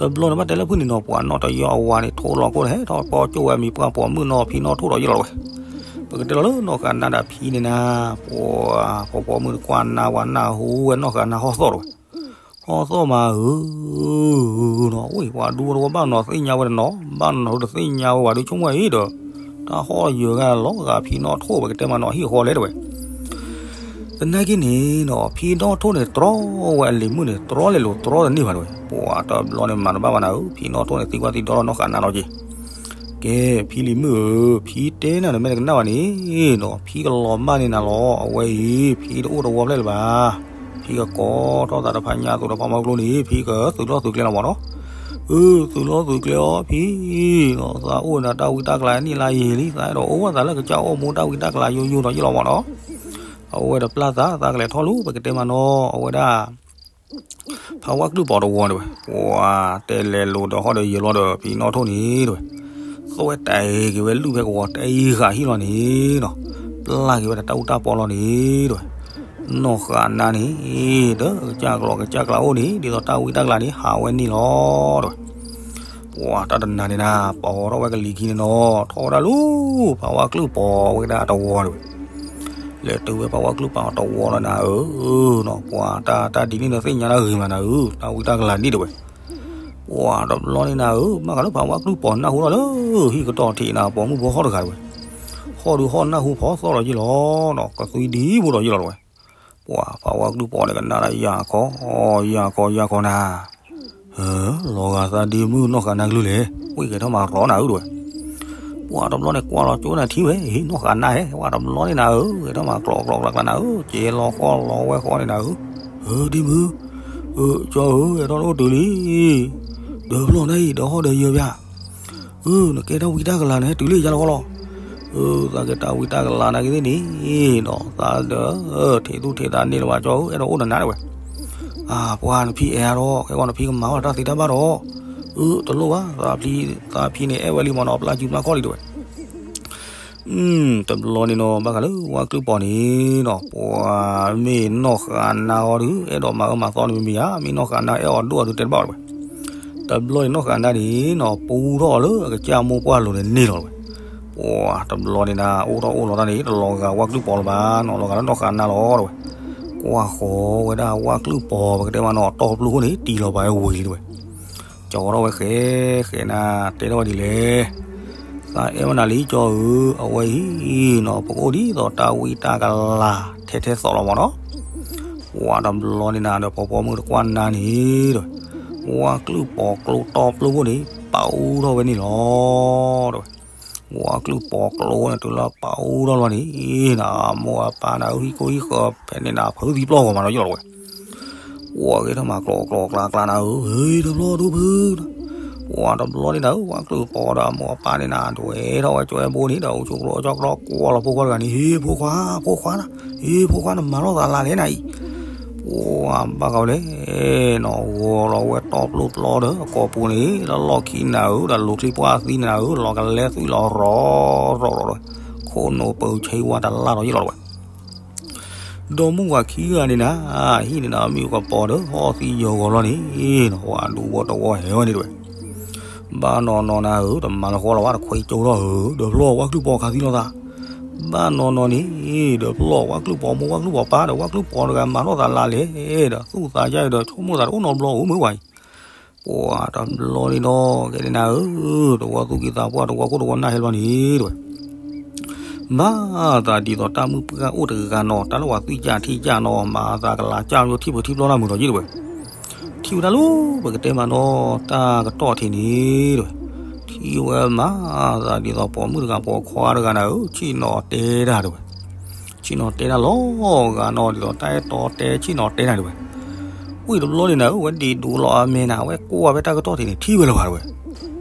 တဘျီန့ၣ်ဘၣ်တဲလၢဖုၣ်န့ၣ်နီၤ ပှၤနီၢ်တယီအဝၤန့ၣ် ထိၣ်လီၤခိၣ်န့ၣ် ဟဲထီၣ်ပီၣ်ကၠိဝဲအမံၤပှၢ်ပိာ်မုၣ်နီၤ ဖံနီၢ်ထိၣ်ဒီးယ့ၢ်လီၤတဲဝဲ, ပကတဲလီၤလၢနီၢ်ဃာ်နါဒီးဖံန့ၣ်နၤ, ပှၤ ဖိပိာ်မုၣ်တကွၢ်နါ ပှၤနၢ်ဟူဝဲနီၢ်ဃာ်နါဟီၣ်သီၣ်တဲဝဲ, ဟီၣ်သီၣ်မးဧၢ နီၤ, ဝဲပှၤဒူတဝီဘၣ်နီၤသ့ၣ်ညါဝဲတနီၤ, ဘၣ်နီၤတသ့ၣ်ညါဝဲဝဲဒုးဆိကမိၣ်အံၤဒီး, တၢ်ဟီၣ်ယၢၤဂၤလီၤဂာ်ဖံနီၢ်ထိၣ် ပကတဲမးနီၤ ဟံၣ်ဃီလဲၣ်တဲဝဲ, သနာ်က့န့ၣ်နီၤ ဖံနီၢ်ထိၣ်န့ၣ် တြီဝဲအလံၤမုၣ်န့ၣ် တြီလဲၤလိာ်တြီတန့ၢ်ဘၣ်တဲဝဲ, ပှၤတဘျီန့ၣ်မၤတဘၣ်ဘၣ်နၤဧၢ, ဖံနီၢ်ထိၣ်န့ၣ် သံကွၢ်သံဒိးထီၣ်နီၢ်ဃာ်နါလီၤက့ၤ, ကဲ ဖံလံၤမုၣ်ဧၢ, ဖံတဲနၤန့ၣ်မ့ၢ်တကနၣ်ဘၣ်န့ၣ်နီၤ ဖံကလီၤမၢ်န့ၢ်နၤလီၤ, အဝဲအံၤ ဖံတအိၣ်တဝီဖျဲၣ်လၢၤဘၣ် ဖံကကိးထီၣ်သးတဖၣ်ညါအသိးဒီးဖးမီကျိန့ၣ် ဖံကသုးလီၢ်သုးကျဲလီၤမးနီၤ, အၢ သုးလီၢ်သုးကျဲအီၤဖံနီၤ, သးအိၣ်နၤတၢ်ဝံတၢ်ကလၤနံၣ်လါယံာ်လံ သးအဲၣ်ဒိးအိၣ်ဝဲသးလၢကစၢ်အိၣ်မူတၢ်ဝံတၢ်ကလၤယိယိဒီးယ့ၢ်လီၤမးနီၤ, အဝဲဒီးပျၢ်သး သးကလဲၤထီၣ်လူၤ ပကတဲမးနီၤ အဝဲဒၣ် ဖးဝါကျုၢ်ပီၤတဝီတဲဝဲ, ပှၤတဲလဲၤလိာ်ဒီးဟီၣ်ဒီးယၢၤလီၤဒီးဖံနီၢ်ထိၣ်န့ၣ်တဲဝဲ, သွဲၣ်တဲာ်က့ၤဝဲလုၢ်ဖဲကဝီၤတဲအံၤဃာ်ဟံၣ်လီၤန့ၣ်နီၤ, ပျၢ်က့ၤဝဲဒီးတၢ်အူတၢ်ပီလီၤန့ၣ်တဲဝဲ, နီၢ်ဃာ်နါန့ၣ် ဒီးကစၢ်ကျီၤကစၢ်ကျါအိၣ်န့ၣ် ဒ်သိးတၢ်ဝံတၢ်ကလၤန့ၣ် ဟးဝဲန့ၣ်လီၤတဲဝဲ, ပှၤတၢ်တနၤန့ၣ်နၤ ပီၤထီၣ်ဝဲကလံၤခံန့ၣ်နီၤ ထီၣ်ဝဲဒၣ်လူၤ ဖးဝါကျုၢ်ပီၤဝဲဒၣ်တဝီတဲဝဲ လဲၤတုၤဝဲဖးဝါကျုၢ်ပီၤတဝီလီၤနၤဧၢ, နီၤ ပှၤတၢ်တၢ်ဒ်န့ၣ်ဒီးသ့ၣ်ညါတၢ်ဂ့ၤမးနၤဧၢ, တၢ်ဝံတၢ်ကလၤန့ၣ်တဲဝဲ, ပှၤတဘျီန့ၣ်နၤဧၢ ဘၣ်ဃးလၢဖးဝါကျုၢ်ပီၤနၢ်ဟူထီၣ်လၢ ဟံၣ်ကတီၢ်ထံးနၤ ပိာ်မုၣ်ဖိဟီၣ်တဂၤတဲဝဲ, ဟီၣ်ဒုးဟီၣ်နၢ်ဟူဖီသီၣ်လီၤယ့ၢ်လီၤနီၤ ကသွံဒံးဘိဒီးယ့ၢ်လီၤတဲဝဲ, ပှၤဖးဝါကျုၢ်ပီၤန့ၣ်ကနၣ်ဒၣ်ယၤခီ ယၤခီယၤခီနၤ လီၤဂာ်သးဒ့မုၣ်နီၢ်ဃာ်နါကလုၢ်လဲၣ်, ဝံၣ်ကဲထီၣ်မၤရီနၤဧၢတဲဝဲ, ပှၤတဘျီန့ၣ်ကွၢ်လီၤကၠိနၤထံၣ်ဝဲ နီၢ်ဃာ်နါဟဲ ပှၤတဘျီန့ၣ်နၤဧၢ ကဲထီၣ်မၤကျိးကျိးကျါကျါနၤဧၢ ကဲလီၤဃီလီၤဝဲဃီန့ၣ်နၤဧၢ, ဧၢ ဒ့မုၣ်, ကၠီဧၢ ဟဲထီၣ်အိၣ်တုၤလံ, ဒၢးဖျီၣ်နၤအံၤဒီးဟီၣ်ဒီးယၢၤပၠး အၢ နကဲတၢ်ဝံတၢ်ကလၤန့ၣ် တုၤလံယါလီၤဃီလီၤ, အၢ သးကဲတၢ်ဝံတၢ်ကလၤနာ်က့သ့ၣ်န့ၣ်ဒီး သးဒီး ထံၣ်သူၣ်ထံၣ်သးန့ၢ်လၢၤဘၣ်ကၠီဧၢ အဲၣ်ဒိးအိၣ်နၤနၤတဲဝဲ, အၢ ပှၤနဖံအဲၣ်အါဒီး ခဲကီးနဖံကမၤအီၣ်တၢ်သ့တၢ်ဘၣ်ဒီး, အၢ တလိၣ်ဘၣ် သးဖံန့ၣ်အဲၣ်ဝဲလံမးနီၤ ပျၢ်စုပျၢ်ခီၣ်လံတဲဝဲ တဘျီန့ၣ်နီၤ ဘၣ်ဃးလၢဝါကျုၢ်ပီၤန့ၣ်နီၤ ပှၤမ့ၢ်နီၢ်ဃာ်နါအီၤဒုး အဲၣ်ဒိးမၤအၢမၤသီန့ၣ်မ့မ့ၢ်ဧါ မ့ၢ်နီၢ်ဃာ်နါအဲၣ်အီၤဒိၣ်အီၤဒုးတဲတဘၣ်ဝဲတဲဝဲ, တဘျီန့ၣ်နီၢ်ဃာ်နါန့ၣ်နီၤ ပူထီၣ်အီၤလၢအကစၢ်မိၢ်ပှၢ်လိၤန့ၣ်န့ၣ်လီၤတဲဝဲ, ပှၤတဘျီန့ၣ်နၤ အိၣ်ထီၣ်အိၣ်လီၤတၢ်န့ၣ် တလီၤဂာ်ဝါကျုၢ်ပီၤလၢၤဘၣ်နီၤ လီၤဂာ်လၢနီၢ်ဃာ်နါလီၤတဲဝဲ, ကွၢ်ဃီၤဝဲဒၣ်ဝါကျုၢ်ပီၤ ပကတဲမးနီၤ တီပျိခိၣ်န့ၣ် တံၢ်လီၤပာ်ဝဲဝံၤလံတဲဝဲ ကၠီထီၣ်ဝဲဃဲဃဲနၤ တဲထီၣ်ဝဲဒ်လဲၣ်, သးအဲၣ်ဝဲနၤလံကၠီဧၢ အဝဲအံၤနီၤ ပကအိၣ်ဒ်သိးတၢ်ဝံတၢ်ကလၤထဲထဲသိးလီၤမးနီၤ, ပှၤတဘျီန့ၣ်နၤဒီး ဖီဖီမုၢ်တကွၢ်နါန့ၣ်ဒီး ဝါကျုၢ်ပီၤကျိတီပျိခိၣ်န့ၣ် ပာ်အူထီၣ်ဝဲန့ၣ်လီၤတဲဝဲ, ဝါကျုၢ်ပီၤကျိန့ၣ် တုၤလၢပာ်အူထီၣ်လီၤန့ၣ် နမိၢ်အပၢ်နၤဧၢ ဟံၣ်ခိၣ်ဟံၣ်ဃၢၤဖဲန့ၣ်နၤ ဖုးသံပျီၢ်ဂီၤမးနီၤယိၣ်လီၤဝဲ ပှၤဂဲၤထီၣ်မၤကျိးကျိးကျါကျါနၤဧၢ, ဟ့ၣ်တဘျီဒိဖုနၤ, ပှၤတဘျီန့ၣ်နၤဧၢ ဝၣ်ကျုၢ်ပီၤဒီးအမိၢ်အပၢ်န့ၣ်နၤ ဒွဲထီၣ်ဝဲကၠီဝဲဘိန့ၣ်ဒီး အိၣ်ဆိးကျိအကၠီကဒီးကွၢ်လီၤဖိခွါတဂၤန့ၣ် ဟ့ ဖိခွါ ဖိခွါနၤ, ဟ့ ဖိခွါ နမၤထီၣ်သးလါလဲၣ်နၤအံၤ, ပှၤဘၣ်ဃးဝဲလဲၣ်, နီၢ်ဂီၤလီၤဝဲတီပျိပျီဒီးအကိာ်ပူၤန့ၣ် လၢလီၢ်ခံနၤဧၢ ဒီးလိၤချံပှၢ်သံနၤဧၢ လီၤကလဲသွံၣ်လီၤရီၤရီၤဒီး ခိၣ်နူာ်ပၢဆဲဝါတလၢ်ဒီးယ့ၢ်လီၤတဝဲ ဒီမုၢ်ဝၤခံဂၤန့ၣ်နၤ, ဟံၣ်န့ၣ်နၤ မ့ၢ်ကပီၤဒီး ဟီၣ်သံယၢၤဂီၤလီၤန့ၣ်, ဝၤဒူဝီတဝီဟဲဝဲန့ၣ်တဝဲ, ဘၣ်နီၢ်နီၢ်နၤဧၢ တမၤလၢဃီလီၤဘၣ် တခွဲးကၠိထီၣ်ဧၢ, ဒီးဖျီၣ်ဝၣ်ကျုၢ်ပီၤခးသံလိာ်သး, ဘၣ်နီၢ်နီၢ်န့ၣ်, ဒီးဖျီၣ်ဝၣ်ကျုၢ်ပီၤမိၢ်ဝၣ်ကျုၢ်ပီၤပၢ် ဒီးဝၣ်ကျုၢ်ပီၤတဂၤမၤထီၣ်သးလါလဲၣ်, ဒီးသူၣ်သးယါဒီးဆိကမိၣ်သးတအိၣ်နီတဘျီဧိၤမုၢ်ဝဲအံၤ ပှၤတဘျီန့ၣ်ဒီး ကဲန့ၣ်နၤဧၢ, တဝီသူၣ်ကံၢ်သးပှၢ် တဝီခိၣ်တဝီနၢ်ဟဲလီၤန့ၣ်တဝဲ, မၤသးဒ်သိးတၢ်မုၢ်ပှၢ်အိၣ်တဂၤနီၤ တၢ်လၢပှၤသွံၣ်ကၢ်ထံကၢ်နီၤ မၤသးကလၤကၢ်ယိထံၣ်ပထံၣ်ပျီတၢ်မုာ်ဒီးယ့ၢ်တဝဲ, ထံၣ်ဝဲဒၣ်လၢ ပကတဲမးနီၤ တၢ်ကတီၢ်ထံးန့ၣ်တဝဲ, ထံၣ်ဝဲမၤသးဒ်သိးပိာ်မုၣ်တဂၤပိာ်ခွါတဂၤနၤဧၢ ဆ့ၣ်နီၤတဲတၢ်တဝဲ ဆ့ၣ်နီၤတဲတၢ်လီၤဂာ်နီၤ ဒ်သိးတၢ်အဲၣ်တီတဲဆ့ၣ်နီၤတဲတၢ်တဝဲ, ဝံၤတဘျီန့ၣ်နၤဧၢ ဝဲဒံးဒိးလီၤအမဲာ်နၤ အဝဲကွၢ်ဝဲတၢ်ကတီၢ်ထံးန့ၣ် ထံၣ်ဝဲလၢၤဘၣ်တဝဲ,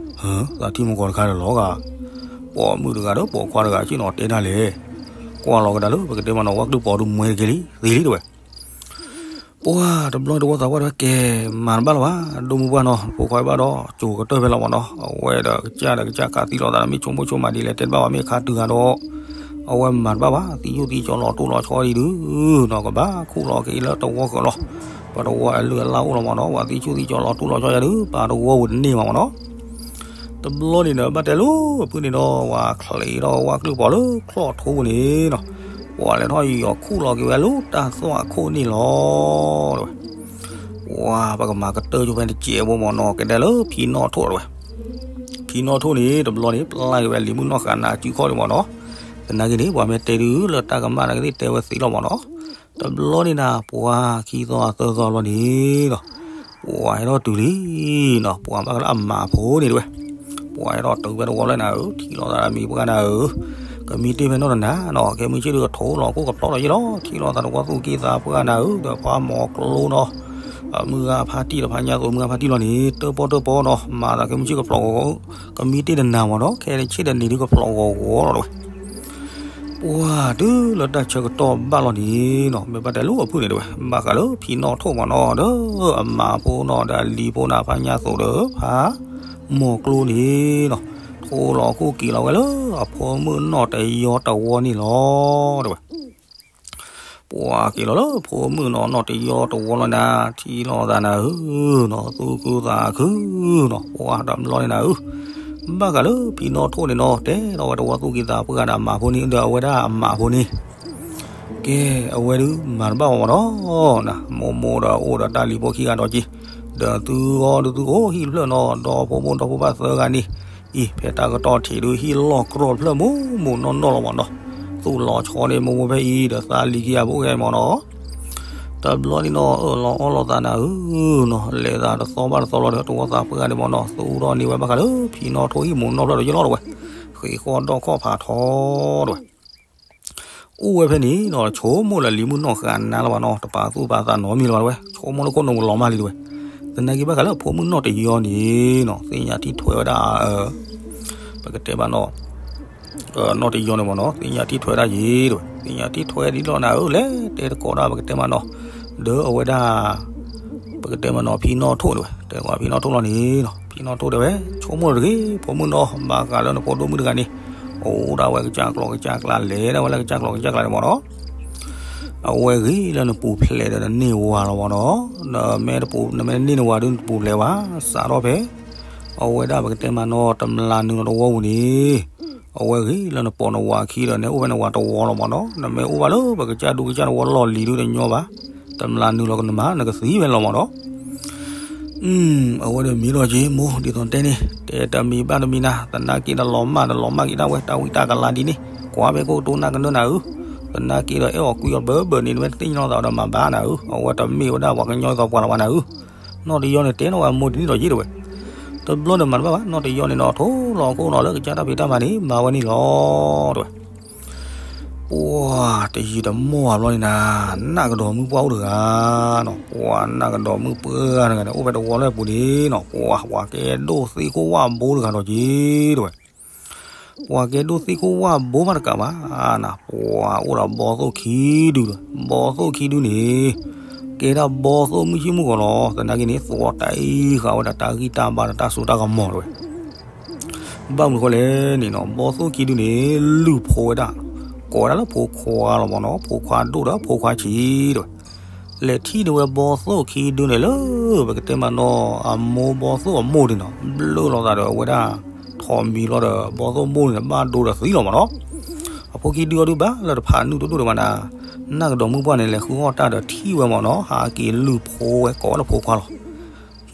သးထံၣ်မူကီၤတခါဒီးလီၤဂာ်, ပိာ်မုၣ်တဂၤဒီးပိာ်ခွါတဂၤ ဆ့ၣ်နီၤတဲတၢ်လဲၣ်, ကွၢ်လီၤကဒါလၢ ပကတဲမးနီၤ ဝၣ်ကျုၢ်ပီၤဒုးမှဲတက့ၢ်လံ သ့လံတဝဲ ပှၤတဘျီတဝီသးပှၢ်တဝဲကဲ, မၤတဘၣ်လၢၤဘၣ် ဒိၣ်မုၢ်ပှၢ်နီၤ ဖိခွါဘၣ်ဒီး ကၠိၤကတၢၢ်ဖဲလီၤမးနီၤ အဝဲဒီးကစၢ်ဒီးကစၢ်ခးသံလိာ်သး မ့ၢ်ဆိကမိၣ်ဆိကမးဒ်လဲၣ်တဲတဘၣ်ဘၣ် မ့ၢ်ခါတုၤဂၤဒီး အဝဲမၤတဘၣ်ဘၣ် သံယိၣ်သံကၠီလီၤတိၢ်လီၤဆီဒံးဒုးနီၤ ကဘၣ်ခူၣ်လီၤက့ၤလၢတဝီဃၢၤလီၤ, ပတဝီအလုၢ်အလၢ်အိၣ်လီၤမးနီၤ ပှၤသံဆူၣ်သံကၠီလီၤတိၢ်လီၤဆီယါဒုး ပာ်တဝီဝံၤတန့ၢ်မးမးနီၤ တဘျီန့ၣ်ဒီး ဘၣ်တဲလိာ်ဖုန့ၣ်ဒီး ပှၤချံးထီၣ်ဝဲဝၣ်ကျုၢ်ပီၤလၢချီၣ်ထိပူၤန့ၣ်နီၤ, ပှၤလဲၤထီၣ်ယီၤခူၣ်လီၤက့ၤဝဲလၢတၢ်သွၣ်ခိၣ်န့ၣ်လီၤ တဝဲ, ပှၤပကမၤကတၢၢ်ကၠိဖဲတစဲးဖိမးနီၤ ကဒဲလၢဖံနီၣ်ထိၣ်တဝဲ, ဖံနီၣ်ထိၣ်န့ၣ် တဘျီန့ၣ် ပျၢ်က့ၤဝဲလံၤမုၢ်နီၢ်ဃာ်နၤစုခီၣ်န့ၣ်မးနီၤ, သနာ်က့န့ၣ် ပှၤမ့ၢ်တဲဒုးလၢတၢ်ကမၣ်နာ်က့သ့ၣ်တဲဝဲသ့လီၤမးနီၤ, တဘျီန့ၣ်နၤ ပှၤခံသီသၢသီဘျီန့ၣ်ဒီး ပှၤဟဲထီၣ်တုၤလံနီၤ ပှၤဘၣ်ဃးလၢအမၤဖိန့ၣ်တဝဲ, ပှၤဟဲထီၣ်တုၤဖဲတဝီလၢနၤဧၢ ထံၣ်လိာ်သးဒီးမံၤပှၢ်နၤဧၢ, ကမံတ့ၢ်ဖဲနီၢ်တနၤနီၤ ခဲမုၢ်ဆ့ၣ်ဒုးကထိလီၤခိၣ်ကဖျီၣ်ဒီးယ့ၢ်လီၤ ထံၣ်လိာ်သးတဝီသူၣ်က့သးပှၢ်နၤဧၢ ဒီးပှၤမိၢ်ကျိနီၤ, မုၢ်ဂၤဖါတံၢ်ဒီးဖါညါသိးမုၢ်ဂၤဖါတံၢ်လီၤန့ၣ် တၢၣ်ပီၣ်တၢၣ်ပီနီၤ မၤသးခဲမုၢ်ဆ့ၣ်ကဖျီၣ်ဂီၤဂီၤ, ကမံတ့ၢ်တနၤမးနီၤ ခဲဆ့ၣ်တနံၤဒုးကဖျီၣ်ဂီၤဂီၤလီၤတဝဲ ပှၤတုၤလၢတၢ်ဆၢကတီၢ်ဘၣ်လီၤန့ၣ်နီၤ မ့ၢ်ဘၣ်တဲလိာ်အဖုၣ်န့ၣ်တဝဲ ဘၣ်ဃးလၢဖံနီၣ်ထိၣ်မးနီၤ ဒီးအမၤဖိနီၤ ဒီးအလံၤဖိနၤ ဖါညါသိးဒီးဖါမိၢ်ကျိန့ၣ်နီၤ ထိလီၤခိၣ်က့ၤလီၤဝဲလၢအဖိမုၣ်နီၢ်တယီတဝီန့ၣ်လီၤ တဝဲ ပှၤက့ၤလီၤလၢဖိမုၣ်နီၤ နီၢ်တယီတဝီလီၤနၤ ထံၣ်လိာ်သးနၤဧၢနီၤ သူၣ်ခုသးခုနီၤ ပှၤတဘျီန့ၣ်နၤဧၢ, ဘၣ်ဃးလၢဖံနီၣ်ထိၣ်န့ၣ်နီၤ တဲထီၣ်ဝဲတဝီသူၣ်ကံၢ်သးပှၢ်နၤ အမၤဖိန့ၣ် ဒီးအဝဲဒၣ်အမၤဖိန့ၣ် ကဲ အဝဲဒုးမၤတဘၣ်ဘၣ်မးနီၤ, မိၢ်မိၢ်ဒီးအိၣ်ဒီးတၢ်လံၤဖိခံဂၤဒီးက့ၤ, ဒီးသုဂီၢ်ဒုးသုအိၣ်ဟံၣ်တဖျၢၣ်နီၤ ဒီဖိမိၢ်ဒီဖိပၢ်သၢဂၤန့ၣ်, အံၤ ဖဲတၢ်ကတီၢ်ထံးဒုးဟံၣ်လီၢ်ကြီတဖျၢၣ်မိၢ်မိၢ်နီၢ်နီၢ်လီၤမးနီၤ, သူၣ်လီၤဆီန့ၣ်မိၢ်မိၢ်ဖဲအံၤ ဒီးသးလံၤခံဂၤဖိဂၤမးနီၤ တဘျီန့ၣ်နီၤ အၢၣ်လီၤအီလီၤသးနၤဧၢနီၤ လဲၤသးတသီဘၣ်တသီလီၤဒီး တဝီသးပှၢ်ဂၤန့ၣ်မးနီၤ သူၣ်ထီၣ်န့ၢ်ဝဲဘၣ်ဃးလၢ ဖံနီၣ်ထိၣ်ဟံၣ်မိၢ်နီၢ်ဖျၢၣ်ဒီးယလီၤတဝဲ, ဃ့ၢ်ဃီဒီၣ်ခီၣ်ဖးထီတဝဲ, အိၣ်ဝဲဖဲန့ၣ်နီၤ ဆိကမိၣ်လၢလံၤမုၢ်နီၢ်ဃာ်နၤလၢၤဘၣ်နီၤ တပာ်သူၣ်ပာ်သးနီတမံၤလၢၤဘၣ်တဝဲ, ဆိကမိၣ်လၢခိၣ်နူာ်လီၤမၢ်လံတဝဲ, သနာ်က့ဘၣ်ဃးလၢအဖိမုၣ်နီၢ်တယီန့ၣ်နီၤ သ့ၣ်ညါထံၣ်ထွဲဝဲဒၣ် ပကတဲဘၣ်နီၤ နီၢ်တယီန့ၣ်မးနီၤ သ့ၣ်ညါထံၣ်ထွဲဒၣ်ယ့ၤတဝဲ, သ့ၣ်ညါထံၣ်ထွဲဒ်လီၤနၤဧၢ လဲၤတဲတကိးဒၣ်ပကတဲမးနီၤ, ဒီးအဝဲဒၣ် ပကတဲမးနီၤ ဖံနီၣ်ထိၣ်တဝဲ, တဲကွၢ်ဖံနီၣ်ထိၣ်လီၤန့ၣ်နီၤ ဖံနီၣ်ထိၣ်တဲဝဲ ဆိကမိၣ်တဂ့ၤ ဖိမုၣ်နီၤ ဘၣ်ဃးလၢနဖိဒိၣ်မုၣ်တဂၤန့ၣ် အိၣ်ဒၣ်ဝဲကစၢ်ကျီကစၢ်ကျါ လဲၤဒၣ်ဝဲလၢကစၢ်ကျီကစၢ်ကျါန့ၣ်မးနီၤ အဝဲဂ့ၤလၢနပူၤဖျဲးဒီးနန့ၢ်ဝၤလီၤမးနီၤ, နမ့ၢ်တပူၤ နမ့ၢ်တန့ၢ်နဝၤဒုးနတပူၤဖျဲးဘၣ်, စးထီၣ်ဖဲ အဝဲဒၣ်ပကတဲမးနီၤ တမျးနုာ်လီၤတဝီပူၤန့ၣ်, အဝဲဂ့ၤလၢနပိာ်နဝၤခံဒီး နအိၣ်ဖဲနဝၤတဝီလီၤမးနီၤ, နမ့ၢ်အိၣ်ဘၣ်လၢပကစၢ်ဒူကစၢ်တဝီလီၢ်လံၤဒုးတညီဘၣ်, တမျးနုာ်လီၤကနမၤ နကသံဝဲလီၤမးနီၤ အဝဲဒၣ်မ့ၢ်ဒီးက့ၤမိၢ် ဒ်သိးတဲန့ၣ် တဲတမံၤဘၣ်တမံၤနၤ, သနာ်က့ဒီးလီၤမၢ်ဒီးလီၤမၢ်က့ၤဒၣ်ဝဲ တၢ်ဝံတၢ်ကလၤဒ်န့ၣ်, ကွၢ်ဖဲခိၣ်ကတိၤနၢ်ကနၢနၤဧၢ, သနာ်က့ဒီးအဲၣ်အီၤကွံအီၤဘၢဘၢန့ၣ် နမ့ၢ်တသ့ၣ်ညါလီၤသးဒီးမၤဘၣ်နၤဧၢ, အဝဲတမ့ၢ်ဝဲဒၣ်ပှၤကညီအသိးပှၤလၢၤဘၣ်နၤဧၢ, နီၢ်တယီန့ၣ်တဲနီၢ်ဝဲမိၢ်ဒ်န့ၣ်ဒီးယ့ၢ်တဝဲ, တဘျီန့ၣ်မၤတဘၣ်ဘၣ် နီၢ်တယီန့ၣ်နီၤ ထိလီၤခိၣ်နီၤလၢကစၢ်တၢ်ဖံးတၢ်မၤန့ၣ် မၤဝဲန့ၣ်လီၤတဝဲ ပ ပှၤတယံာ်တမီၢ်ဘၣ်ဘျီန့ၣ်နၤ, နၢ်ကဒီးမုၣ်ပှၢ်အိၣ်တဂၤနီၤ, ပှၤနၢ်ကဒီးမုၣ်ပှၢ်တဂၤန့ၣ် အိၣ်ဖဲတဝီလၢပူၤန့ၣ်နီၤ, ပှၤ ပှၤကဲဒိၣ်သ့ၣ်ခိၣ်ဝၣ်ဘိတဂၤဒီးက့ၤတဝဲ, ပှၤကဲဒိၣ်သ့ၣ်ခိၣ်ဝၣ်ဘိမးတကးဘၣ်နၤ, ပှၤအိၣ်ဒီးဘီသိၣ်ခံဒု, ဘီသိၣ်ခံဒုန့ၣ် ကဲဒၣ်ဘီသိၣ်မုၣ်ဆ့ၣ်မုၣ်ဂီၤလီၤ, သနာ်က့န့ၣ် သီတၢ်အံၤဃာ်ဝဲဒၣ်တၢ်ဂံၢ်တၢ်ဘါဒီးတၢ်စိတၢ်ကမီၤတဝဲ ဘၣ်မနုၤဃိလဲၣ်န့ၣ်နီၤ, ဘီသိၣ်ခံဒုန့ၣ် လုၢ်ဖိဝဲဒၣ်, ကိးဝဲဒၣ်လၢဖိခွါလီၤမ့ၢ်နီၤ, ဖိခွါဒိၣ်ဒီးဖိခွါဆံးတဝဲ, လဲၤထံၣ်န့ၢ်ဝဲဘီသိၣ်ခံဒုန့ၣ်လၢ ပကတဲမးနီၤ အမိၢ်ဘီသိၣ်အမိၢ်န့ၣ်နီၤ, ဘျၢၣ်လိာ်သးဒီးအဝဲဒၣ် ထိးမံၤလီၤဒီး ဘီသိၣ်မိၢ်န့ၣ် ဘၣ်ဒိဒီးသံလီၤမ့ၢ်နီၤ, အဖိခံဒုအီၤဒုဘၣ်လၢတဖးနုာ်တဒိၣ်ဒံးဘၣ်နၤ, နၢ်ကဒီးမုၣ်ပှၢ်န့ၣ် လဲၤဃုအီၣ်တၢ်ဒီးထံၣ်ဝဲမ့ၢ်နီၤ, ဟးက့ၤလုၢ်ဖိဝဲကိးဝဲလၢဖိခွါလီၤ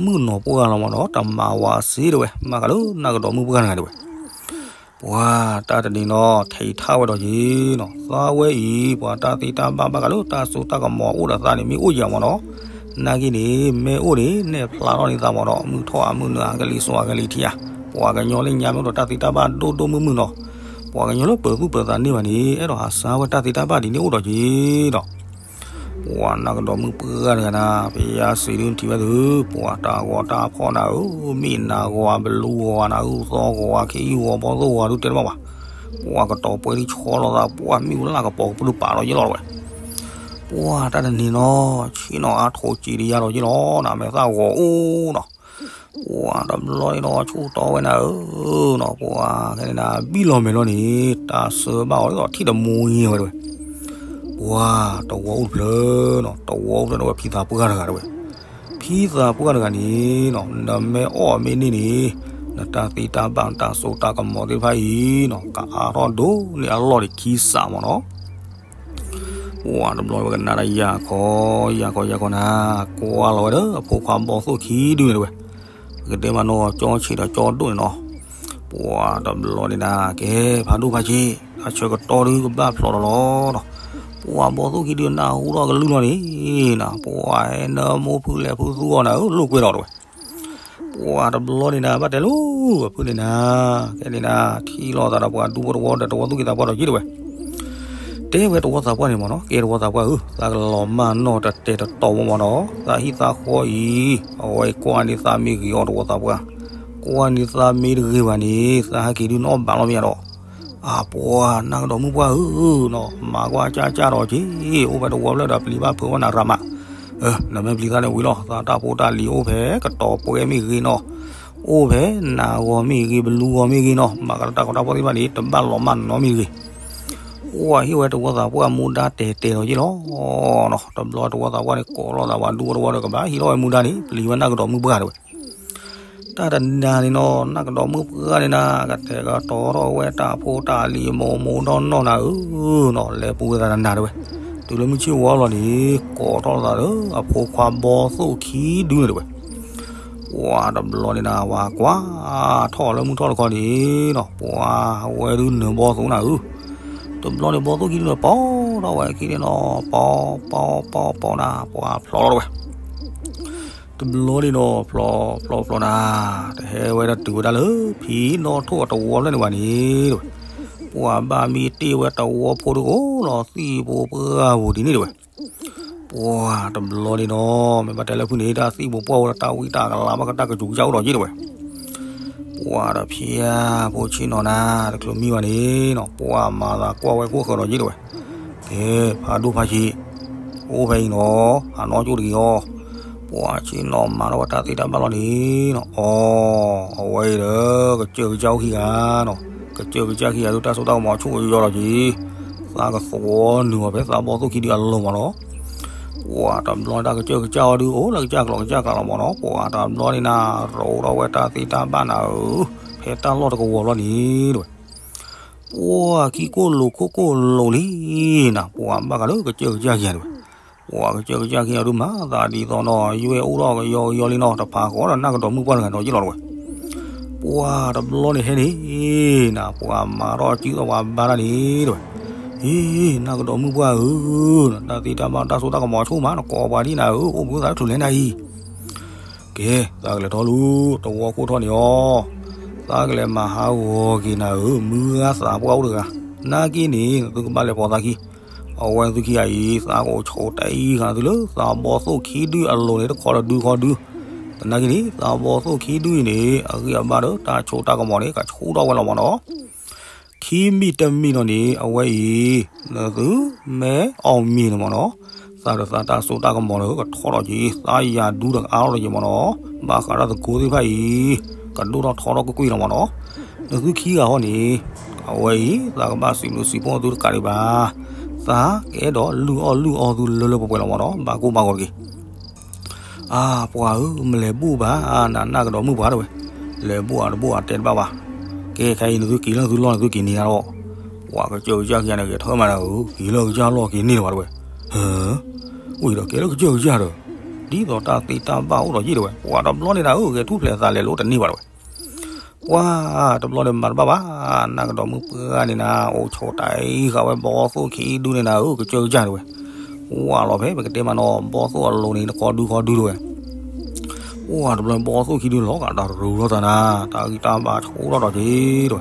မုၣ်နီၤပှၢ်လီၤမ့ၢ်နီၤ, တမၤဝၤစ့တဝဲ, မၤကလၢနၢ်ကဒီးမုၣ်ပှၢ်တဂၤတဝဲ, ပှၤတၢ်တနံၤနီၤ ထံးထၣ်ဝဲဒီးက့ၤနီၤ, သးဝဲအံၤ ပှၤတၢ်သ့တၢ်ဘၣ်ဘၣ်ကလၢတၢ်စိတၢ်ကမီၤအိၣ်ဒီးသးန့ၣ် မ့ၢ်အိၣ်ယၤမ့ၢ်နီၤ, နာ်က့န့ၣ် မ့ၢ်အိၣ်န့ၣ် နဲၣ်ဖျါထီၣ်န့ၢ်သးမ့ၢ်နီၤ, မုၢ်ထီၣ်အမုၢ်နုာ်အကလံၤစိးအကလံၤထံးဧါ, ပှၤကညီလၢညါမ့ၢ်အိၣ်ဒီးတၢ်သ့တၢ်ဘၣ်ဒိၣ်ဒိၣ်မုၢ်မုၢ်နီၤ, ပှၤကညီလၢပၢၤသူၣ်ပၢၤသးန့ၢ်ဘၣ်န့ၣ် အဲၣ်ဒိးဟးစၢ်ဝဲတၢ်သ့တၢ်ဘၣ်ဒ်န့ၣ်အိၣ်ဒီးက့ၤနီၤ ပှၤနၢ်ကဒီးမုၣ်ပှၢ်တဂၤနၤ, ဖဲယါစံးဒုထံၣ်ဝဲသု, ပှၤတၢ်ဂီၤတၢ်ဖီၣ်နၤဧၢ, မ့ၢ်နၤဂီၤ ဘလူဂီၤ နၤအုၣ်သီဂီၤ ခ့ယုၢ်ဂီၤ ဘီသိၣ်ဂီၤ ဒုတဲတဘၣ်ဘၣ်, ပှၤကတီၤပှဲၤဒုဆီလီၤသး ပှၤမ့ၣ်အူလၢ်ကပီၤကပၢၢ်ပာ်လီၤယ့ၢ်လီၤတဝဲ, ပှၤတၢ်တနံၤနီၤ ဆ့ၣ်နီၤအါထိးစံးတယါလီၤယ့ၢ်လီၤနၤ, မဲာ်သၣ်ဂီၤအိၣ်နီၤ ပှၤတဘျီန့ၣ်ဒီး ဆူၣ်တီဝဲနၤဧၢနီၤ, ပှၤခဲန့ၣ်နၤ ဘံၣ်လီၤမဲာ်လီၤန့ၣ် တၢ်စၢဘၣ်အီၤဒ်သိးထံၣ်တမူယဲဝဲတဝဲ, ပှၤတဝီအိၣ်တဖျၢၣ်နီၤ, တဝီအိၣ်တဖျၢၣ်ဒီးဝဲဖံသးပှၢ်တဂၤတဝဲ, ဖံသးပှၢ်တဂၤန့ၣ်နီၤ နမ့ၢ်အီၣ်မ့ၢ်န့ၢ်န့ၣ် နတၢ်သ့တၢ်ဘၣ်နတၢ်စိတၢ်ကမီၤသ့ၣ်တဖၣ်အံၤနီၤ ကအါထီၣ်ဒိၣ်န့ၢ်အလီၢ်န့ၣ်ခံစးမ့ၢ်နီၤ ပှၤတဘျီဝဲကနၣ်တၢ်ယၤခီ ယၤခီ ယၤခီနၤ, ကွၢ်လီၤဝဲဒီးအဖိခွါဘီသိၣ်ခံဒုန့ၣ်တဝဲ, ပကတဲမးနီၤကၠီဆံးဒီးကၠီဒိၣ်န့ၣ်နီၤ, ပှၤတဘျီန့ၣ်နၤ ကဲဖးဒိၣ်ဖးဆံး အဆၢကတီၢ်ဒုကဘၣ်ဖျိးဒီးလီၤနီၤ, ပှၤဘီသိၣ်ခံဒုနၢ်ဟူထီၣ်ကလုၢ်လီၤန့ၣ်နၤ ပှၤဟဲနၢမိၢ်ဖုလဲၤဖုသူအီၤနၤဧၢ လိာ်ကွဲဒီးတဝဲ ပှၤတဘျီန့ၣ်နၤ ဘၣ်တဲလိၤဝဲဖုန့ၣ်နၤ, ခဲန့ၣ်နၤ ထံၣ်လိာ်သးဒီးပှၤဒူဖိတဝီဒီးတဝီသူၣ်က့သးပှၢ်ဒီးက့ၤတဝဲ, တဲဝဲတဝီသးပှၢ်န့ၣ်မ့ၢ်နီၤ, ကဲတဝီသးပှၢ်ဧၢ, သးကလီၤမၢ်နီၢ်တတဲာ်တတီၤမ့ၢ်မ့ၢ်နီၤ, သးဟံၣ်သးဃီအံၤ အဝဲကွၢ်န့ၢ်သးမ့ၢ်ဂ့ၤအီၤတဝီသးပှၢ်, ကွၢ်န့ၢ်သးမ့ၢ်တဂ့ၤဘၣ်န့ၣ် သးဟဲက့ၤဒုးနီၣ်ဘးလီၤမ့ၢ်ယါဒီး, အပှၤနၢ်ကဒီးမုၣ်ပှၢ်ဧၢနီၤ, မၤကွၢ်ကၢ်ကၢ်ဒီးက့ၤ, အိၣ်ဖဲတဝီဖျၢၣ်ဒီးပျံၤဘၣ်ဖုးဝဲနၤရၤမး, နမ့ၢ်ပျံၤသးန့ၣ်ဝံၤလီၤ, သးတၢ်ဖိတၢ်လံၤအိၣ်ဖဲကတီၤပှဲၤမ့ၢ်ဂ့ၤနီၤ, အိၣ်ဖဲနၤဂီၤမ့ၢ်ဂ့ၤ ဘလူဂီၤမ့ၢ်ဂ့ၤနီၤ, မၤကဒီးတၢ်ကီတၢ်ဖီၣ်သ့ၣ်တဖၣ်န့ၣ် တဘၣ်လီၤမၢ်နီတမံၤတဂ့ၤ ပှၤဟ့ၣ်ဝဲတဝီသးပှၢ်မူဒါတဲာ်တဲာ်လီၤယ့ၢ်လီၤနီၤ, တဘျီတဝီသးပှၢ်န့ၣ် ကိးလိာ်သးပှၤဒူဖိတဝီဒီးကဘၣ်ဟံးထီၣ်ဝဲမူဒါန့ၣ် ပျံၤဝဲနၢ်ကဒီးမုၣ်ပှၢ်တဝဲ, တၢ်တနၤန့ၣ်နီၤ နၢ်ကဒီးမုၣ်ပှၢ်န့ၣ်နၤ ကတဲာ်ကတီၤထီၣ်ဝဲတၢ်ဖိတၢ်လံၤမိၢ်မိၢ်နီၢ်နီၢ်နၤဧၢနီၤ, လဲၤပူၤဝဲသးတနၤတဝဲ, တုၤလၢမုၢ်ဆ့ၣ်ဝီလီၤန့ၣ် ကိးထီၣ်သးလၢအဖိခွါဘီသိၣ်ခံဒုန့ၣ်တဝဲ ပှၤတဘျီန့ၣ်နၤ ဝၤကွၢ်ထီၣ်လၢမုၢ်ထီၣ်တခီန့ၣ်နီၤ, ပှၤဝဲဒုးနၢၤဘီသိၣ်နၤဧၢ, တဘျီန့ၣ်ဘီသိၣ်ခံဒုန့ၣ် ပီထီၣ်ဝဲခံန့ၣ်နီၤ, ပီပီပီပီနၤ ပှၤဖျိးလီၤတဝဲ, တဘျီန့ၣ်နီၤ ဖျိးဖျိးဖျိးနၤ, တဟဲဝဲဒၣ်တုၤဝဲဒၣ်လၢဖံနီၣ်ထိၣ်အတဝီဖျၢၣ်န့ၣ်ဘၣ်န့ၣ်တဝဲ, ပှၤဘၣ်မံတ့ၢ်ဝဲတဝီဖိဒုအိၣ်လီၤသံၣ်ဖိပှၢ်ပူၤဒ်န့ၣ်တဝဲ ပှၤတဘျီန့ၣ်နီၤ မ့ၢ်ဘၣ်တဲလၢဖုန့ၣ် တၢ်သံၣ်ဖိပှၢ်ဖိဒီးတၢ်ဝံတၢ်ကလၤဘၣ်ကတၢၢ်ကစူၤကစၢ်အိၣ်ဒီးက့ၤတဝဲ, ပှၤဒီးဖံဧၢ ဖိဆ့ၣ်နီၤနၤ တချုးမံဘၣ်န့ၣ်နီၤ ပှၤမၤသးကွၢ်ဝဲကိၣ်ဃၢၤဒီးက့ၤတဝဲ, ကဲ ဖးဒိၣ်ဖးဆံး အိၣ်ဖဲအံၤနီၤ ဟးနီၣ်ကၠိၣ်တဂ့ၤအီၤ, ပှၤဆ့ၣ်နီၤမၤထီၣ်ဝဲတၢ်သ့တၢ်ဘၣ်လီၤန့ၣ်နီၤ အီ အဝဲအံၤဒီး ကစၢၢ်ကစၢ်အိၣ်ခံဂၤနီၤ, ကစၢၢ်ကစၢ်ခံဂၤဒုး တၢ်စိတၢ်ကမီၤဆိၣ်ဂ့ၤယီၤဒီးက့ၤ, သးကသဝီနုာ်အီၤဖဲသးဘီသိၣ်ခံဒုအလီၢ်မ့ၢ်နီၤ, ပှၤတဘျီတၢ်ကစၢၢ်ကစၢ်အီၤဒုး အိၣ်လၢကစၢ်ကျိၤကစၢ်ကျါလီၤမ့ၢ်နီၤ, ပှၤတဘျီန့ၣ်နၤ ရိးထီၣ်ဝဲတၢ်သ့တၢ်ဘၣ်နၤဧၢ, ဖဲတၢ်လီၢ်တကဝီၤလီၤန့ၣ်တဝဲ ပှၤခံကိၣ်လိာ်ခိၣ်ကိၣ်လိာ်လံနၤ, ပှၤဘၣ်ဃးလၢကစၢၢ်ကစၢ်ခံဂၤတဝဲ, ပှၤကစၢၢ်ကစၢ်ခံဂၤဒုးမၤသးဒ်သိးနီၤ ယွဲၢ်အိၣ်ထီၣ်ကယီကယီလံနီၤ, တဖးဃီဒီးနၢ်ကဒီးမုၣ်ပှၢ်တဂၤဒီးယ့ၢ်လီၤတဝဲ, ပှၤတဘျီန့ၣ်ဟဲန့ၣ်နၤ ပှၤမၤထီၣ်စုသီၣ်ပှၤဘါတၢ်န့ၣ်တဝဲ, အ့ နၢ်ကဒီးမုၣ်ပှၢ်ဧၢ, တၢ်သ့တၢ်ဘၣ်တၢ်စိတၢ်ကမီၤဆိၣ်မး နကိးပှၤဒ်နၤဧၢ, အိၣ်ဘှံးသးတချုးလဲၣ်နၤအံၤ ကဲ သးကလဲၤထီၣ်လူၤ တဝီခိၣ်ထီၣ်န့ၣ်အီၤ, သးကလဲၤမၤဟးဂီၤက့ၤနၤဧၢ, မုၢ်ဂၤသးပှၢ်အိၣ်တဂၤ, နာ်က့န့ၣ် နသုကဘၣ်လဲၤဖီသးခံ, အဝဲနသုခံဂၤအံၤ သးကအိၣ်ဆိးတၢ်အံၤဃာ်သုလၢ သးဘီသိၣ်ခံဒုအလိၤန့ၣ် တခီတဒုခီဒု, သနာ်က့န့ၣ် သးဘီသိၣ်ခံဒုအံၤန့ၣ် အဂံၢ်အဘါဒီးတၢ်ဆိးတၢ်ကမီၤန့ၣ် ကဆိးထီၣ်ဝဲလီၤမ့ၢ်နီၤ. ခံမံၤတမံၤနီၤန့ၣ် အဝဲအံၤ နသုမဲအီၣ်မ့ၤန့ၣ်မ့ၢ်နီၤ, သးဒီးသးတၢ်စိတၢ်ကမီၤန့ၣ် ကထီထီၣ်က့ၤ, သးယၤဒူဒီးကအါထီၣ်က့ၤမ့ၢ်နီၤ, ဘၣ်ဃးဒီးသကိးသ့ၣ်တဖၣ်အံၤ ကဒိၣ်ထီၣ်ထီထီၣ်ကွ့ၢ်ကွ့ၢ်လီၤမ့ၢ်နီၤ. နသုခံဂၤဃီန့ၣ် အဝဲအံၤ သးကဘၣ်စံးဘျုးစံးဖှိၣ်သုတကးဒံးဘၣ်, သးကအဲၣ်ဒိးလုၢ်အီၣ်လုၢ်အီသုလၢလၢပှဲၤပှဲၤလီၤမ့ၢ်နီၤ, ဘၣ်ကိၢ်ဘၣ်ဂီၤတက့ၢ်. အါ ပှၤဧၢ, မလဲၤဘူၣ်ဘၣ်, နနၢ်ကဒီးမုၣ်ပှၢ်တဝဲ, လဲၤဘူၣ်အတဘူၣ်အတဲတဘၣ်ဘၣ်. ကဲခဲအံၤ နသုက့ၤလၢသုလီၢ် နသုက့ၤန့ၢ်ဒၣ်လီၤ. ပှၤကစၢၢ်ကစၢ်ခံဂၤန့ၣ် ဂဲၤထၢၣ်မးနၤဧၢ, က့ၤလၢကစၢ်လီၢ်က့ၤန့ၢ်လၢၤဘၣ်တဝဲ. ဟၢ, ဝံၤဒီးကဲလၢကစၢၢ်ကစၢ်ဒီး, ဒ်သိးတၢ်သ့တၢ်ဘၣ်အိၣ်ဒီးယ့ၢ်တဝဲ, ပှၤတဘျီန့ၣ်နၤဧၢ ဂဲၤထူၣ်ဖျဲးသးလဲၤလိတန့ၢ်ဘၣ်တဝဲ. ပှၤတဘျီန့ၣ်မၤတဘၣ်ဘၣ်, နနၢ်ကဒီးမုၣ်ပှၢ်န့ၣ်နၤ အိၣ်ဆိးတၢ်အံၤဃာ်ဝဲဘီသိၣ်ခံဒုန့ၣ်နၤဧၢ ကစၢၢ်ကစၢ်တဝဲ. ဝဲလီၤဖဲပကတဲမးနီၤ ဘီသိၣ်အလိၤန့ၣ် တခီဒုခီဒုတဝဲ. ပှၤတဘျီဘီသိၣ်ခံဒုန့ၣ် လီၤဂာ်တၢ်ရူၤထီၣ်သးနၤ, တၢ်ဂံၢ်တၢ်ဘါဆိထီၣ်ဒီးက့ၤတဝဲ.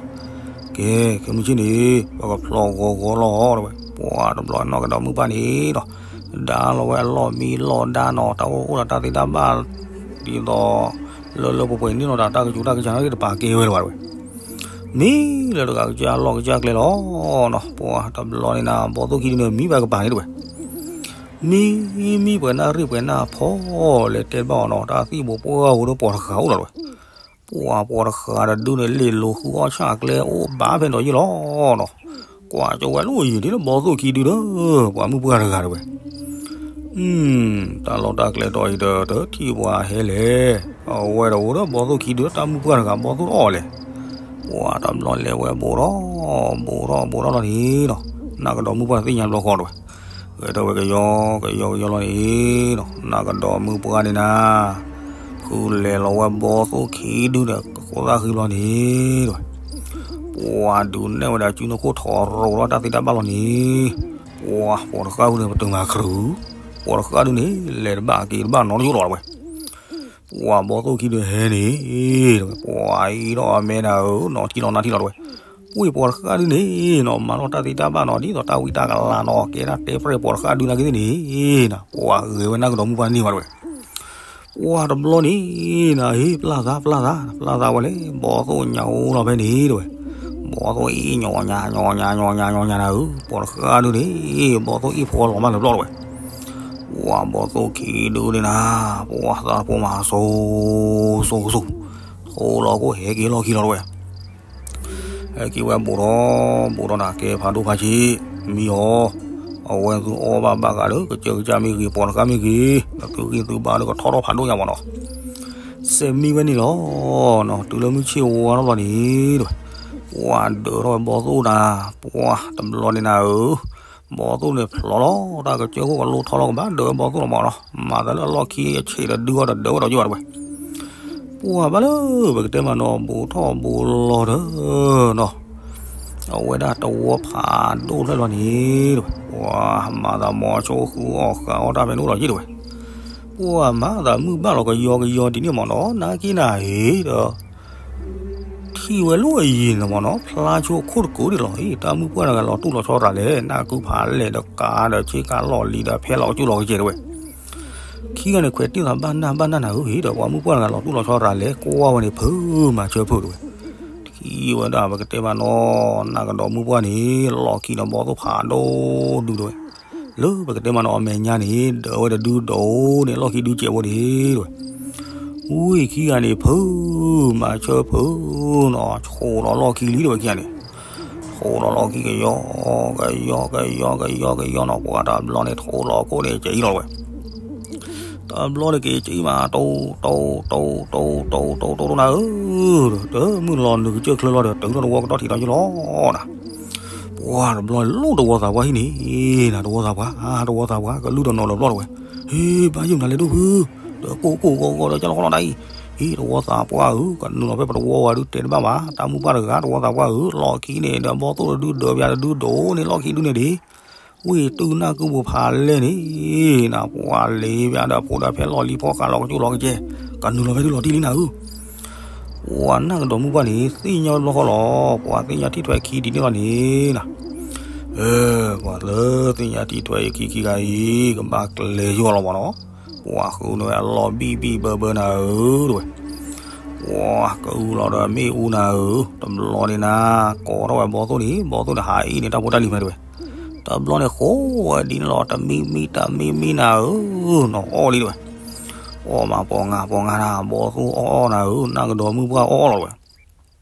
ကဲ, ခဲမုၢ်ဆ့ၣ်န့ၣ် ပကဖျီဂီၤဂီၤလီၤတဝဲ. ပှၤတဘျီနနၢ်ကဒီးမုၣ်ပှၢ်န့ၣ်ဒီး ဒါလီၤဝဲအလီၢ်မံလီၢ်ဒါနီၤ, တၢ်အိၣ်အိၣ်ဒီးတၢ်သ့တၢ်ဘၣ် ဒ်သိး လၢလၢပှဲၤပှဲၤန့ၣ်လီၤဒီး တၢ်ကစူၤတၢ်ကစၢ်န့ၣ်တပာ်ကဲဝဲလၢၤဘၣ်တဝဲ. မ့ၢ်လၢတဂၤကစၢ်လီၢ်ကစၢ်ကျဲလီၤ. ပှၤတဘျီန့ၣ်နၤ ဘီသိၣ်ခံဒုန့ၣ် မံဘၣ်ကပၤန့ၣ်တဝဲ. မံမံပှဲၤနၢ်ရံၣ်ပှဲၤနၢ်ဖီလဲၤတဲဘၣ်အီၤနီၤ, တၢ်သံၣ်ဘိးပှၢ်ဝဲဒီးပှၤတဃာ်အိၣ်လီၤတဝဲ. ပှၤပှၤတဃာ်တဒုန့ၣ် လ့ၣ်လိၤဃုအီၣ်ဆၣ်ကျဲအိၣ်ဘၣ်ဖဲဒီးယ့ၢ်လီၤနီၤ. ကွၢ်ကၠီဝဲလၢယံၤဒ်လၢဘီသိၣ်ခံဒုဒီး ပှၤမုၣ်ပှၢ်တဂၤတဝဲ. တၢ်လီၢ်တၢ်ကျဲတီၤအံၤဒီး တထံၣ်ပှၤဟဲလဲၣ်. အဝဲဒီးအိၣ်ဒီးဘီသိၣ်ခံဒု တၢ်မုၣ်ပှၢ်တဂၤ ဘီသိၣ်တအီၣ်လဲၣ်. ပှၤတဘျီလဲၤဝဲဘူးထီၣ် ဘူးထီၣ်ဘူးထီၣ်လီၤန့ၣ်နီၤ, နနၢ်ကဒီးမုၣ်ပှၢ်သ့ၣ်ညါတဘျီဃီတဝဲ. ဂဲၤထၢၣ်ဝဲကယီကယီကယီလီၤန့ၣ်နီၤ, နနၢ်ကဒီးမုၣ်ပှၢ်န့ၣ်နၤ ဖုလဲၤလီၤဝဲဘီသိၣ်ခံဒုဒီး ကဃိသၣ်ဃံဘျီန့ၣ်တဝဲ. ပှၤဒုးနဲၣ်ဝဲဒၣ်စုနခိၣ်ထီၣ်ရိၤဒီးတၢ်သ့တၢ်ဘၣ်လီၤန့ၣ်, ပှၤပိာ်တဃၣ်ဒုန့ၣ် ပတုာ်မၤခရူၣ်, ပိာ်တဃၣ်ဒုန့ၣ် လဲၤတဘၣ်က့ၤတဘၣ်နီတယိၣ်လီၤတဝဲ. ပှၤဘီသိၣ်ခံဒုဟဲန့ၣ်တဝဲ, ပှၤအံၤဒီးအမဲနၤဧၢ နီၤထံလီၤနါထံလီၤတဝဲ. ဝံၢ်ပိာ်တဃၣ်ဒုန့ၣ် နီၤမၤထီၣ်တၢ်သ့တၢ်ဘၣ်နီၤ ဒ်သိးတၢ်ဝံတၢ်ကလၤနီၤ ကဲဒၣ်တဲပြဲၢ်ပိာ်တဃၣ်ဒုနာ်က့သ့ၣ်န့ၣ်နၤ, ပှၤဂဲၤဝဲနၢ်ကဒီးမုၣ်ပှၢ်န့ၢ်ဘၣ်တဝဲ. ပှၤတဘျီန့ၣ်နၤ ဟ့ၣ်ပျၢ်သး ပျၢ်သး ပျၢ်သးဝဲလဲၣ် ဘီသိၣ်ညါအိၣ်လီၤဖဲန့ၣ်တဝဲ. ဘီသိၣ်အ့ၣ်ညီၣ်ညါ ညီၣ်ညါ ညီၣ်ညါ ညီၣ်ညါနၤဧၢ, ပိာ်တဃၣ်ဒုန့ၣ် ဘီသိၣ်အ့ၣ်ဖီလီၤမးလၢၤဘျီတဝဲ. ပှၤဘီသိၣ်ခံဒုန့ၣ်နၤ, ပှၤသးတဖိမၤစိၤစိၤစိၤ, ထိလီၤခိၣ်ဟဲက့ၤလီၢ်ခံလီၤတဝဲ. ဟဲက့ၤဝဲဘူးထီၣ်ဘူးထီၣ်နၤ ကဲဖးဒိၣ်ဖးဆံး, မံအီၤ, အဝဲသုအီၣ်ဘၣ်ဘၣ်ဃးဒီး ကစၢၢ်ကစၢ်မ့ၢ်ဂ့ၤ ပိာ်တဃၣ်မ့ၢ်ဂ့ၤ, ဒီးသုဂံၢ်သုဘါဒီးကထီထီၣ်ဖးဒိၣ်ညါမ့ၢ်နီၤ. စဲးမံဝဲန့ၣ်လီၤ. တုၤလၢမုၢ်ဆ့ၣ်ဝါထီၣ်လီၤန့ၣ်တဝဲ, ပှၤဒၢးထီၣ်ဝဲဘီသိၣ်နၤ, ပှၤတဘျီန့ၣ်နၤဧၢ ဘီသိၣ်န့ၣ်ဖျိးလီၤ, တၢ်ကစၢၢ်ခိၣ်ကလိထီထီၣ်ကဘၣ်ဒၢးဝဲဘီသိၣ်လီၤမ့ၢ်နီၤ, မၤသးလၢအလီၢ်ခံအဆံးဒီးဒုအီၤဒီးဒၢးဝဲဒီးယိၣ်ဘၣ်တဝဲ. ပှၤဘၣ်လၢပကတဲမးနီၤ ဘူးထီၣ်ဘူးလီၤဒီးနီၤ, အဝဲဒၣ်တဝီဖးဒိၣ်ဖျဲၣ်လီၤန့ၣ်တဝဲ, ပှၤမၤသးမီၤဆိဃုအီၣ်ဃာ်အီၣ်တၢ်ဖဲန့ၣ်အိၣ်ဒီးယိၣ်တဝဲ. ပှၤမၤသးမုၢ်ဘၣ်လီၤကယီကယီဒ်န့ၣ်မ့ၢ်နီၤ, နာ်က့နၤအံၤဒီး ထံၣ်ဝဲလၢအယံၤန့ၣ်မ့ၢ်နီၤ, ဖျါဆိခိၣ်တကိးဒံးလီၤ. အံၤ တၢ်မုၣ်ပှၢ်တဂၤလီၤတူၢ်လီၤဆီရၤလဲၣ်, နၢ်ကုဖးလဲၢ်ဒီးကါဒီးဆ့ကၤလီၢ်လံၤဒီး ဖဲလီၤကစူၣ်လီၤကစဲးတဝဲ. ခံဂၤန့ၣ် ခွဲးတ့ၢ်သးဘၣ်နၢ်ဘၣ်နၢ်နၤဧၢ, အံၤဒီးပှၤမုၣ်ပှၢ်တဂၤလီၤတူၢ်လီၤဆီရၤလဲၣ်, ကွၢ်ဝဲန့ၣ် ဖုမၤဆၢဖုတဝဲ. ထံၣ်ဝဲဒၣ်ပကတဲမးနီၤ, နၢ်ကဒီးမုၣ်ပှၢ်န့ၣ် လီၢ်ခံဒီးဘီသိၣ်ဖးဒိၣ်ဒုတဝဲ. လၢပကတဲမးနီၤ အမဲာ်ညါန့ၣ် ဒၢးဝဲတဒုဒိၣ်န့ၣ် လီၢ်ခံဒုစဲးဖိန့ၣ်တဝဲ. ဝံၤခံဂၤန့ၣ် ဖုမၤဆၢဖုနီၤ, ဆိးဒီးလီၢ်ခံလံတဝဲခံဂၤန့ၣ်. ဆိးဒီးလီၢ်ခံကယီ ကယီ ကယီ ကယီ ကယီနီၤ, ပှၤတဘျီန့ၣ် ထိးလီၤခိၣ်န့ၣ် ကဲအံၤလီၤတဝဲ. တဘျီန့ၣ်က့ၤကဲအံၤမး တိ တိ တိ တိ တိ တိ တိ တိ နၤဧၢ, တမုၢ်လီၤနုာ်ကစၢၢ်ချၢလီၤဒီး တုၤထီၣ်တဝီကတီၢ်ထံးထီၣ်ယိၣ်လီၤနၤ. ပှၤတဘျီန့ၣ် လိၣ်တဝီသးပှၢ်ဟံၣ်န့ၣ်နၤ, တဝီသးပှၢ် တဝီသးပှၢ် ကလုၢ်ဒီးနီၤလၢၤဘျီတဝဲ. ဟ့ ဘၣ်ယိၣ်မနုၤလဲၣ်ဒိၣ်ဖု, ဒီးကိၢ်ကိၢ်ဂီၤဂီၤဒီးကၢ်လီၤဃီလီၤဒၣ်အံၤ, ဟ့ တဝီသးပှၢ်ဧၢ, ကနုာ်လီၤဖဲပတဝီဝဲဒုးတဲတဘၣ်ဘၣ်, တၢ်မုၣ်ပှၢ်တဂၤ တဝီသးပှၢ်ဧၢ, လီၢ်ခံန့ၣ်ဒီးဘီသိၣ်တဒုဒၢးပျးတဒုဒိၣ်န့ၣ် လီၢ်ခံဒုန့ၣ်ဒံး ဝံၤတုၤနၢ်ကုဘူးဖးလဲၢ်န့ၣ်နၤ, ပှၤလ့ၤပျးဒီးဖိဒီးဖဲလီၢ်လံၤဖီဃာ်လီၤကစူၣ်လီၤကစဲး, ကနုာ်လီၤဖဲဒုးလီၤတံၢ်လံနၤဧၢ. ပှၤနၢ်ကဒီးမုၣ်ပှၢ်န့ၣ် သ့ၣ်ညါဝဲတဘျီဃီလီၤ, ပှၤသ့ၣ်ညါထံၣ်ထွဲခံဒ်န့ၣ်လီၤန့ၣ်နၤ. အၢ ပှၤလၢသ့ၣ်ညါတံၢ်ထွဲယခံခံဂၤအံၤ ကဘၣ်ကျဲၤယီၤလီၤမးနီၤ, ပှၤဃုန့ၣ်ဝဲအလီၤဘံၣ်ဘံၣ်ဘၢဘၢနၤဧၢ တဲဝဲ, ပှၤကအုလီၤဒီးမ့ၣ်အူနၤဧၢ, တဘျီန့ၣ်နၤ ကိးထီၣ်ဝဲဘီသိၣ်န့ၣ် ဘီသိၣ်န့ၣ်ဟးအ့ၣ်န့ၢ်တၢ်ဖိတၢ်လံၤဖဲတဲဝဲ, တဘျီန့ၣ်ဃိဝဲဒ်န့ၣ်လီၤ တမံမံတမံမံနၤဧၢ, နီၤအီၣ်လံတဲဝဲ, အီၣ်မးပှၤငါပှၤငါနၤ ဘီသိၣ်အီၣ်အီၣ်နၤဧၢ, နၢ်ကဒီးမုၢ်ပှၢ်အီၣ်အီၣ်လီၤတဲဝဲ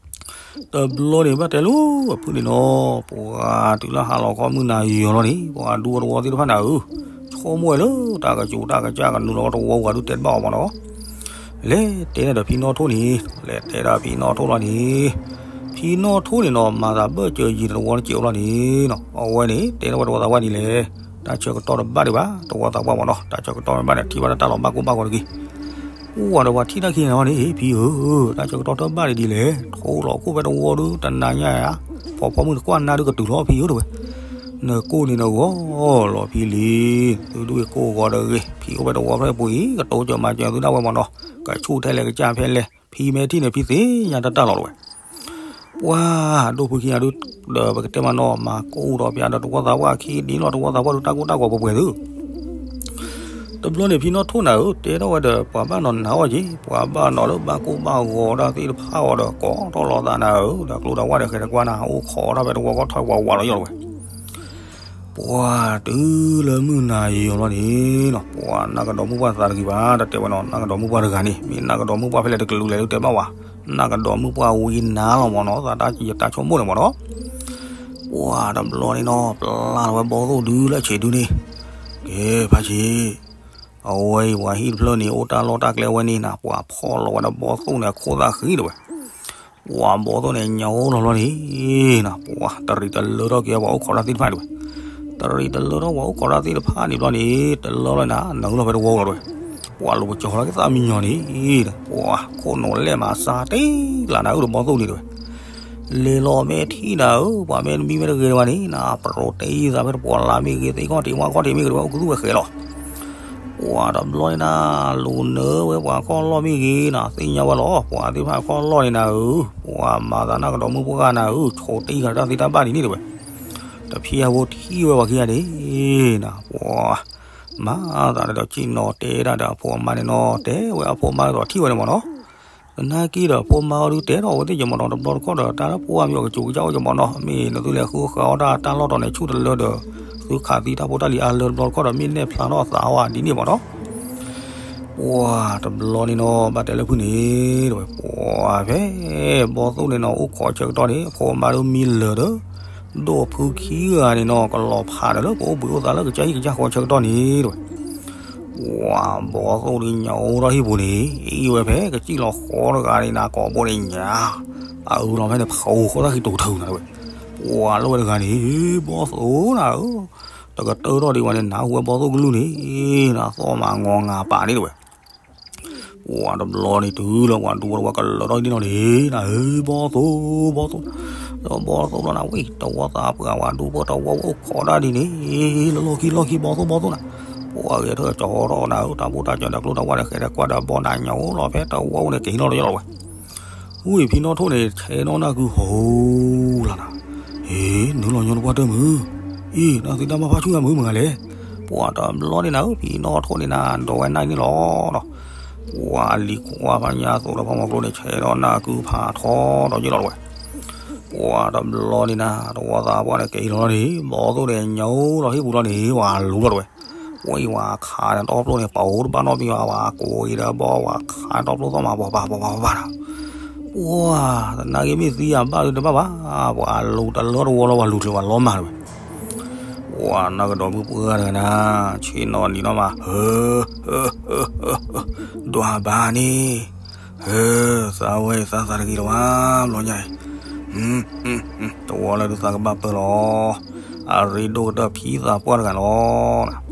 တဘျီန့ၣ်ဘၣ်တဲလၢအဖုၣ်န့ၣ်နီၤ, ပှၤတုၤလၢဟါလီၤခီမုၢ်နၤယီၤလီၤန့ၣ် ပှၤဒူသဝီသ့ၣ်တဖၣ်နၤဧၢ, ဆိကမိၣ်ဝဲလၢတၢ်ကစူၤတၢ်ကစၢ်ကနုာ်လီၤသဝီပှၤဒုးတဲတဘၣ်အီၤမးနီၤ, လဲၤတဲန့ၣ်ဒီးဖံနီၣ်ထိၣ်န့ၣ်, လဲၤတဲဒီးဖံနီၣ်ထိၣ်လီၤန့ၣ်, ဖံနီၣ်ထိၣ်န့ၣ်နီၤ မၤသးဘၢၣ်စၢၤယံၤတဝီတစဲးအိၣ်လီၤန့ၣ်နီၤ, အဝဲန့ၣ် တဲန့ၢ်ဝဲသဝီသးပှၢ်ဒ်လဲၣ်, တၢ်ဆၢကတီၢ်တဘၣ်ဒံးဘၣ် သဝီသးပှၢ်မးနီၤ, တၢ်ဆၢကတီၢ်မ့ၢ်ဘၣ်န့ၣ် ထံၣ်ဘၣ်တၢ်လီၤဘၣ်ကိၢ်ဘၣ်ဂီၤတဂ့ၤ အိၣ်ဝဲဒီးပှၤထံၣ်တၢ်ခံန့ၣ်လီၤန့ၣ် ဖံဧၢ, တၢ်ဆၢကတီၢ်တဘၣ်ဒံးဒ်လဲၣ်, ထိၣ်လီၤခိၣ်ဖဲတဝီဒုး တနၤညါဧါ, ဖီဖီမုၢ်တကွၢ်နါဒုးကတုၤလီၤဖံဧၢတဲဝဲ, နကိၢ်န့ၣ်နဂီၢ်လီၤဖံလံ, သုဒုးကိၢ်ဂီၤတဂ့ၤ, ဖံအိၣ်ဖဲတဝီဖဲပူၤအံၤ ကတိၤစၢၤမၤစၢၤသုဒၣ်ဝဲမးနီၤ, ကဆူၣ်ထဲလဲၣ်ကစၢ်ဖဲလဲၣ် ဖံမ့ၢ်ထံၣ်န့ၣ် ဖံသ့ၣ်ညါတၢ်တၢ်လီၤတဲဝဲ ပှၤဒိၣ်ဖုခံဂၤဒုး, ဒီးပကတဲမးနီၤ မၤကိၢ်ဒီးပျၢ်ဒီးတဝီသးပှၢ်ခံဒ်န့ၣ်လီၤ တဝီသးပှၢ်ဒုးတၢ်ကိၢ်တၢ်ဂီၤပှဲၤပှဲၤသု, တဘျီန့ၣ်ဖံနီၣ်ထိၣ်နၤဧၢ တဲထီၣ်ဝဲဒီး ပှၤဘၣ်နီၤနၤအီၤက့ၤ ပှၤဘၣ်နီၤလၢဘၣ်ကိၢ်ဘၣ်ဂီၤတၢ်သ့ၣ်တဖၣ်အီၤဒီး ကိးထီၣ်လီၤသးနၤဧၢ, ဒီးကျိဒၣ်ဝဲဒီးဃဲၤတကွၢ်နၤ အိၣ်ခိးတၢ်ဖဲတဝီကီၢ်ထီၣ်ဝးဝးလီၤယီၢ်လီၤဝဲ ပှၤတုၤလၢမုၢ်နၤယီၤလီၤန့ၣ်နီၤ ပှၤနၢ်ကဒီးမုၢ်ပှၢ်သးတဂ့ၤဘၣ် တၢ်တဲဝဲနီၤ နၢ်ကဒီးမုၢ်ပှၢ်တဂၤန့ၣ် မ့ၢ်နၢ်ကဒီးမုၢ်ပှၢ်ဖဲလဲၣ်တကလုာ်လဲၣ်ဒုးတဲဘၣ်ဝဲ, နၢ်ကဒီးမုၢ်ပှၢ်ဝံနၤလီၤမးနီၤ သးတၢ်ကံၢ်တၢ်ဆိကမိၣ်န့ၣ်မးနီၤ, ပှၤတဘျီန့ၣ်နီၤ ပျၢ်လီၤဝဲဘီသိၣ်ဒုးလၢဆံးဒုန့ၣ်, ကဲဖးဆံး အဝဲအံၤပှၤဟံၣ်တဖျၢၣ်န့ၣ် အိၣ်တၢ်လီၢ်တၢ်ကျဲဝဲန့ၣ်နၤ ပှၤဖီၣ်လီၤဝဲဒီးဘီသိၣ်န့ၣ်အခိၣ်သၣ်ဃံတဲဝဲ, ပှၤဘီသိၣ်န့ၣ်ညိလီၤလီၤန့ၣ်နၤ ပှၤတရံးတလၢထီၣ်က့ၤပှၤအိၣ်ခိးတၢ်သ့ၣ်တဖၣ်တဲဝဲ, တရံးတလၢထီၣ်ပှၤအိၣ်ခိးတၢ်သ့ၣ်တဖၣ်န့ၣ်ဘျီန့ၣ် တလၢလီၤနၤ နုာ်လီၤဖဲတဝီလီၤတဲဝဲ, ပှၤလူၤပကၠီၤလီၤက့ၤသၣ်မံညီၤန့ၣ် ပှၤခိၣ်နူာ်လဲၢ်မးစါတ့ၢ်လၢနၤအိၣ်ဒီးဘီသိၣ်န့ၣ်တဲဝဲ လဲၤလီၤမ့ၢ်ထံၣ်နၤဧၢ ပှၤမ့ၢ်တမံမ့ၢ်တဂ့ၤတဝဲန့ၣ် နပရိးတ့သးဖဲတပှီၤလါမ့ၢ်ဂ့ၤ သ့ၣ်ခီၣ်ထံးဝါခီၣ်ထံးမ့ၢ်ဂ့ၤတဝဲ အိၣ်ကသူဝဲဃဲၤလီၤ. ပှၤတဘျီန့ၣ်နၤ လူၤနၢဝဲပှၤခီၣ်လီၢ်မ့ၢ်ဂ့ၤနၤ သ့ၣ်ညါဝဲလီၤ ပှၤသ့ၣ်တဖၣ်ခီၣ်လီၢ်န့ၣ်နၤဧၢ, ပှၤမၤသးနၢ်ကဒီးမုၢ်ပှၢ်နၤဧၢ, ဆိးတ့ဃာ်တၢ်သ့တၢ်ဘၣ်ဒ်န့ၣ်တဲဝဲ, တဖံးအဖိထံၣ်ဝဲပှၤခံဂၤန့ၣ်နၤ ပှၤ မၤသးဒီးဆ့ၣ်နီၤတဲဒၣ်ဒီးအဖိအမါန့ၣ်နီၤ တဲဝဲအဖိအမါဒီးထံၣ်ဝဲန့ၣ်မးနီၤ သနာ်က့ဒီးဖိမါအီၤဒုးတဲထီၣ်အဝဲသ့ၣ်ကမီၤနီၤ တဘျီတခီၣ်ဒီး တၢ်လၢဖိအမံၤအီၤကစူၤကစၢ်အိၣ်ကမီၤနီၤ မ့ၢ်နသုလဲၤဃုဃာ်အီၣ်တၢ်တၢ်လီၢ်တီၤန့ၣ် ဆူၣ်တလၢဒီး သုခးသံတၢ်ဖိတၢ်လံၤအါလၢတဘျီတခီၣ်ဒီး မ့ၢ်နဲၣ်ဖျါထီၣ်အသးဝဲဒ်န့ၣ်မးနီၤ ပှၤတဘျီန့ၣ်နီၤ ဘၣ်တဲလၢဖုၣ်န့ၣ် တဲဝဲ ပှၤဖဲ ဘီသိၣ်န့ၣ်နီၤ အိၣ်ခိးဆၢကတီၢ်န့ၣ် အဖိအမါဒုးမံလၢာ်ဒီး ဒိၣ်ဖုခံဂၤန့ၣ်နီၤ ကလီၤဖးဒီးလၢပအိၣ်ဘှံးအိၣ်သါလၢကစၢ်ဟံၣ်ကစၢ်ဃီဆၢကတီၢ်န့ၣ် တဲဝဲ ပှၤဘီသိၣ်ဒုးညါအိၣ်ထီၣ်ဟံၣ်ပူၤန့ၣ် အံၤဝဲဖဲကစံၣ်လီၤဃီတဂၤန့ၣ် နကိးဘိန့ၣ်ညါ အအုလီၤဖဲန့ၣ် ဖးအိၣ်ဃီတၢ်ဃံတိၤထၢနၤတဲဝဲ ပှၤလၢဝဲတဂၤန့ၣ် ဘီသိၣ်နၤဧၢ တကတၢၢ်ထီၣ်ဒံးဝဲန့ၣ် နၢ်ဟူဝဲဘီသိၣ်ကလုၢ်န့ၣ် နသီၣ်မးငီၤငၤပာ်န့ၣ်တဲဝဲ ပှၤတဘျီန့ၣ်တုၤလၢပှၤဒူဖိတဝီကလၢာ်ထီၣ်ဒ်န့ၣ်လီၤန့ၣ် နၤဧၢ ဘီသိၣ် ဘီသိၣ် ဒီးဘီသိၣ်လီၤနၤဝံၤ တဝီသးပှၢ်ဝဲဒူဖိတဝီအိၣ်ခိးတၢ်ဒ်န့ၣ် လၢလီၢ်ခံလီၢ်ခံဘီသိၣ်ဘီသိၣ်နၤ ပှၤဂဲၤထၢၣ်ကၠီထီၣ်နၤဧၢ တၢ်ဖိတၢ်ကၠီဒီးကျိတၢ်ဝါဒီးဃဲၤဒီးကွၢ်ဒီးဘီနၤညါအိၣ်လီၤဖဲတဝီအိၣ်န့ၣ်က့ၤဟံးလီၤလီၤယီၢ်လီၤဝဲ ဝံၤဖံနီၣ်ထိၣ်န့ၣ် ဆဲးနီၣ်နၢ်ကုဟိလီၤနၤ, အ့ နုာ်လီၤညီနပှၢ်တၢၢ်မုၢ်, အ့ နၢ်သံတၢ်ဘၣ်ဖးဆူၣ်ယၤမုၢ်မုၢ်ဂၤလဲၣ်, ပှၤတဘျီန့ၣ်နၤဧၢ ဖံနီၣ်ထိၣ်န့ၣ်နၤ ဒိးဝဲနၢ်န့ၣ်လီၤဒီး, ပှၤလံၤကွၢ်ဖးညါသိးဒီးဖးမီၤကျိန့ၣ် ဆဲးဒီးနၢ်ကုဖးထီဒီးယ့ၢ်လီၤတဝဲ, ပှၤတဘျီန့ၣ်နၤ တဝီသးပှၢ်န့ၣ်က့ၤလီၤန့ၣ် ဘီသိၣ်န့ၣ်ညိလီၤဟံၣ်ပူၤလီၤန့ၣ် ပှၤလူၤလီၤတဝဲ ဝံၤဝၤခးန့ၣ်တီပျိန့ၣ် ပအိၣ်တဘၣ်နီတမံၤဘၣ် ဝၤကိးအံၤဒီးဘီဝၤခးန့ၣ်တီပျိသီၣ်မး ပှၤပၤပှၤပၤပၤပၤနၤ, ပှၤသနာ်က့မ့ၢ်သံအဘၣ်ဒုးတဘၣ်ဘၣ်, ပှၤလူၤတလၢတဝီလီၤ ပှၤလူၤချုးပှၤလီၤမၢ်တဝဲ, ပှၤနၢ်ကဒီးမုၢ်ပှၢ်တဂၤနၤ, ဆ့ၣ်နီၤနံၤနီၢ်မး, ဒွးဘၣ်န့ၣ် သးဝဲသးသးတဂ့ၤလီၤဘၣ် ဘျီညါအံၤ, တဝီလၢဒုးသးကဘၣ်ပၢလီၤ, အရ့ဒိၣ်ကတၢၢ်ဖံသးပှၢ်တဂၤလီၤ.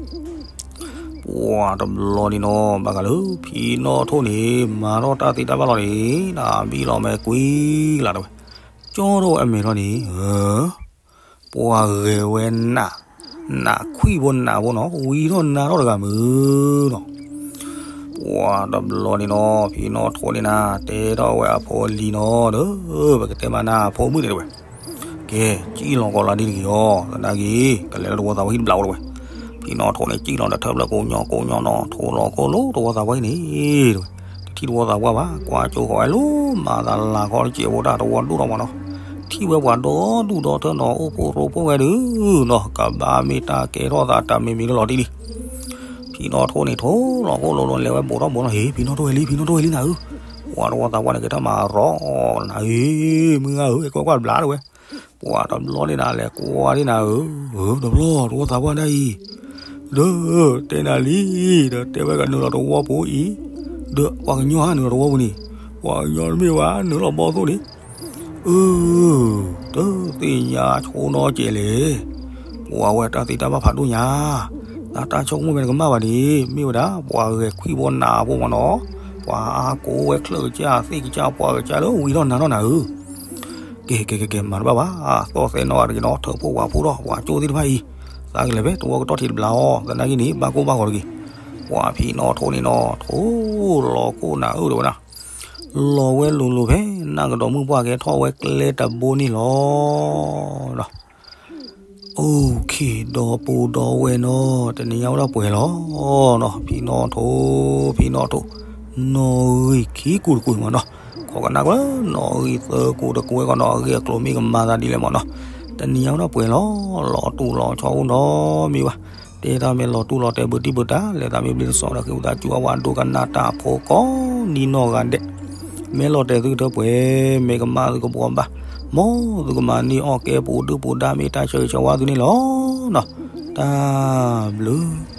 ပှၤတဘျီန့ၣ်နီၤ ဘၣ်ဃးလၢဖံနီၣ်ထိၣ်န့ၣ် မၤထီၣ်တၢ်သ့တၢ်ဘၣ်လီၤန့ၣ် နဘံၣ်လီၤမဲာ်ကွံာ်လၢ်တဝဲ, ကၠီထီၣ်ဝဲအမဲာ်ထီၣ်န့ၣ် ပှၤဂဲၤဝဲနး, နးခွံၣ်ဖိနးဖိနီၤ ဝံထီၣ်နါထီၣ်တဂၤမုၢ်နီၤ ပှၤတဘျီန့ၣ်နီၤ ဖံနီၣ်ထိၣ်န့ၣ်နၤ တဲထီၣ်ဝဲအဖိအလံၤနီၤဒီး ပကတဲမးနၤအဖိမုၣ်န့ၣ်တဝဲ, က ကဲ, ကံၣ်လီၤကီးလီၤဒ်တဂ့ၤအီၤ, သနာ်က့ ကလဲၤလၢတဝီသးပှၢ်ဟံၣ်တဘျီဝဲတဝဲ, ဖံနီၣ်ထိၣ်န့ၣ် ကံၣ်လီၤဒီးထၢဖျၢၣ်ကိးညီကိးညီနီၤ, ထိၣ်လီၤကိၣ်လိာ်တဝီသးပှၢ်ဟံၣ်န့ၣ်တဝဲ, တထံၣ်တဝီသးပှၢ်ဘၣ်, ကွၢ်ကၠိဃီၤဝဲလၢမၤသးလၤခီတစဲးဖိတၢ်တဝီဒိၣ်ထီၣ်မးနီၤ, ထံၣ်ဝဲပှၤဒီဒူၣ်ဒီထၢနီၤ, အိၣ်ဖှိၣ်ရိဖှိၣ်ဝဲဒုးနီၤ, ကဘၣ်မ့ၢ်တၢ်ကဲထီၣ်သးတၢ်မံၤမံၤလၢလီၤတံၢ်လံ. ဖံနီၣ်ထိၣ်န့ၣ် ထိၣ်လီၤကိၣ်လိာ်လိာ် လဲၤဝဲဘူးထီၣ်ဘူးနီၤ, ဟ့ၣ် ဖံနီၣ်ထိၣ်ဝဲလံ ဖံနီၣ်ထိၣ်ဝဲလံနၤဧၢ, ပှၤတဝီသးပှၢ်န့ၣ် ကဲထီၣ်မၤရီၤနၤဧၢ, မုၢ်ဂၤဧၢ ဟဲကွၢ်ကွၢ်တဘျီတဝဲ, ပှၤတဘျီန့ၣ်နၤ လဲၤကွၢ်ဒ်နၤဧၢ, တဘျီတဝီသးပှၢ်ဒ်အံၤ, ဒီးတဲနၤလံ, ဒီးတဲဝဲကနုာ်လီၤတဝီပူၤအံၤ, ဒီးပှၤကညီဟါနုာ်လီၤတဝီပူၤန့ၣ်, ပှၤကညီတမ့ၢ်ဘၣ် နုာ်လီၤဘီၣ်သိၣ်န့ၣ်, အၢ တသ့ၣ်ညါဆိနီၢ်ကဲးလဲၣ်, ပှၤဝဲတၢ်သ့တၢ်ဘၣ်ဖးဒိၣ်ညါ, တၢ်တၢ်ဆိကမိၣ်မ့ၢ်တကမၣ်ဘၣ်န့ၣ် မ့ၢ်ဝဲဒၣ် ပှၤဂဲၤခွံၣ်ဘီနးဖိမးနီၤ, ပှၤအါကိးဝဲချၢၣ်ကစၢ်သ့ၣ်ကစၢ်ပှၢ်ကစၢ်လၢဝံၤထီၣ်နၤထီၣ်နၤဧၢ, ကဲ ကဲ ကဲ ကဲ မၤတဘၣ်ဘၣ်, သီၣ်သဲနီၢ်ဂၤတဂ့ၤနီၤ, ထၢဖှိၣ်ဝၤဖှိၣ်ထီၣ် ပှၤကၠိသ့ၣ်တဖၣ်အံၤ, သးကလဲၤဖဲတဝီကတီၢ်ထံးတဘျီအီၤ, သနာ်က့န့ၣ် ဘၣ်ကိၢ်ဘၣ်ဂီၤတဂ့ၤ, ပှၤဖံနီၣ်ထိၣ်န့ၣ်နီၤ ထိၣ်လီၤကိၣ်နၤဧၢတဝဲနီၤ, လီၤဝဲလိၤလိၤဖဲနၢ်ကဒီးမုၢ်ပှၢ်ကဲထီၣ်ဝဲကျဲတဘိန့ၣ်လီၤ. အိၣ်ခ့ ဒီပုၢ်ဒီဝဲၢ်နီၤ, တနံၤညါဝဲဒၣ်ပှဲၤလီၤနီၤ, ဖံနီၣ်ထိၣ် ဖံနီၣ်ထိၣ်, နီၣ်ဂံၢ်ခံကူာ်တကွဲၢ်မးနီၤ, ခိးကနၣ်ကွၢ် နီၣ်ဂံၢ်သၢကူာ်တကွဲၢ်ကီးနီၤ, အဂ့ၢ်အကျိၤမ့ၢ်ကမၤသးဒ်လဲၣ်မးနီၤ, တနံၤညါဝဲဒၣ်ပှဲၤလီၤ, လီၤတူၢ်လီၤဆီအိၣ်နီတမံၤဘၣ်, တဲတၢ်မ့ၢ်လီၤတူၢ်လီၤတဲာ်ဘုတံၢ်ဘုတၢ် လဲၤသးမ့ၢ်ဘျ့တစီဒီး ဃ့ဝံသးစူၤအဝဲဒိကနၣ်တၢ်ဖိကိးနံၤနီၢ်ဂၤဒဲး, မ့ၢ်လီၤတဲာ်သုကထၢပှဲၤ, မ့ၢ်ကမၣ်သုကဘှီဘၣ်, မ်သုကမၤန့ၢ်အီၣ်ကဲပူၤဒုၣ်ပူၤဒါ မ့ၢ်တၢ်ဆၢဂ့ၤဆၢဝါသုန့ၣ်လီၤနီၤ, တၢ်ဘျုး